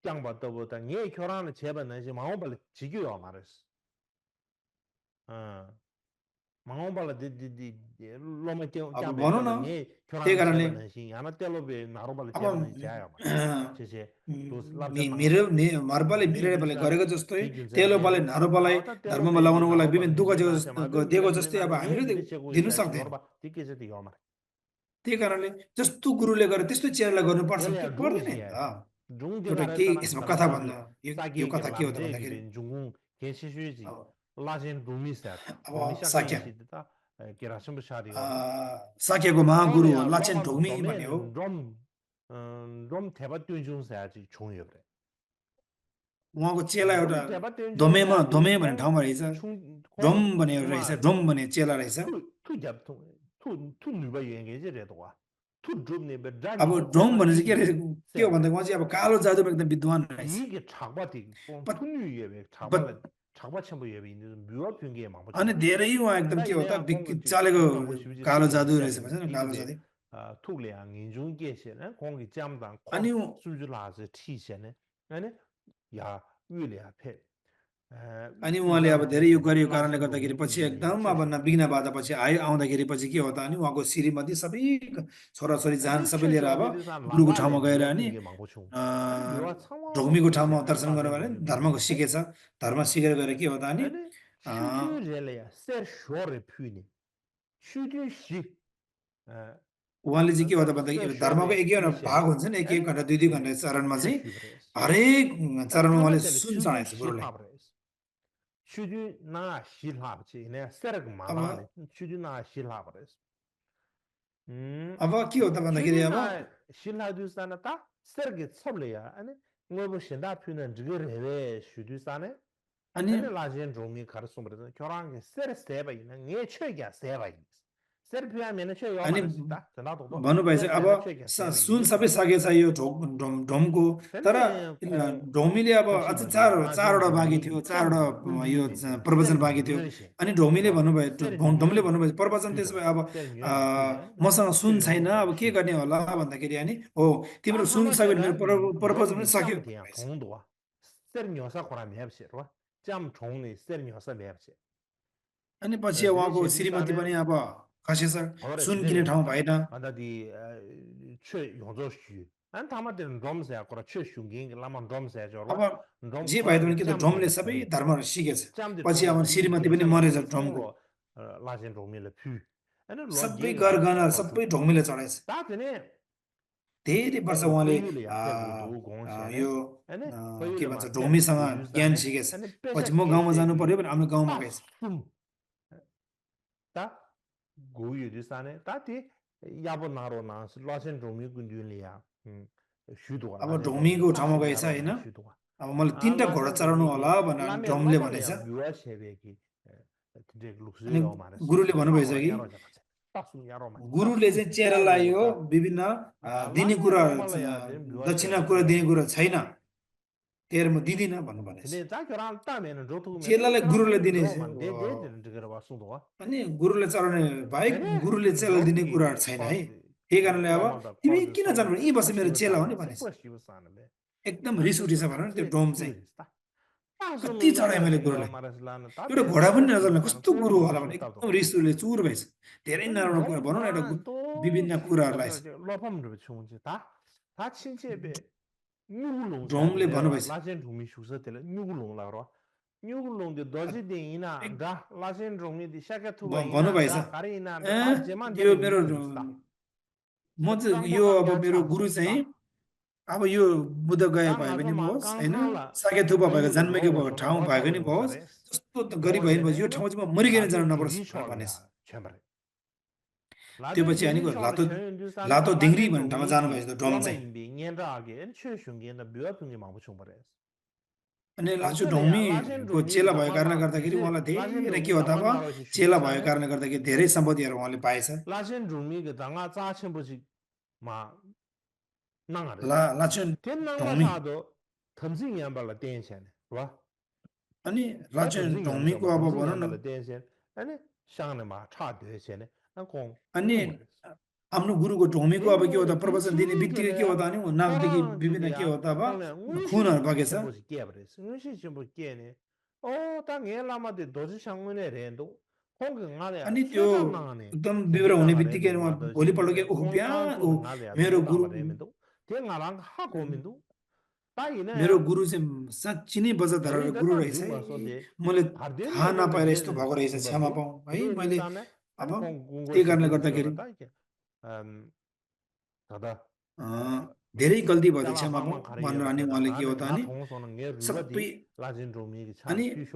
kyang ba to bo ta nge kyoran che ba na ji ma ba le ji gyu yo ma res 망원발라 디디디 로마 अब 짱베 भनौँ न 쩔라 니 त्यही 교란 कारणले 제바는 시 या나 텔로베 나로발라 अब 제바는 자야 말 제제 도스 랍제 मेरो 망아도 मर्पाले मिलर टेबलले 민주사 गरेको जस्तै 지 तेलो 균선네 पाले नारो पालाई 아다 धर्ममा 텔로베 लगाउनको लागि 나로발라 विभिन्न दुःख 니 나세 마베 दिएको 미라데 जस्तै अब 미나데 니 हामीले 미데 제고 दिनु 이샤 सक्दैनौँ 지거바 디케제 디가 말 त्यही कारणले जस्तो गुरुले गरे त्यस्तो चेलालाई गर्नुपर्छ 텔레야 त्यो पर्दैन नि 룽시야 त एउटा केही 룽데가라서나 यसमा कथा 달라바지 भन्न यो 사기에게 कथा के हो त 람제기 भन्दाखेरि 벤 중궁 게시슈지 अब 라젠 루미사 अब 루미샤 साक्य 게시다 게라심부 샤디거바 साक्यको महागुरु हो Olea लाचेन loma ढोग्मी भन्ने हो domain rom theba tyunjung sa ji chungyo bre. उहाँको चेला एउटा Rom theba tyunjung धोमेमा sa ji धोमे भन्ने kong ठाउँमा रहेछ chung ड्रम kong भन्ने एउटा रहेछ ma ड्रम भन्ने चेला रहेछ tu jab tu nuba yenge je re do tu drum ne be dra अब ni je ड्रम tela भने ni चाहिँ के रहेछ के हो भन्दा उहाँ चाहिँ अब कालो जादुमा एकदम विद्वान रहेछ di ge chagba ti kong but tu nyu ye be chagba but la chagba chenbo ye be ni myua pyung ge ma bo अनि chang. धेरै उहाँ एकदम Ta के हो ine त ya kong ge चालेको tu ma bo shi ji कालो tu जादु ge रहेछ ja भन्छ नि di कालो ge जादु tu le ang yin jung ge she ne kong ge jam dang अनि kong su ju la ze ti she ne ane ya yu le ya pe अनि उहाँले अब इजाम धेरै यो थिएन गरेको कारणले लाजेन गर्दाखेरि ढोग्ने पछि तुल्यो भने एकदम अब छेड विघ्न बाधा पछि आउँदाखेरि पछि के हो त अनि उहाँको श्रीमती सबै छोराछोरी जान अनि सबै लिएर छेसो अब बेदि सा गुरुको लाबाले ठाउँमा गएर म्युवा अनि पिङ्गे माङ्गो छु अनि अँ, म्युवा छामा ढोग्मीको पिङ्गे ठाउँमा से दर्शन गर्नु लाजेन भने ढोग्ने तुल्यो धर्मको भने छे सिकेछ धर्म सिकेर गएर के हो त अनि अनि सुजु रेले या सेर शोरे पुने सुजु सि उहाँले चाहिँ के हो त सेर भन्दाखेरि धर्मको शोरे एक एकवटा भाग पुसेले हुन्छ नि एक एक अनि घन्टा दुई दुई घन्टा चरणमा चाहिँ छेसु हरेक ता चरणमा ताबा उहाँले चले सुन सुजु चढाएछ सि गुरुलाई लाब्रेस सुजु ना सि लाब छि ने सेरक अब मादाने सुजु ना सि लाब्रेस अब के हो त भन्दाखेरि अब 슈디나 신라두산다 서게 섭려야 아니 뭐뭐 신다 퓨는 저거래 슈두산에 अनि 아니 라젠 종미 가르쳐 버려 결혼하게 세르세바 있는 게 최기야 세바 있어 세르피아면은 최요 अनि 말했다 나도 भन्नुभएछ अब 세르피아는 최기야 세바 सुन 있는 सबै सकेछ यो ढोमको तर 근데 고 ढोमीले अब अझ 라젠 चारवटा बाँकी थियो 종미 चारवटा 좀 यो 군주인데 प्रवचन 세르 बाँकी थियो 뮤르시 अनि ढोमीले 와 भन्नुभयो 세르 ढोमले 뮤르 भन्नुभयो प्रवचन त्यसो भए 퓨더레 अब 세르 뮤르 퓨네 मसँग सुन 세르 छैन 요로 अब के 슈 गर्ने होला भन्दाखेरि अनि हो 다 तिम्रो सुन सक्यो भने 하마제라 मेरो प्रवचन पनि 롬 सक्यो 짬디야 동도와 sermiosa khora mebse ro jam chongni sermiosa mebse अनि पछि dede उहाँको chedi श्रीमती sane पनि अब खसेछ ore सुन किने dede ठाउँ भएन ada di chue yongzo shu an tama de drums ya khora chue shunging lama drums ya अब jorwa drum जे भए khora पनि de के त jam ड्रमले de सबै pare धर्महरू सिकेछ jam de पछि chong अब di श्रीमती पनि gesa la मरेछ de ड्रमको chongro la jen rongmi le phu ane lo सबै ge ga da गरगहनाहरू khwa chu सबै ढोंगले चढाएछ ta tene धेरै वर्ष उहाँले payule ya pegu du gong shane यो ane के payule भन्छ ma pep ढोमीसँग yu du ज्ञान sane सिकेछ ane pesa पछि म ge गाउँमा she जानु gi पर्यो भने हाम्रो गाउँमा ta गएछ sum ta gu yu du sane ta ti yabo naro na lo chen rongmi gun du le ya shu du अब la chen rongmi ढोमीको ta ठाउँमा sum गएछ yaro होइन na shu du अब मलाई a 3टा la घोडा chen चढाउनु rongmi gi होला भनेर lame ड्रमले lama भनेछ ya gyua shebe ki de luksu अनि yo ma res गुरुले ta भन्नुभएछ wala कि yaro ja pa ta sum yaro ma ta गुरुले sum चाहिँ ya चेलालाई gu यो ta विभिन्न दिने lame कुरा lama la ya de gyua दक्षिणा shebe कुरा ki दिने कुरा छैन तेरो म दिदिनँ भन्नु भनेछ 근데 자 결혼 따면은 저도 맨날 चेलालाई गुरुले 결혼은 दिने 로만 데데 되는 저거 봤어도 अनि गुरुले चढाउने बाहेक 되네 गुरुले चेलालाई दिने कुराहरू 롬기 छैन है 코스 त्यही कारणले अब 로마다 तिमी 코스 किन 소 जानु यी बस मेरो चेला हो नि 스포시브 भनेछ 스포시브 사는데 एकदम रिस 안도 उठेछ 저 भनेर त्यो 다제 डोम चाहिँ 구르스다 कति तासुनु चढाएँ मैले 야라시 요 गुरुलाई 마라슬라는 एउटा ता데 घोडा पनि 스포시브 नचल्ने 사는 कस्तो गुरु 코로마 होला भने 심답도 एकदम रिस उठले चुर भएछ धेरै 아니 नराम्रो कुरा भनौँ न एउटा 롬다 또 विभिन्न कुराहरूलाई 심답다 로펌도 좋은지 다 친체베 뉴글롱 ड्रोमले 사야되라 भन्नुभएछ 라젠 루미 슈서텔 뉴글롱 라로 뉴글롱 데 더지데이나 एक- 다 라젠 롱니 디 샤케투바 이나 भन्नुभएछ 다 가리나 ए 다 제만 यो 되는 मेरो 뉴글스다 म चाहिँ 깡도 यो अब 깡야 मेरो 차 गुरु चाहिँ 송다 अब यो बुद्ध गए 다 भए पनि 맞아마 होस् होइन 깡탈라 साके थुपा भएको पयुले जन्मेको 로 भएको ठाउँ 소나로 भएको नि 타버린 होस् 거래 जस्तो गरिब भए नि होस् यो 고제네 ठाउँमा चाहिँ म मरिकन जानु 라제 नपरोस् भनेर भनेछ 디지털이야 쳔버레 त्यो 라제 पछि अनि 디지털 लातो chen लातो दिङ्री 라젠 भन्ने ठाउँमा जानुभएछ 종미기 त्यो ड्रोम चाहिँ 라마임비 년라게 최숑게 묘평이 망부총 버레 अनि लाचु 어쩌래야 라젠 ढोमीको 종미기 चेला भएको कारणले 당마다 गर्दाखेरि 제 उहाँलाई 라젠 धेरै के 종미 हो त अब 당만 나로시 चेला भएको 슈사네 कारणले गर्दाखेरि धेरै सम्पत्तिहरू उहाँले पाएछ 라젠 종미기 당아 짜친버지 마 나가레스 लाचु ढोमी 텐낭마사도 덤싱 양발라 땡챤네 와 अनि 다 लाचु 덤싱 ढोमीको 양저 अब 덤싱 भनौँ न 양발라 땡챤 아니 샹네 마 차드챤네 나공 अनि 콩버레스 आफ्नो गुरुको ढोमीको अब के हो त 땡고 प्रवचन दिने बित्तिकै के हो 디치게래야 त अनि नाकदेखि 사랑 विभिन्न के हो 주기야 त अब 당내 खुनहरू 응시 बगेछ 첨부시 깨버렸어 응시 첨부 깨네 당에 라마데 도지 상문에 렌도 공경 안에 अनि त्यो 최장 나가네 एकदम विवरण हुने 전지다가 बित्तिकै 렌도 उहाँ 마도 भोलिपल्ट के 심부레 ऊ बिहान ऊ 콘탄투는 안에 मेरो 비오다 गुरु 버레면도 대가랑 하고면도 मेरो 따이네야 गुरु चाहिँ साँच्ची नै बजारधाराको गुरु 거리다다 रहेछ है 주마서데 मैले 바르덴 थाहा 레벨에 नपाएर यस्तो 대해서 भएको रहेछ क्षमा 심벌도 पाऊँ है 그러는 मैले 사람에 अब 아니 공고 त्यही कारणले 시비도 गर्दाखेरि 쓰여라 이게 다다 धेरै गल्ती भयो त 샬라 क्षमा पाऊँ 방만 भनेर 가리여 अनि 되다 उहाँले के हो 나는 त 나 अनि 동서는 게 सबै 룰라디 라진 로미기 차 अनि 퓨쇼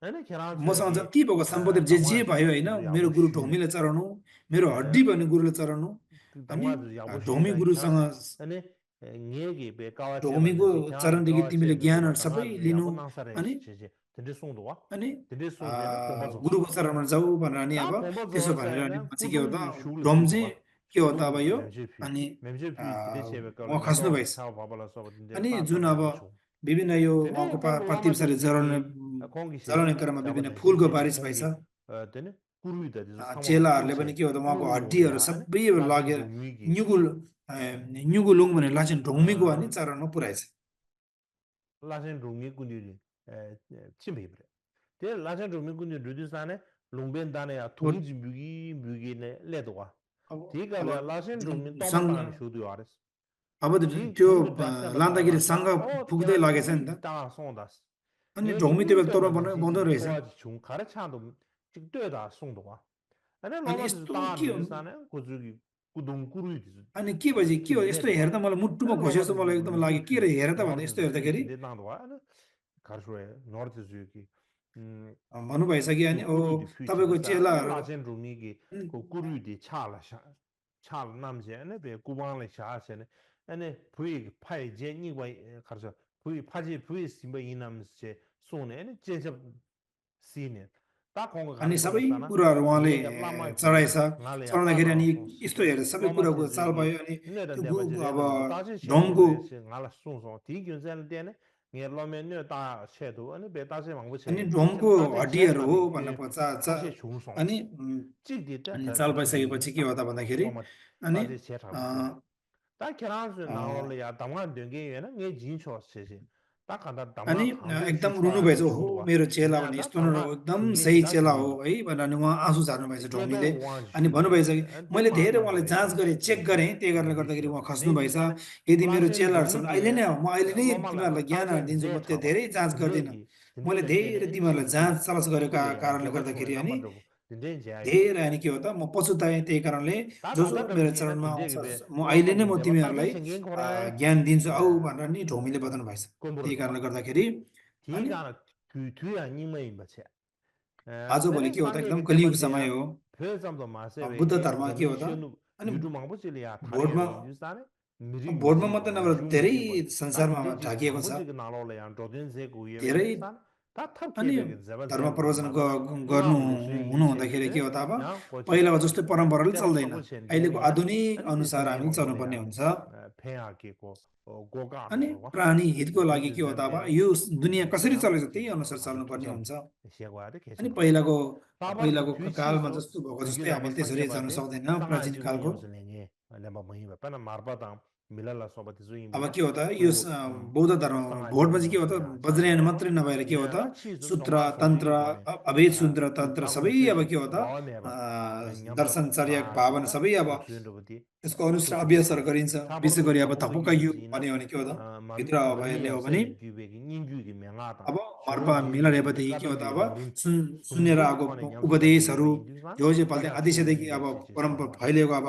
아니 계란 मसँग 저기 जति भएको सम्पत्ति जे 당화 भयो होइन मेरो 야부 गुरु 슈 ढोमीले चढाउनु मेरो हड्डी भन्ने गुरुले चढाउनु अनि 당화 야부 ढोमी 슈다 गुरुसँग 아니 녜기 베 까와체 ढोमीको 반드시 계란 चरणदेखि 까와체 तिमीले 베도 ज्ञानहरू सबै 당화 लिनु 야부 나사레 अनि 제제 근데 송도와 अनि 근데 송제는 공부도 गुरुको चरणमा जाऊ भनेर अनि अब 다 공부 त्यसो भनेर अनि 좋아서는 पछि के हो त 구동주 슈를 ढोम चाहिँ 송도와 के हो त अब 구동주 यो 멤제피 अनि 멤제피 근데 제베 उहाँ 걸로 खस्नु 멤버 भएछ 차오 바발라 서버인데 अनि जुन 따서 अब 야부 विभिन्न यो 되네 उहाँको 공부 प्रतिवसाले जलाउने 라마드시기 공기시 जलाउने क्रममा विभिन्न 잡아내 फुलको 제제 बारिस भएछ 공기 되네 구루이다 돼서 상황 चेलाहरूले पनि 꿀세 के हो त उहाँको हड्डीहरू 뉴글롱이야 아니 सबै 라젠 लगेर 롱위기 न्युगुल न्युगुलुङ भनेर लाचेन ढोमीको अनि 어 चरणमा पुऱ्याएछ 라젠 롱위 군디리 침베브레 데 라젠 롱위 군디 루디산에 롱벤다네야 अब 동지 뮤기네 레도와 अब 디가라 라젠 जुन 롱미 सङ्घ 또마타니 쇼도 아레스 अब 디 त्यो 구루 다세바 लाँदाखेरि सँग 다라자 पुग्दै 걔나 लगेछ नि 디 त 따 송다스 अनि 네 ढोमी त्यो बेला 구루이다 तोर्मा 나든지 पाउँदो 디 रहेछ 토아지 중 가르차도 직도에다 송도와 아니 अनि 로마도 यस्तो 따 के 루디산에 고주기 구동 구루이디 अनि के भएपछि के हो यस्तो 레도와 हेर्दा मलाई मुटुमा घोसे जस्तो मलाई एकदम लाग्यो के रे हेर त भन्दा यस्तो 노르드 हेर्दाखेरि 주기 나도와 가르쇼에 노르드 주기 भन्नुभएछ कि अनि 그 ओ 꾸루디 तपाईँको 퓨치드사 चेलाहरू 라젠 루미기 그 꾸루디 차라 남제네 베 구방을 샤세네 아니 부이 파이 제니와 가르쳐 부이 파지 부이 심바 이남제 소네 제접 시네 다 공가 अनि 가르쳐 सबै 봤잖아 कुराहरू उहाँले 얘가 라마기 चढाएछ 나래야 चढाउँदाखेरि अनि 따라 송스 यस्तो हेर्दा सबै कुराको 로마티 चाल 주기 भयो अनि 내다 त्यो अब 내버지레도 다시 ढोमको 셰도레스 나라 송송 디균zel 때네 녀로면녀 다 셰도 아니 베다세 अनि 망부체 ढोमको 좀 다시 हड्डीहरू हो 제사비 भनेर 다시 중송 अनि 찌디다 अनि 다 चाल 찌디 पाइसकेपछि के हो त भन्दाखेरि 로마 अनि 다시 제사비 다 계란스 나올이야 당한 된게 얘는 내 진초 세세 딱 간다 अनि 담아 강도 एकदम 슈초야 रुनुभएछ 그 ओहो 정도가 मेरो चेला भने 내가 यस्तो न 담아 एकदम 그게 सही 다 चेला हो 주의도 है भनेर अनि उहाँ आँसु झार्नुभएछ 제배 ढोमीले 우한 अनि 슈도 भन्नुभएछ कि मैले 대마 धेरै उहाँलाई जाँच 남바이다 गरेँ चेक गरेँ त्यही कारणले गर्दाखेरि उहाँ खस्नुभएछ यदि मेरो 클라센 चेलाहरू छ भने अहिले 르니게 नै आऊ, म अहिले नै 로마라 तिमीहरूलाई ज्ञानहरू 상세 दिन्छु म त्यो 제타와 धेरै जाँच गर्दिनँ 근저기 मैले 근데는 धेरै 쟤네 तिमीहरूलाई जाँच 지금도 तलास गरेका 쿨이야 कारणले 내가 총에 गर्दाखेरि अनि 남바도 근데 이제 धेरै अनि के हो त म पछुताएँ त्यही कारणले 다 जो जो 간다 मेरो 그러기에는 चरणमा आउँछ 근데 왜 म अहिले नै 로마고 म 내가 딱히 तिमीहरूलाई 생긴 거래 ज्ञान दिन्छु आऊ भनेर नि ढोमीले बताउनु भएछ त्यही 꼼부러져 कारणले 봐 गर्दाखेरि अनि 뒤가 그 뒤에 님의 맞지 आजभोलि 내가 के हो त एकदम 상계가 कलियुग 때문에 समय हो 별점도 마세 बुद्ध 왜게 धर्म के हो त 점심시는 अनि 유두 망보질이야 भोटमा 다리야 인주산에 미리 भोटमा 미지 मात्रै नभएर 마주 धेरै 미지 뭐 संसारमा 다든지 지금 ढाकिएको छ 망보질 나로래야 조든세 구예베 धेरै 인주산 다 अनि 탑케베게 잡아 धर्म 제고 प्रवचन 말아 गर्नु 응아고 루스 हुनुहुँदाखेरि के 이체게 हो त अब 야 고체 पहिलाको जस्तो परम्पराले 때바 चल्दैन 사고 chen अहिलेको 되게나 आधुनिक 아니 अनुसार 대성계 हामी चल्नुपर्ने 망보래야 हुन्छ 폐하기고 고가로 अनि 와 प्राणी हितको लागि 딘디 के हो त अब 잡데네 यो दुनियाँ कसरी 야 चलेको त्यही 지금 अनुसार 아주 चल्नुपर्ने 초점 हुन्छ 시야과도 अनि 계속 पहिलाको 바바르고 पहिलाको कालमा 뒤치서 जस्तो भएको जस्तै 그게 아마 हामीले त्यसरी जान 상계바데 सक्दैन 상하이 प्राचीन 지금 कालको 냠슬랭이 레바 뭐이바 빠나 마르바당 밀랄라 소바티 अब 주임바 के हो त यो 또 बौद्ध धर्म 상하이 भोटमा 지금 चाहिँ के हो त 냠슬이야 वज्रयान 자기야와 मात्रै नभएर के हो त 내가 치즈 सूत्र 동마 तन्त्र 송지기 보내 अभेद सूत्र 그 तन्त्र 타고 सबै अब 제기 के हो त 와메바 냠슬 दर्शनचर्या भावना 바지다 सबै अब 주인도부디 त्यसको अनुसार 수수부디 अभ्यासहरू गरिन्छ विशेष 타버도 गरी अब 타버도 धप्पका युग 유지나 भन्यो भने के हो त भित्र अब हेर्ने 맘미야 हो भने 세 규백이 인규기 명하다 अब घरमा 쇼지 유지 मिलाएपछि के हो त 까다비 अब 룬 सुनेर tumbo आएको kone nyamsa da ge उपदेशहरू be indusan जो जे फल्दै tada आदिशदेखि choji अब be chi chi परम्परा sangwa de फैलिएको अब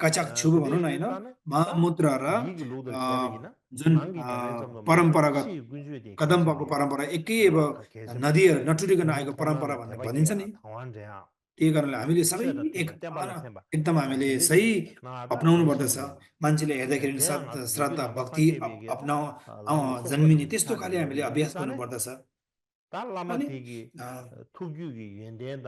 कचाक छुबु भनौँ न kade होइन tane ta महामुद्रा र yig lodar a, chebe gina जुन nangi garen chamdo ma परम्परागत chi gunjue de कदम kechim भएको de परम्परा एकै अब ya ka kechim de नदीहरू नटुटिकन tumbu आएको thomna परम्परा la भन्ने teba ge भनिन्छ ya नि thwan de ya त्यही कारणले हामीले सबै che da एक themba temba la themba एकदम हामीले tende सही je na da अपनाउनु deshi पर्दछ de मान्छेले हेर्दाखेरि नि de ya nga su श्रद्धा lama भक्ति sangye be ge da अपनाउ lama sokpa जन्मिने de त्यस्तो cha de खाले हामीले yin अभ्यास du sa ne गर्नुपर्दछ 다 라마 अनि 되기 अ, 투규기 연대다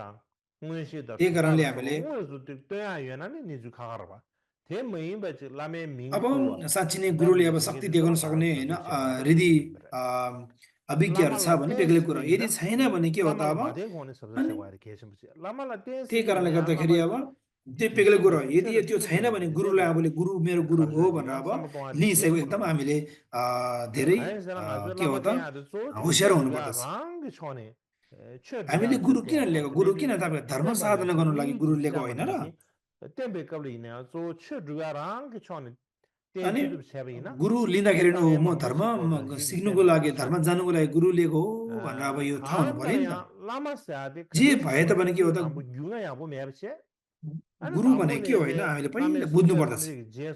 응시다 त्यही कारणले 투다로 हामीले 응에서 돼야 연하네 니주 가가라 봐 대메인 바지 라메 अब 민구로 साँच्ची नै गुरुले 다디 अब शक्ति 되게 देखाउन 저다 सक्ने होइन 저기 제가 हृदय 셈bre अभिज्ञहरू छ 라마라 भने बेग्लै कुरा यदि 댄스베이나 छैन भने के हो त 라마라 अब 마데 고네 서서 अनि 제가 이렇게 해서 라마라 त्यही कारणले 댄스베이나 गर्दाखेरि 라마 अब त्यो बेग्लै 뒤시 कुरो यदि 뒤셔도 त्यो छैन 뒤셔도 भने गुरुलाई 되게 आफूले गुरु मेरो गुरु हो भनेर 가르쳐지야 अब 삼을 동안 लिइसकेको 계속 एकदम 그러고 हामीले 내 धेरै 가연사랑 아주 के हो 라마 त 대야도 저 होसियार 최주가 हुनुपर्दछ 랑기 전에 हामीले 최주가 गुरु किन 그때고 लिएको गुरु किन 근데비 तपाईँ धर्म 땜발레 साधना गर्नु लागि 저 गुरु लिएको होइन र 유지자만이지 땜베qab리냐 저 최주가 랑기 전에 अनि 댄주도 세베이나 गुरु लिँदाखेरि नो 댄다에 म धर्म 망보지 거든지 सिक्नुको 세베 लागि धर्म 차디 जानुको लागि गुरु लिएको हो भनेर अब यो थाहा हुनु पर्यो नि त 간다야 라마스야데 जे 근데시 भए तापनि के हो 거든지 त 담보 유가야고 매르세 아니 गुरु भनेको के हो होइन 담보네베 हामीले 라메 पहिला बुझ्नु पर्दछ 숭세던데 제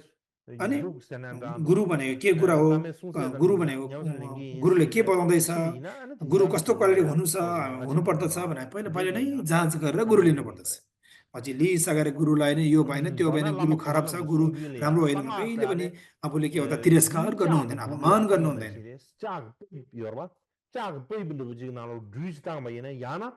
अनि 룩세난다도 गुरु भनेको के कुरा हो 라메 숭세던 गुरु 냐 भनेको 냐우슬링기 गुरुले के 인시베 बताउँदैछ 치리나 아니 गुरु 디자비 कस्तो प्रकारले 디자야 고지야가 हुनु 쳔바 पर्दछ 봐 भनेर पहिला पहिला नै 되게야 जाँच गरेर गुरु लिनु 담보게 पर्दछ 그래 पछि लिइसकेर गुरुलाई नै यो भएन त्यो भएन 바나 गुरु 라마 खराब छ 코발람 गुरु राम्रो 송규리야 होइन भने कहिले पनि 상하스야데 आफूले के हो त तिरस्कार गर्नु हुँदैन 류작 अपमान 부부야 गर्नु 삐어다 हुँदैन 시레 짝 여러분 짝 삐블로 지금 나로 류지당 바이나 야나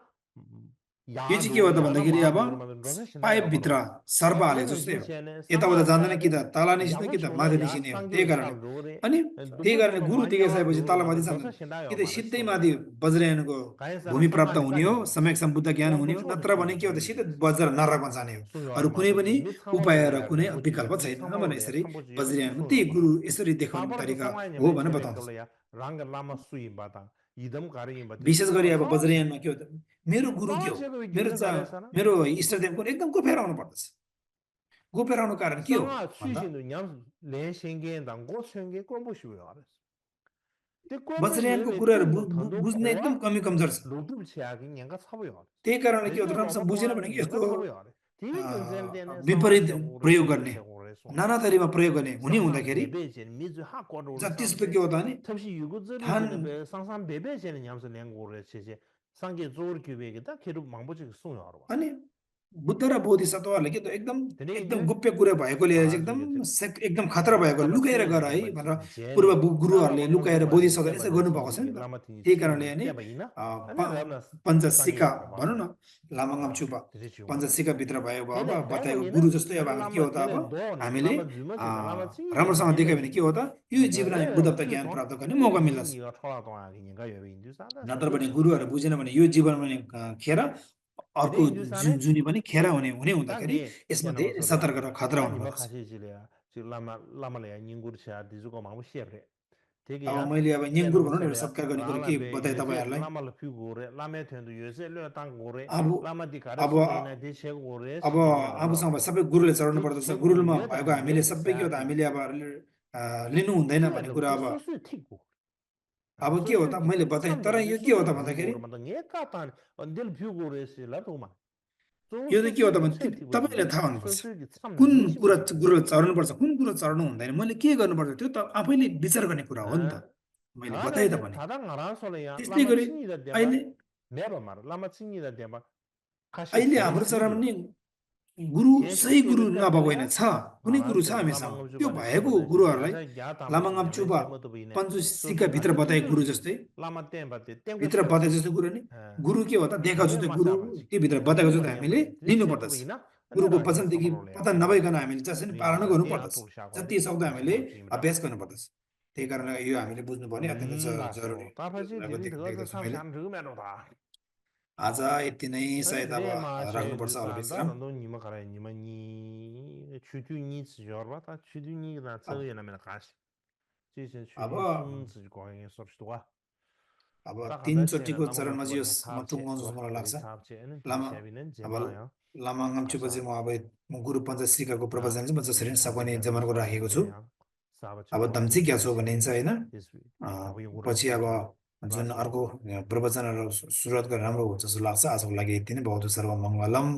यो चाहिँ के हो 야도 त 야나 भन्दाखेरि अब 마도 그러면 로세 신나야 पाइपभित्र 보러 सर्प हाले 야 जस्तै 그래서 हो 쟤네 यताउता जाँदैन कि 상하스야데 त तल निस्किँदैन 야고 कि त माथि छो로 야 निस्किने हो त्यही 상계 कारणले 삽로레 अनि त्यही कारणले दुपट्टो गुरु मान्यवा देखाइसकेपछि तल माथि 도로만 जाँदैन 로세 신나요 कि त 말을 सिधै 쏘야 माथि वज्रयानको 가해사는 भूमि प्राप्त 상하니 हुने हो 까지는 सम्यक सम्बुद्ध ज्ञान हुने 꼼부 हो 초도 नत्र भने के हो त सिधै 지지 वज्र नरकमा जाने हो 숭요하러 अरू कुनै पनि 마도 미 उपाय र 참아올래야 कुनै 곰보지 विकल्प 미 छैन भने 참아올래야 यसरी 참보지 वज्रयानमा त्यही 숭요하러 गुरु यसरी देखाउने 바바르고 तरिका 상하이냐 हो 매 भनेर 제베 बताउँदछ 끌려야 랑가 라마 수이 바다 이덤 가르이 바디 विशेष गरी 수가 अब 사와시 वज्रयानमा के हो त मेरो गुरु के 사와 हो 제베 मेरो 균나 가래서나 मेरो इष्टदेव को एकदम गोप्याएर पर्दछ गोप्याएर कारण के हो 상하 भन्दा 수신도 냠 레생게 당고 생게 꼼보시고요 알았어 데 꼼보 वज्रयानको 왜왜 कुराहरू 뜸도 던도 बुझ्न एकदम 고와 कमी कमजोर छ 로드 치아기 냥가 사고요 त्यही कारणले के हो त 알았어 राम्रोसँग 로바 बुझेन भने 통하기 कि 냥가 यसको 사고요 알았어 디비 근sel되네 विपरीत 상하세 고래 प्रयोग 찌르 गर्ने 세고래 송 नाना थरीमा प्रयोग गर्ने हुने 상상 हुँदाखेरि 베베제 미즈 하고로 जति जस्तो 상세 के हो त भने 탑시 थान 유고즈리즈는 배 상상 베베제는 냠서 랭고래 체제 상계 조르 규베게다 계속 망보지 수요 알아 अनि बुद्ध र बोधिसत्वहरूले के त एकदम 되네 एकदम 이제 गुप्य कुरा भएकोले चाहिँ एकदम 아주 एकदम खतरा भएको 까바 लुकाएर गर है 찌르는 भनेर 바지 पूर्व 제네 गुरुहरूले 까바 लुकाएर 몽고 바지 बोधिसत्वले यसो 떼바지 गर्नुभएको छ नि 송지기 त 라마티니 त्यही कारणले 찌르는 अनि 떼바이나 아니 라마 पञ्चसिका 상계 भनौँ 바바세 न लामागाम चुपा 되게 좋아 पञ्चसिकाभित्र भयो अब 되네 बताएको 너무이나 गुरु जस्तै अब 아니 हामी के हो 라마 त अब 되네 너 हामीले 라마 주머지다 라마 찌르는 राम्रोसँग देख्यो भने के हो त यो जीवनमा हामी बुद्धत्व 왜 ज्ञान 돈? प्राप्त गर्ने मौका 왜 मिल्दछ 신기가 초라동하기니까 여기 인두사다 नत्र भने 서비스 गुरुहरू बुझेन भने यो जीवनमा नि, खेर अर्को 근데 인두사네 जुनी पनि खेर हुने हुँदाखेरि 딱네 यसमा धेरै 깨나면서도 सतर्क र खतरा 아니 뭐 हुनुपर्दछ 가시질이야 지금 라마래야 인구르샤 디주고 마무 시에브레 되게 अब 야 मैले अब न्याङ्गुर 깨는 भनौँ न एउटा 것을 सत्कार गर्ने कुरा के 라마베 बताएँ 요새 तपाईँहरूलाई 라마를 피고래 라메 텐도 요새 려 땅고래 अब 라마디 अब 가르스네 대체고래 अब 시니어로 आफूसँग सबै गुरुले चढाउनु 그 पर्दछ 최고 गुरुमा भएको 여담 हामीले 내 सबै के हो त 사야지 हामीले अब लिनु हुँदैन भन्ने 티야로 कुरा 그 अब 소수 튀고 अब के हो 소수 त 튀 मैले बताएँ तर 참도 내 यो के हो त 소수 भन्दाखेरि 뷰고를 만든 예 까탄 언딜 뷰고래스라 도마 좀 यो चाहिँ के हो त 소수기 भने 체 튀고 तपाईँले 있지 थाहा हुनुपर्छ 소수기 참 कुन कुरा 진심으로 गुरुले चढाउनुपर्छ कुन कुरा चढाउनु हुँदैन मैले के गर्नुपर्छ त्यो त आफैले विचार गर्ने कुरा हो नि त 어 मैले बताएँ त 다나데 भने 다당 알아서 소리야 त्यसै 라마 गरी 칭이다 대봐 अहिले 내봐 말 라마 칭이다 대봐 가시 अहिले हाम्रो चरणमा 제수리요 नि गुरु 제수 सही गुरु नभएको होइन 세르텔레야 छ कुनै गुरु छ 알아서 हामीसँग 라망금 त्यो 주바네 भएको 세버네 गुरुहरूलाई 야자 야담 लामाङाप 지냐면 चुबा 제모도 보이네 पञ्चुसिका 소수 भित्र 가시 बताए गुरु 소수 जस्तै 라마 땜 받대 땜고 भित्र बताए 세우지 जस्तो गुरु नि 예 गुरु के हो त देखाएको 가베 छ त्यो गुरु 마사바지 त्यो भित्र बताएको छ त 땜고 हामीले 땜버지 लिनुपर्दछ 제모도 보이나 गुरुको 내가 वचनदेखि 사버로래 पत्ता नभइकन हामीले जसरी पालना 우리나라 대야 गर्नुपर्दछ 돌샤고래 जति सक्दो हामीले 가시모 지미라 अभ्यास गर्नुपर्दछ त्यही कारणले यो हामीले बुझ्नुपर्ने अत्यन्त जरुरी 나서 따라지 भएको 디디 더서 देख्दछु मैले 삼삼 르메로다 आज यति नै सायद अब 드레마 राख्नुपर्छ होला 제주산다 विश्राम 너도 니마 가라 니마 니 추두니 지저바 다 추두니가 अब 저연하면 가시 지진 अब 추두니 순지 거행에 섭시도가 अब 딱 하다체는 तिनचोटिको 라마가 चरणमा चाहिँ 주바네 म 탑체 टुङ्गाउँछु जस्तो मलाई 와 लाग्छ 우리 탑체는 लामा 디샤비는 अब 제마야 लामाङ आम्चुपछि 가사 म गुरु पञ्चसिकाको प्रवचन 야 चाहिँ म जसरी पनि सघाउने 탑체가 जमानको राखेको छु 사바치고야 अब 사바치고 धम्ची क्या छौ भनिन्छ 디샤비 होइन 디스 अँ, 야위 우라 पछि अब जुन 라스고 अर्को प्रवचनहरू सुरुवात गरेर राम्रो हुन्छ जस्तो लाग्छ आजको लागि यति नै बहुत सर्वमङ्गलम